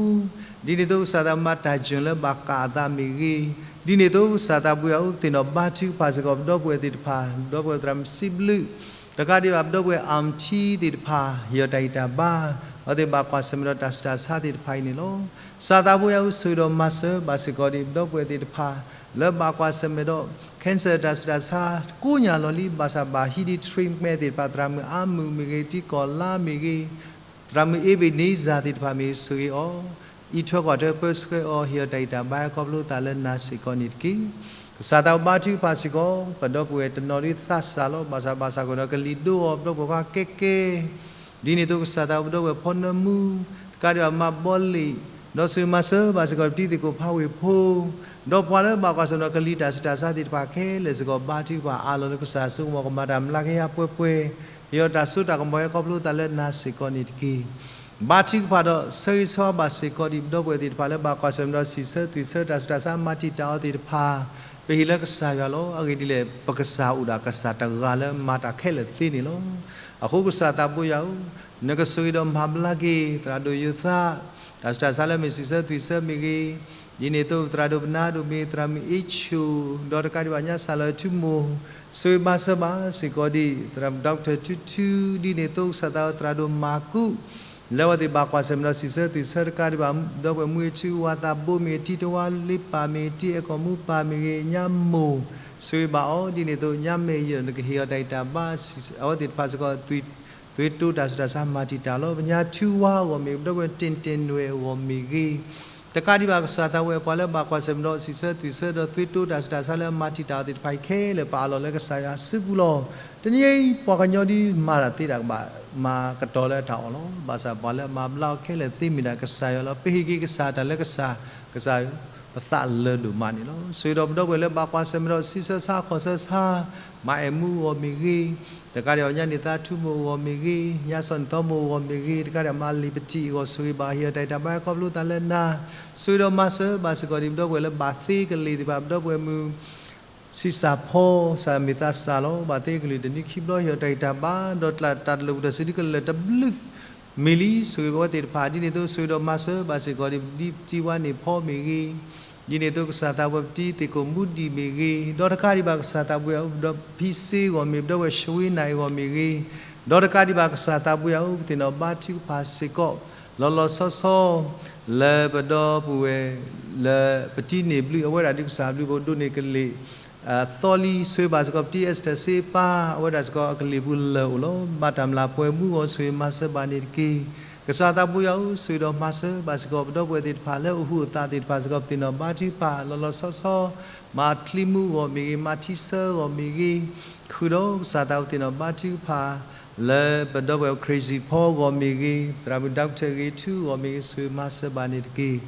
ဒ်န့ၣ်အသိးကစၢ်သးမၤတၢ်ယွၤလၢဘၣ်ကးအသး မ့ၢ်ဂ့ၤ, ဒ်န့ၣ်အသိးကစၢ်သးပူၤယၤဧၢ, သ့ၣ်နီၣ်ဘါထုကဖၣ်စ့ၢ်ကီး ပဒီပုၢ်ဝဲၢ်သ့ၣ်တဖၣ်, ပဒီပုၢ်ဝဲၢ်သရၣ်မုၣ်စံးဘျုး, တကးဒံးဘၣ် ပဒီပုၢ်ဝဲၢ် aunty သ့ၣ်တဖၣ် ဟ့ၣ်အီၤတၢ်ဂံၢ်တၢ်ဘါ, အဝဲသ့ၣ်ဘၣ်ကွၢ်ဆၢၣ်မဲာ်ဒီးတၢ်ဆူးတၢ်ဆါသ့ၣ်တဖၣ်အံၤန့ၣ်လီၤ. ကစၢ်သးပူၤယၤဧၢ, ဆှ့ဒီးမၤစၢၤဘၣ်စ့ၢ်ကီးဒံး ပဒီပုၢ်ဝဲၢ်သ့ၣ်တဖၣ် လၢဘၣ်ကွၢ်ဆၢၣ်မဲာ်ဒီး cancer တၢ်ဆူးတၢ်ဆါ ကိးညါလီၤလံ, ဘၣ်ဆၣ်ဘၣ်ဟံးဒံး treatment သ့ၣ်တဖၣ်, သရၣ်မုၣ်အါမုၣ်မ့ၢ်ဂ့ၤ, တံၤကီၢ်လါမ့ၢ်ဂ့ၤ, သရၣ်မုၣ်အ့ဘ့းနံစၢ်သ့ၣ်တဖၣ်မ့ၢ်ဂ့ၤ ဆှ့အီၤ, အံးထွဲကွၢ်ထွဲပၢဆှၢအီၤ, ဟ့ၣ်အီၤတၢ်ဂံၢ်တၢ်ဘါခီဖျိသးလၢနၤစ့ၢ်ကီးန့ၣ်တက့ၢ်. ကစၢ်သးဘါထုကဖၣ်စ့ၢ်ကီး ပဒီပုၢ်ဝဲၢ်တနီၤဒ်သးစၢ်လီၤ, ဘၣ်ဆၣ်ဘၣ်ဆၣ်ကဒီးကလံၤဒိအီၤ, ပဒီပုၢ်ဝဲၢ်ခွါကဲကဲ ဒ်န့ၣ်အသိးကစၢ်သးပူၤ ပဒီပုၢ်ဝဲၢ်ဖီနၢမူ, တကးဒံးဘၣ်မၤဘီလ့ၣ်, ဒီးဆှ့မၤစၢၤဘၣ်စ့ၢ်ကီး ပတံၤသ့ၣ်ခိၣ်ဖးဝ့ၢ်ဖိ, ဒီးပှၤလၢဘၣ်ကွၢ်ဆၢၣ်မဲာ်ဒီးကလံၤတၢ်ဆူးတၢ်ဆါသ့ၣ်တဖၣ်ခဲလၢာ်စ့ၢ်ကီး ဘါထုကဖၣ်အးလီၤလၢကစၢ်အစိကမီၤ ကမၤတၢ်မျးကယၤပှဲၤပှဲၤ, ဟ့ၣ်အီၤတၢ်စိတၢ်ကမီၤဟဲခီဖျိသးလၢနၤစ့ၢ်ကီးန့ၣ်တက့ၢ်. ဘါထုကဖၣ်ဒီးဆၢဂ့ၤဆၢဝါဘၣ်စ့ၢ်ကီးဒံး ပဒီပုၢ်ဝဲၢ်သ့ၣ်တဖၣ်လၢဘၣ်ကွၢ်ဆၢၣ်မဲာ်ဒီးစံးဆၢသွံၣ်ဆၢ တၢ်ဆူးတၢ်ဆါမၤတံာ်တာ်အီၤသ့ၣ်တဖၣ်, ပဟ့ၣ်လၢကစၢ်ယွၤလီၤ. အဂ့ၢ်ဒ်လဲၣ်, ပကစၢ်အိၣ်ဒၣ်ကစၢ်တဂၤလၢမၤတၢ်ခဲလၢာ်သ့န့ၣ်လီၤ. အဃိကစၢ်သးပူၤယၤဧၢ, နကဆိၣ်ဂ့ၤဒီးမၤဘျါက့ၤ သရၣ်ဒိၣ်ယိၤသး, တၢ်ဆူးတၢ်ဆါလၢမ့ၢ်စံးဆၢသွံၣ်ဆၢမ့ၢ်ဂ့ၤ, ဒ်န့ၣ်အသိးသရၣ်ဒိၣ်ပနါဒိၣ်မ့ၢ် သရၣ်မုၣ်အ့ၣ်ဆိၣ်, ဒီးတကးဒံးဘၣ်ညါစၢ်လီၤထူမိၢ်, ဆိၣ်ဂ့ၤဘၣ်စၢၤဘၣ်စ့ၢ်ကီးဒံး သရၣ် doctor ထူထူ, ဒ်န့ၣ်အသိးကစၢ်သးသရၣ်ဒိၣ်မၤကူး, လၢအဝဲသ့ၣ်ဘၣ်ကွၢ်ဆၢၣ်မဲာ်ဒီးစံးဆၢသွံၣ်ဆၢတကးဒံးဘၣ် ပဒီပုၢ်ဝဲၢ်မူအထူအဝၤသးဘိမ့ၢ်ဂ့ၤ, တံၤတဝါလ့ပၢ်မ့ၢ်ဂ့ၤ, တံၤအဲၣ်ကီၢ်မူပၢ်မ့ၢ်ဂ့ၤ, ညါမိၢ်, ဆိၣ်ဂ့ၤဘၣ်အီၤ, ဒ်န့ၣ်အသိးညါမဲာ်ယၢၢ် နကဟ့ၣ်အီၤတၢ်ဂံၢ်တၢ်ဘါ, အဝဲသ့ၣ်တဖၣ်စ့ၢ်ကီး သွံၣ်တိတၢ်ဆူးတၢ်ဆါမၤတံာ်တာ်လီၤ. ပညါထူဝါအဂီၢ်မ့ၢ်ဂ့ၤ, ပဒီပုၢ်ဝဲၢ်တ့ၢ်တ့ၢ်နွဲၣ်အဂီၢ်မ့ၢ်ဂ့ၤ, တကးဒံးဘၣ်ကစၢ်သးဝဲပှၤလၢဘၣ်ကွၢ်ဆၢၣ်မဲာ်ဒီးစံးဆၢသွံၣ်ဆၢဒီးသွံၣ်တိတၢ်ဆူးတၢ်ဆါလၢအမၤတံာ်တာ်အီၤသ့ၣ်တဖၣ်အံၤခဲလၢာ် ပအးလီၤလၢကစၢ်ယွၤအစုပူၤလီၤ. တနံၤအံၤပှၤကညီဒ်မၤတၢ်သ့တၢ်ကဘၣ်မၤကတီၤလၢအတၢ်အီၣ်လီၤ. ဘၣ်ဆၣ်ပှၤလၢအမၤဘျါအီၤခဲလၢာ်သ့မ့ၢ်ဒၣ်ကစၢ်ယွၤလီၤ. ပဟ့ၣ်က့ၤကစၢ်တၢ်လၢကစၢ်, ကစၢ်ဧၢ, ပသးလၢဒိၣ်မးန့ၣ်လီၤ. ဆိၣ်ဂ့ၤဒီးပဒီပုၢ်ဝဲၢ်လၢဘၣ်ကွၢ်ဆၢၣ်မဲာ်ဒီးစံးဆၢဆါခီၣ်ဆၢဆါ, မၤအဲၣ်မူအဂီၢ်မ့ၢ်ဂ့ၤ, တကးဒံးဘၣ်ညါန့ၢ်သါထူမိၢ်အဂီၢ်မ့ၢ်ဂ့ၤ, ညါစီၤန့ၢ်သီမိၢ်အဂီၢ်မ့ၢ်ဂ့ၤ, တကးဒံးဘၣ်မၤလံာ်ပတံၢ်အဂီၢ် ဆိၣ်ဂ့ၤဘၣ်ဟ့ၣ်အီၤတၢ်ဂံၢ်တၢ်ဘါခီဖျိသးလၢနၤ, ဆိၣ်ဂ့ၤဒီးမၤစၢၤဘၣ်စ့ၢ်ကီးဒံး ပဒီပုၢ်ဝဲၢ်လၢဘၣ်သ့ကလံၤသ့ၣ်တဖၣ် ပဒီပုၢ်ဝဲၢ်မုၣ် ဆံးစၢ်ဖီ စၢ်မ့ၢ်သးစၢ်လီၤ. ဘၣ်သ့ကလံၤတနံၤခံဘျီ ဟ့ၣ်အီၤတၢ်ဂံၢ်တၢ်ဘါ, ဒီးတၢ်တၢ်တလၢာ်ပူၤတၢ်စုဒုကလၢာ်တဘျုးမ့ၢ်လံ, ဆိၣ်ဂ့ၤဘၣ်အဝဲသ့ၣ်တဖၣ်, ဒ်န့ၣ်အသိးဆိၣ်ဂ့ၤဒီးမၤစၢၤဘၣ်စ့ၢ်ကီးဒံး ဒ်ပတံၤဝါန့ၢ်ဖီမ့ၢ်ဂ့ၤ, ဒ်န့ၣ်အသိးကစၢ်သးဝဲပတံၤသ့ၣ်ခိၣ်မူဒံးမ့ၢ်ဂ့ၤ, ဒီးတကးဒံးဘၣ်ကစၢ်သးပူၤယၤဧၢ, ပဒီပုၢ်ဝဲၢ်ဖံစ့အဂီၢ်မ့ၢ်, ပဒီပုၢ်ဝဲၢ်ရှဝ့နၤအဂီၢ်မ့ၢ်ဂ့ၤ, ဒီးတကးဒံးဘၣ်ကစၢ်သးပူၤယၤဧၢ, ပသ့ၣ်နီၣ်ဘါထုကဖၣ်စ့ၢ်ကီး လီၤလီၤဆီဆီ လၢပဒီပုၢ်ဝဲၢ် လၢပတံၤန့ၢ်ဘျုးအဝဲဒၣ်ဒ်ကစၢ်ဘျုး ပဒိးန့ၢ်ကလံၤ သီလံ, ဆိၣ်ဂ့ၤဘၣ်စ့ၢ်ကီး ပတံၢ် Esther စ့ပၢ်, အဝဲဒၣ်စ့ၢ်ကီးအကလံၤပူၤလၢာ်အိၣ်လီၤ. ဘၣ်တၢ်မျၢ်ပှဲၤမူအဂီၢ် ဆိၣ်ဂ့ၤမၤစၢၤဘၣ်န့ၣ်တက့ၢ်. ကစၢ်သးဘိယွၤဧၢ, ဆိၣ်ဂ့ၤဒီးမၤစၢၤဘၣ်စ့ၢ်ကီး ပဒီပုၢ်ဝဲၢ်သ့ၣ်တဖၣ်လၢအဟူးအသးသ့ၣ်တဖၣ်စ့ၢ်ကီး ပသ့ၣ်နီၣ်ဘါထုကဖၣ်လီၤလီၤဆီဆီ, မၤချံမူအဂီၢ်မ့ၢ်ဂ့ၤ, မၤထံဆၢအဂီၢ်မ့ၢ်ဂ့ၤ, ဃုာ်ဒီးကစၢ်သးဘိ ပသ့ၣ်နီၣ်ဘါထုကဖၣ် လၢပဒီပုၢ်ဝဲၢ် Crazy Paul အဂီၢ်မ့ၢ်ဂ့ၤ, သရၣ်မုၣ် Doctor ဂ့ၤထူအဂီၢ်မ့ၢ်ဂ့ၤ, ဆိၣ်ဂ့ၤမၤစၢၤဘၣ်န့ၣ်တက့ၢ်.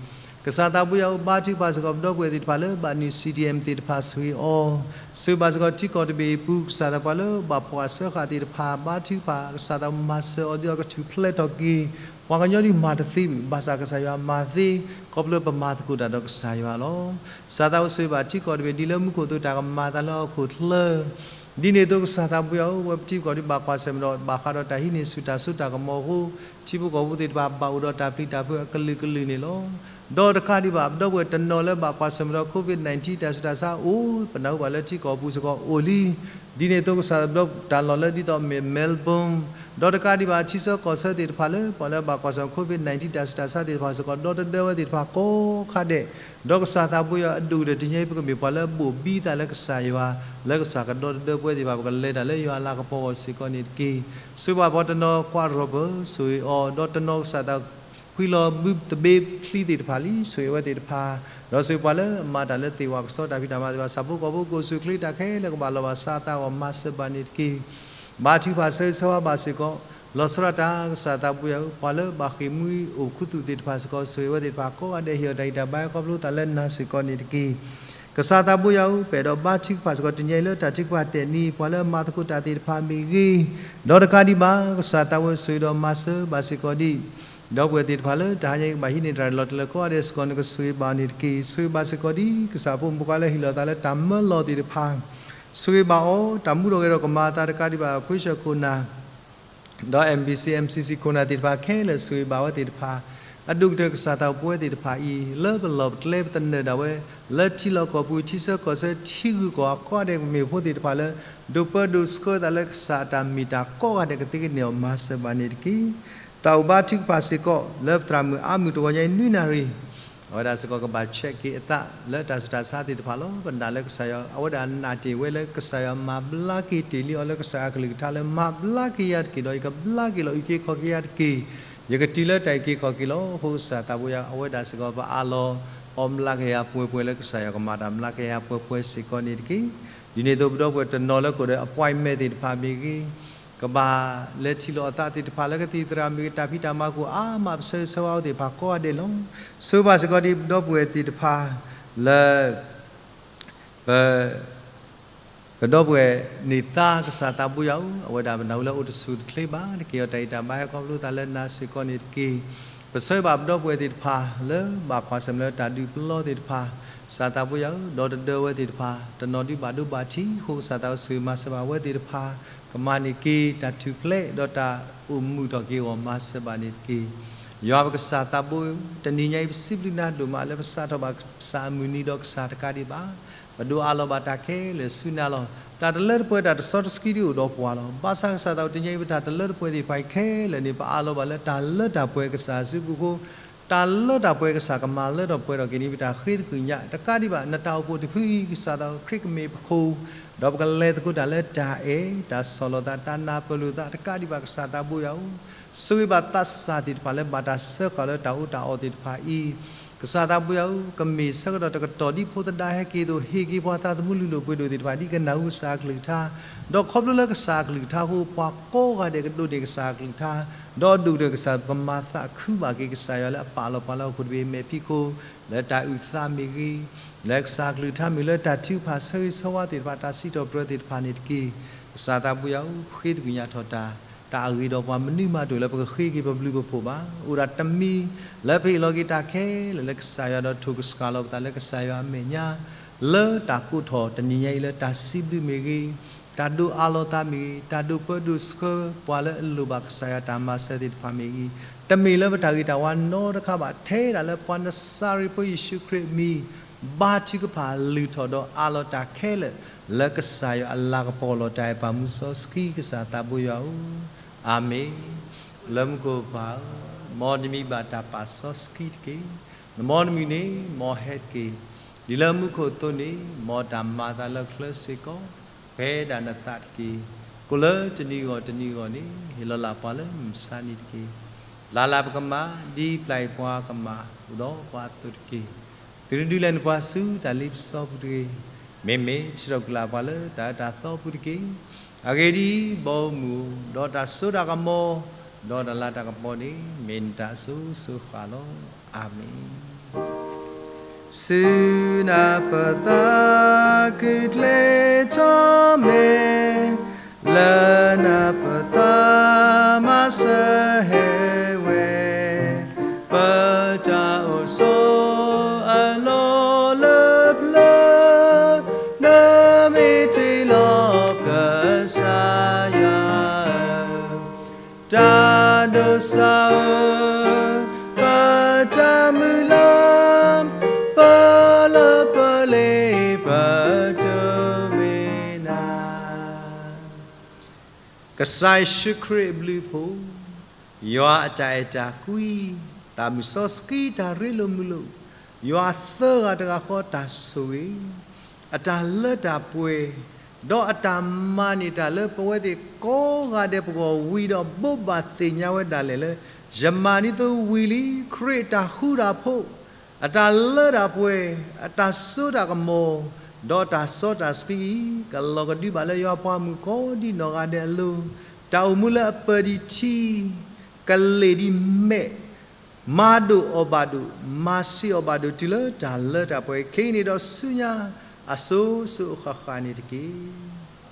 ကစၢ်သးဘိယွၤဧၢ, ဘါထုကဖၣ်စ့ၢ်ကီး ပဒီပုၢ်ဝဲၢ်သ့ၣ်တဖၣ်လၢဘၣ်နုာ် CDM သ့ၣ်တဖၣ် ဆိၣ်ဂ့ၤအီၤ, ဆိၣ်ဂ့ၤဘၣ်စ့ၢ်ကီးထံကီၢ်တဘ့ၣ်အပူၤ ကစၢ်သး ပှၤလၢဘၣ်ဖှီၣ်စၢဃာ်သ့ၣ်တဖၣ် ဘါထုကဖၣ် ကစၢ်သးမၤစၢၤအီၤ ဒ်သိးကထူၣ်ဖျဲးထီၣ်က့ၤ, ပှၤကညီဒ်မၤတသ့မုၣ် ဘၣ်ဆၣ်ကစၢ်ယွၤမၤသ့, ခီဖျိပမၤသကိးတၢ်ဒီးကစၢ်ယွၤလီၤ. ကစၢ်သးဘိဆိၣ်ဂ့ၤဘၣ်ထံကီၢ်တဘ့ၣ် ဒ်လၢမူခိၣ်အသိးတၢ်ကမၤအသးလၢဟီၣ်ခိၣ်ချၢ ဒ်န့ၣ်အသိးကစၢ်သးဘိယွၤဧၢ, ပထံပကီၢ်ဒ်ဘၣ်ကွၢ်ဆၢၣ်မဲာ်ဒီး ဘၣ်ဃးဒီးတၢ်ဟံးန့ၢ်ဆူၣ်တၢ်စိတၢ်ကမီၤအဃိ, ထံဖိကီၢ်ဖိသ့ၣ်တဖၣ် ဘၣ်အိၣ်ဒီးတၢ်ပျံၤတၢ်ဖုးအကလုာ်ကလုာ်န့ၣ်လီၤ. ဒီးတကးဒံးဘၣ် ပဒီပုၢ်ဝဲၢ်တနီၤလၢဘၣ်ကွၢ်ဆၢၣ်မဲာ်ဒီး COVID nineteen တၢ်ဆူးတၢ်ဆါအိၣ်, ပနၢ်ဟူဘၣ်လၢထံကီၢ်ပူၤစ့ၢ်ကီးအိၣ်လံ. ဒ်န့ၣ်အသိးကစၢ်သးဘိ တၢ်လီၢ်လၢဒ်သိးမ့ၢ် Melbourne, ဒီးတကးဒံးဘၣ် ထံဆၢကီၢ်ဆၢသ့ၣ်တဖၣ်လၢ ပှၤလၢဘၣ်ကွၢ်ဆၢၣ်မဲာ် COVID nineteen တၢ်ဆူးတၢ်ဆါသ့ၣ်တဖၣ်စ့ၢ်ကီး ဒီတဒၢဝဲသ့ၣ်တဖၣ်ကိးခါဒဲး, ဒီးကစၢ်သးဘိယွၤ အဒိၣ်ကတၢၢ်တနံၤအံၤ ပကမ့ၢ်ပှၤလၢအဘိၣ်ဘံသးလၢကစၢ်ယွၤ, လၢကစၢ်ကဒီတဒၢပဝဲသ့ၣ်တဖၣ် ပကလဲၤတၢ်လၢယွၤအလၤကပီၤအဂီၢ်စ့ၢ်ကီးန့ၣ်တက့ၢ်. ဆိၣ်ဂ့ၤဘၣ်ပှၤတနီၤကွၢ်ရီၣ်ဘၢၣ် ဆိၣ်ဂ့ၤအီၤ, ဒီးတနီၤကစၢ်သး ဖှံလီၤဘုသဘ့ချံသ့ၣ်တဖၣ်လံ ဆိၣ်ဂ့ၤဝဲသ့ၣ်တဖၣ်, ဒီးဆိၣ်ဂ့ၤပှၤလၢအမၤတၢ်လၢသ့ၣ်ဝၣ်ကစီတၢ်ဖံးတၢ်မၤသ့ၣ်တဖၣ် ဆၣ်ဖိကီၢ်ဖိ ကိၣ်ဆူၣ်ချ့တၢ်ခဲလၢာ်ကဘၣ်လီၤဘၣ်စးအသးအဂီၢ် မၤစၢၤဘၣ်န့ၣ်တက့ၢ်. ဘါထုကဖၣ်ဆၢဂ့ၤဆၢဝါဘၣ်စ့ၢ်ကီး လီၤဆီဒၣ်တၢ် ကစၢ်သးဘိယွၤဧၢ, ပှၤလၢဘၣ်ဃ့ၢ်မှံအိၣ်ခူသူၣ်သ့ၣ်တဖၣ်စ့ၢ်ကီး ဆိၣ်ဂ့ၤဝဲသ့ၣ်တဖၣ်ကိးဂၤဒဲး ဟ့ၣ်အီၤတၢ်ဂံၢ်တၢ်ဘါ ခီဖျိသးလၢနၤစ့ၢ်ကီးန့ၣ်တက့ၢ်. ကစၢ်သးဘိယွၤဧၢ, ပအဲၣ်ဒိးဘါထုကဖၣ်စ့ၢ်ကီး တနံၤအံၤလၢတၢ်ထုကဖၣ်တဲာ်နံၤ ပှၤလၢအမၤသကိးတၢ်သ့ၣ်တဖၣ်မ့ၢ်ဂ့ၤ, ဒီးတကးဒံးဘၣ် ကစၢ်သးဘိ ဆိၣ်ဂ့ၤဒီးမၤစၢၤဘၣ်စ့ၢ်ကီးဒံး ဒီပုၢ်ဝဲၢ်သ့ၣ်တဖၣ်လၢတဟါညါအံၤ ကဘၣ်ဟံးန့ၢ်တၢ်လီၤတၢ်လၢကိးဂၤဒဲးစ့ၢ်ကီး နကဆိၣ်ဂ့ၤဘၣ်န့ၣ်တက့ၢ်. ဆိၣ်ဂ့ၤဘၣ်စ့ၢ်ကီးဒံး ကစၢ်ဖိမုၣ်ဖိခွါလၢဟ့ၣ်လီၤသးလၢတၢ်မၢလီၤသ့ၣ်တဖၣ်, ဆိၣ်ဂ့ၤဘၣ်အီၤ, တၢ်မူထီၣ်ဂဲၤထီၣ်ကမၤအသးတကးဒံးဘၣ် ခွ့ဆၢၣ်ခိၣ်နၢ် ဒီး MBC MCC ခိၣ်နၢ်သ့ၣ်တဖၣ်ခဲလၢာ် ဆိၣ်ဂ့ၤဘၣ်ဝဲသ့ၣ်တဖၣ်, အဒိၣ်ကတၢၢ်ကစၢ်သးဘိပဝဲသ့ၣ်တဖၣ်အံၤ လၢပလီၢ်ပကျဲပသနၢၣ်ဒၣ်ဝဲ လၢထံလီၢ်ကီၢ်ပူၤ ထံဆၢကီၢ်ဆၢ ထံဂုၤကီၢ်ဂၤကိးဂၤဒဲး ပမ့ၢ်ဖိသ့ၣ်တဖၣ်လၢ ဒိးပၢဒိးဆှၢသးလၢကစၢ်အတၢ်မ့ၢ်တၢ်ကိးဂၤဒဲး ကသ့ကန့ၢ်အီၤ မၤစၢၤဘၣ်န့ၣ်တက့ၢ်. သးအိၣ်ဘါထုကဖၣ်စ့ၢ်ကီး လၢပသရၣ်မုၣ်အါမုၢ်တဂီၤညါအံၤ နွံနၣ်ရံၣ် အဝဲဒၣ်စ့ၢ်ကီးကဘၣ် check က့ၤအသးလၢတၢ်ဆူးတၢ်ဆါသ့ၣ်တဖၣ်လီၤ. ပနာ်လၢကစၢ်ယွၤ အဝဲဒၣ်နာ်တ့ၢ်ဝဲလၢကစၢ်ယွၤမၤဘျါက့ၤတ့ၢ်လံအီၤလၢကစၢ်အကလုၢ်ကထါလၢ မၤဘျါက့ၤယၤတက့ၢ်ဒီး ယကဘျါက့ၤလီၤအုၣ်က့ၤခီၣ်က့ၤယၤတက့ၢ်, ယကတုၤလၢတၢ်အုၣ်က့ၤခီၣ်က့ၤလီၤ. အဃိကစၢ်သးဘိယွၤ အဝဲဒၣ်စ့ၢ်ကီး ပအးလီၤအီၤ ဘျါက့ၤယၤပှဲၤပှဲၤလၢကစၢ်ယွၤကမၤတၢ်ဘျါက့ၤယၤပှဲၤပှဲၤစ့ၢ်ကီးန့ၣ်တက့ၢ်. ဒ်န့ၣ်အသိး ပဒီပုၢ်ဝဲၢ်တနီၤလၢကအိၣ်ဒီး appointment သ့ၣ်တဖၣ်မ့ၢ်ဂ့ၤ ကဘၣ်လဲၤထံၣ်လိာ်အသးသ့ၣ်တဖၣ်လၢကသံၣ်သရၣ်မ့ၢ်ဂ့ၤ တၢ်ဖံးတၢ်မၤကအိၣ်အါမး ပဆၢဂ့ၤဆၢဝါအီၤသ့ၣ်တဖၣ်ကိးဂၤဒဲးလီၤ. ဆိၣ်ဂ့ၤဘၣ်စ့ၢ်ကီးဒ်ပဒီပုၢ်ဝဲၢ်သ့ၣ်တဖၣ်လၢ ပ ပဒီပုၢ်ဝဲၢ်န့ၢ်သါ ကစၢ်သးဘိယွၤဧၢ, အဝဲဒၣ်ပနၢ်ဟူလၢအိၣ်တဆူၣ်တချ့ဘၣ် တက့ၢ်အီၤတၢ်အံၤတၢ်ဘါဟဲခီဖျိသးလၢနၤစ့ၢ်ကီးန့ၣ်တက့ၢ်. ပဆၢဂ့ၤဘၣ်ပဒီပုၢ်ဝဲၢ်သ့ၣ်တဖၣ်လၢ ဘၣ်ကွၢ်ဆၢၣ်မဲာ်လၢတၢ်ဒုးပလီသ့ၣ်တဖၣ်, ကစၢ်သးဘိယွၤဧၢ, ဒီတဒၢဝဲသ့ၣ်တဖၣ် တနီၤဒုးဘၣ်ဒိဘၣ်ထံးအဃိ ကစၢ်သးဘိဆိၣ်ဂ့ၤမၤစၢၤဘၣ်ဝဲသ့ၣ်တဖၣ် ကမၤန့ၢ်က့ၤတၢ်ထူၣ်ဖျဲးဒီးတၢ်အိၣ်မုာ်ထီၣ်က့ၤအဂီၢ် မၤစၢၤဘၣ်န့ၣ်တက့ၢ်. ယွၤပကစၢ်သးဘိဧၢ, တနံၤညါအံၤ ပစံးဘျုးနၤဒိၣ်မးလၢပစးထီၣ်ဘၣ်ကစၢ်အမုၢ်နံၤဒီးကစၢ်တကးဒံးဘၣ် ပဒိးအးလီၤဘၣ်တၢ်ခဲလၢာ်ဆူနၤလီၤ. တၢ်တလၢတပှဲၤတၢ်တစီတဆှံဒ်အိၣ်ဒီးပှၤလီၤ. ဘၣ်ဆၣ်ကစၢ်သးဘိတနံၤညါအံၤ ပတၢ်တလၢတပှဲၤသ့ၣ်တဖၣ်အံၤခဲလၢာ်န့ၣ် ပအးလီၤဘၣ်လၢတၢ်လၢတၢ်ပှဲၤကစၢ်အစုပူၤအဃိ တၢ်လၢတၢ်ပှဲၤကစၢ်ကမၤလၢထီၣ်ပှဲၤထီၣ်က့ၤန့ၣ် ပတၢ်ဃ့သကွံာ်ညါ တကးဒံးဘၣ် နတၢ်အိၣ်ဖှိၣ်တဖုအံၤ ကစၢ်သးဘိခရံာ်ကမ့ၢ်ပခိၣ် ဒီးပကလဲၤသကိးတၢ်လၢတၢ်အဲၣ် တၢ်ဆီၣ်လီၤသး တၢ်နၢ်ပၢၢ်လိာ်သး တကးဒံးဘၣ် ကစၢ်သးဘိယွၤဧၢ, ဆိၣ်ဂ့ၤဘၣ်သးစၢ်သ့ၣ်တဖၣ်လၢဘၣ်တၢ်စၢဃာ်လၢတၢ်အီၣ်တၢ်အီသ့ၣ်တဖၣ်အံၤ ကစၢ်သးဘိယွၤဧၢ, ကမ့ၢ်ဆၢကတီၢ်တကတီၢ်ဒ်ဖိသဒါဟဲက့ၤအသိး ဟ့ၣ်က့ၤပှၤသးသမူလုၢ်ဒိၣ်ပှ့ၤဒိၣ်သ့ၣ်တဖၣ် ဒ်ကနၢ်ဟူကစၢ်အကလုၢ်ကထါ, ဒီးခီဖျိလၢကစၢ်အကလုၢ်ကထါအဃိ ပှၤကိးဂၤဒဲးကဒိးန့ၢ်ကစၢ်အကလုၢ်ကထါ, ဒီးအဒိၣ်ကတၢၢ်ကစၢ် ပကမၤသးခုဘၣ်က့ၤကစၢ်ယွၤလၢအပာ်လီၤပှၤလၢဟီၣ်ခိၣ်တဘ့ၣ်အမဲာ်ဖံးခိၣ်, လၢတၢ်အုၣ်သးမ့ၢ်ဂ့ၤ, လၢကစၢ်အကလုၢ်ကထါမ့ၢ်ဂ့ၤ, လၢတၢ်ထုကဖၣ်ဆၢဂ့ၤဆၢဝါသ့ၣ်တဖၣ် တၢ်စံးထီၣ်ပတြၢၤသ့ၣ်တဖၣ်န့ၣ်တက့ၢ်. ကစၢ်သးဘိယွၤဧၢ, ဃ့သကွံာ်ညါထီၣ်တၢ် တၢ်အဂ့ၤဒီးပှၤမနုၤမးတအိၣ်လၢပကဃ့က့ၤပဘျုးပဖှိၣ်ဘၣ်. အိၣ်ဒၣ်တမံၤလၢပဟ့ၣ်လီၤက့ၤတၢ်ခဲလၢာ်လၢကစၢ်ယွၤဒီးထိၣ်ကစှၤလီၤပသးလၢကစၢ်ယွၤအမဲာ်ညါ, လၢတၢ်ကိးထီၣ်တနံၤညါအံၤလၢတၢ်စံးဘျုးမ့ၢ်ဂ့ၤ, တၢ်ဒိးအးလီၤသးမ့ၢ်ဂ့ၤ, တၢ်ဒိးပၢဒိးဆှၢပှၤလၢအလိၣ်ဘၣ်ကစၢ်ယွၤတၢ်မၤစၢၤသ့ၣ်တဖၣ်မ့ၢ်ဂ့ၤ, တမ့ၢ်လၢပတၢ်ဂ့ၤတၢ်ဝါနီတခါဘၣ် ထဲဒၣ်လၢပှၤနစၤရ့းဖိယ့ၣ်ၡူးခရံာ်အမံၤ ဘါထုကဖၣ်လုၢ်ထီၣ်ဒီးအးလီၤတၢ်ခဲလၢာ် လၢကစၢ်ယွၤအလၤကပီၤလီၤတၢ်အဲၣ်ပာ်မူစီဆှံ ကစၢ်သးဘိယွၤဧၢ, အၤမ့ၣ်. လၢမူခိၣ်ပၢ်ဧၢ, မ်နမံၤဘၣ်တၢ်ပာ်စီဆှံတက့ၢ်. နမ်နမုၢ်န့ၣ် မ်ဟဲတက့ၢ်. ဒ်လၢမူခိၣ်အသိးန့ၣ်, မ်တၢ်မၤအသးလၢချၢစ့ၢ်ကီး, ဖဲဒၣ်နသးတက့ၢ်. ကိၣ်လၢတနံၤဂီၢ်တနံၤဂီၢ်န့ၣ်, ဟ့ၣ်လီၤလၢ်ပှၤလၢမုၢ်မဆါနံၤတက့ၢ်. ပျၢ်လၢ်ပကမၢ်, ဒ်ပျၢ်အံၤပှၤကမၢ်အိၣ်ဒီးပှၤအသိးတက့ၢ်. သုတဒုးလဲၤနပှၤဆူတၢ်လ့ပစီပူၤတဂ့ၤ. မ့မ့ၢ်ထံထီၣ်ကလာ်ပှၤလၢတၢ်အၢတၢ်သီပူၤတက့ၢ်. အဂ့ၢ်ဒ်အံၤ, ဘီမုၢ်, ဒီးတၢ်စိတၢ်ကမီၤ, ဒီးတၢ်လၤတၢ်ကပီၤန့ၣ်, မ့ၢ်နတၢ်အစိၤစိၤဃၣ်ဃၣ်လီၤ. အၤမ့ၣ်. ဆူနၢ်ပၢၢ်သးခုၣ်ကျဲထီၣ်မဲာ်, လၢနၢ်ပၢၢ်သးမၤစၢၤဟဲဝဲ, ပတၢ်အိၣ်ဆိးအလီၢ်လၢပျၢၤ, နမ့ၢ်တ့လီၤကစၢ်ယွၤဧၢ, တၢ်ဒိးစၢ်ဧၢ, ပတၢ်မုၢ်လၢ်, ပလၢပလ့ပတုၤမ့ၢ်နၤ. ကစၢ်ယ့ၣ်ၡူးခရံာ်အဘျုးအဖှိၣ်, ယွၤအတၢ်အဲၣ်တၢ်ကွံ, သးမုၢ်စီဆှံတၢ်ရ့လိာ်မုာ်လိာ်, ယွၤသၢဂၤတဂၤဃီတၢ်ဆိၣ်ဂ့ၤ, အတၢ်လၢတၢ်ပှဲၤ, ဒီးအတၢ်မၤန့ၢ်တၢ်လၢပဝဲသ့ၣ်ကိးဂၤဒဲးပဂီၢ်ဝံၤဒီး ဘိးဘၣ်သ့ၣ်ညါဝဲဒၣ်လဲာ်လၢ ယမၤဒ်သိးဝံၤလံ ခရံာ်အတၢ်ဃူတၢ်ဖိး, အတၢ်လၢတၢ်ပှဲၤ, အတၢ်စိတၢ်ကမီၤ, ဒီးတၢ်စီတၢ်ဆှံအံၤ ကလီၤကဒုဘၣ်လၢယွၤပှၤမုၣ်ကိးဒံနီၢ်ဂၤဒဲးအလိၤ, တၢ်အိၣ်မူလၢအပၢၢ်ဒံးထံ, ကလ့ၢ်ဒံးမဲာ်, မၤဒိၣ်အီၣ်ဘၣ်ဒိၣ်, မၤဆံးအီၣ်ဘၣ်ဒိၣ် တုၤလၢတၢ်လၢတၢ်ပှဲၤ ခဲအံၤန့ၣ်ဒီးဆူညါ အစိၤစိၤအဃၣ်ဃၣ်န့ၣ်တက့ၢ်.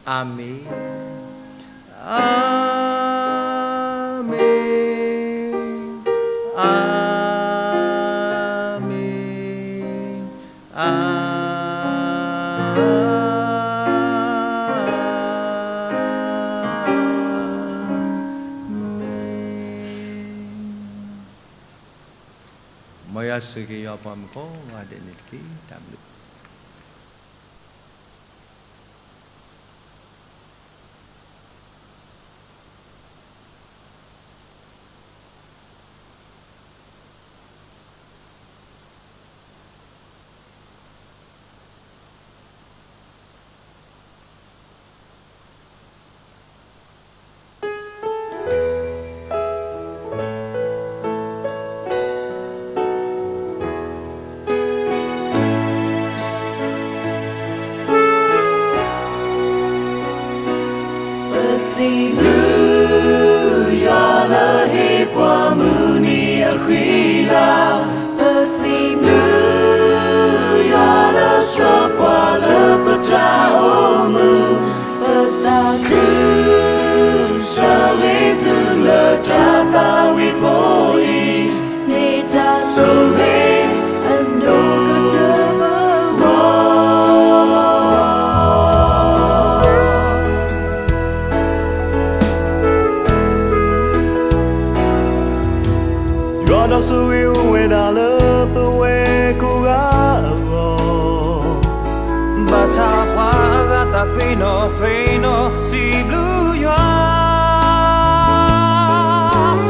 အၤမ့ၣ်, အၤမ့ၣ်, အၤမ့ၣ်, အၤမ့ၣ်. မ်ယွၤဆိၣ်ဂ့ၤယွၤပှၤမုၣ်ကိးဂၤဒဲးန့ၣ်တက့ၢ်. တၢ်ဘျုးပစံးဘျုးယွၤလၢဟ့ၣ်ပှၤမုၢ်နံၤအဃံလၤ, ပစံးဘျုးယွၤလၢဆှၢပှၤလၢပတၢ်အိၣ်မုာ်, ပသးခုစၢ်ဂ့ၤသုလၢတၢ်သးဝံၣ်ဖိအံၤ, မ့ၢ်တၢ်ဆိၣ်ဂ့ၤအဒိၣ်ကတၢၢ်ပဂီၢ်. ယွၤဒီးဆိၣ်ဂ့ၤအိၣ်ဝဲဒၣ်လၢပဝဲကိးဂၤအဂီၢ်, ဘၣ်ဆၣ်ပှၤအဂၤသးပ့ၤနီၣ်သ့ၣ်နီၣ် စံးဘျုးယွၤ,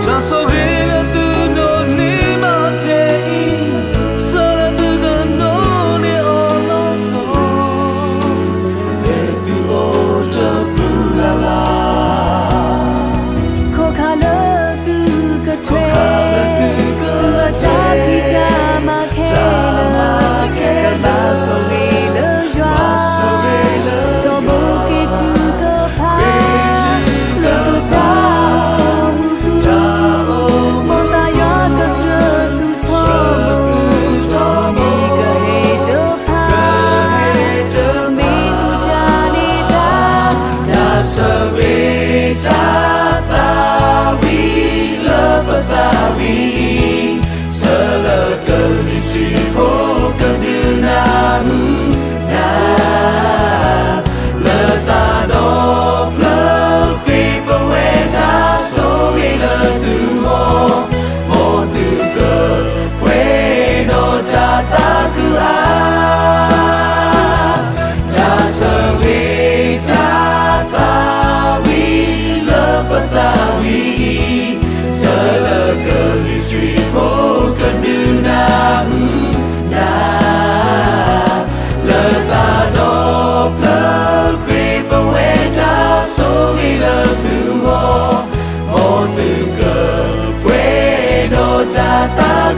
တၢ်ဆိၣ်ဂ့ၤလၢသုဒိးန့ၢ်ဘၣ်ခဲအံၤ, ဆၢလၢသုကဒိးန့ၢ်အီၤလီၤဆီ မ့ၢ်သုအိၣ်တပူၤလၢ်လၢ်, ခိးခါလၢသုကထွဲ, ဆူအတၢ်ဖံးတၢ်မၤခဲလၢာ်, ကဘၣ်ဆိၣ်ဂ့ၤလၢယွၤ, ထီဘိက့ၤထုကဖၣ်,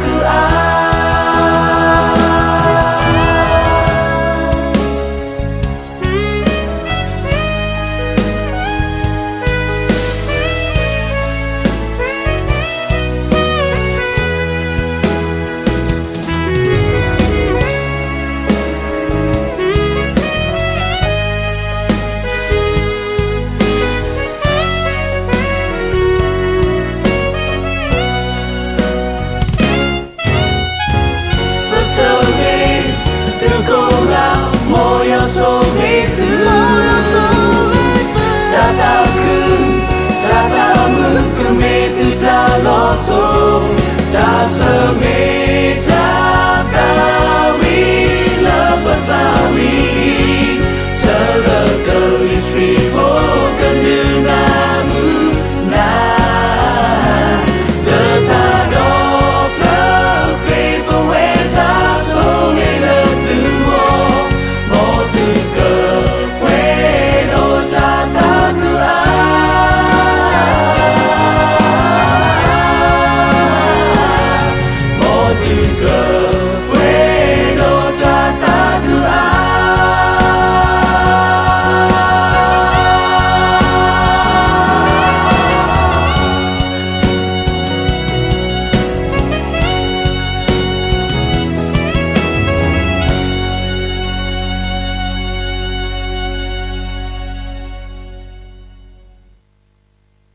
ကုၢ်အါ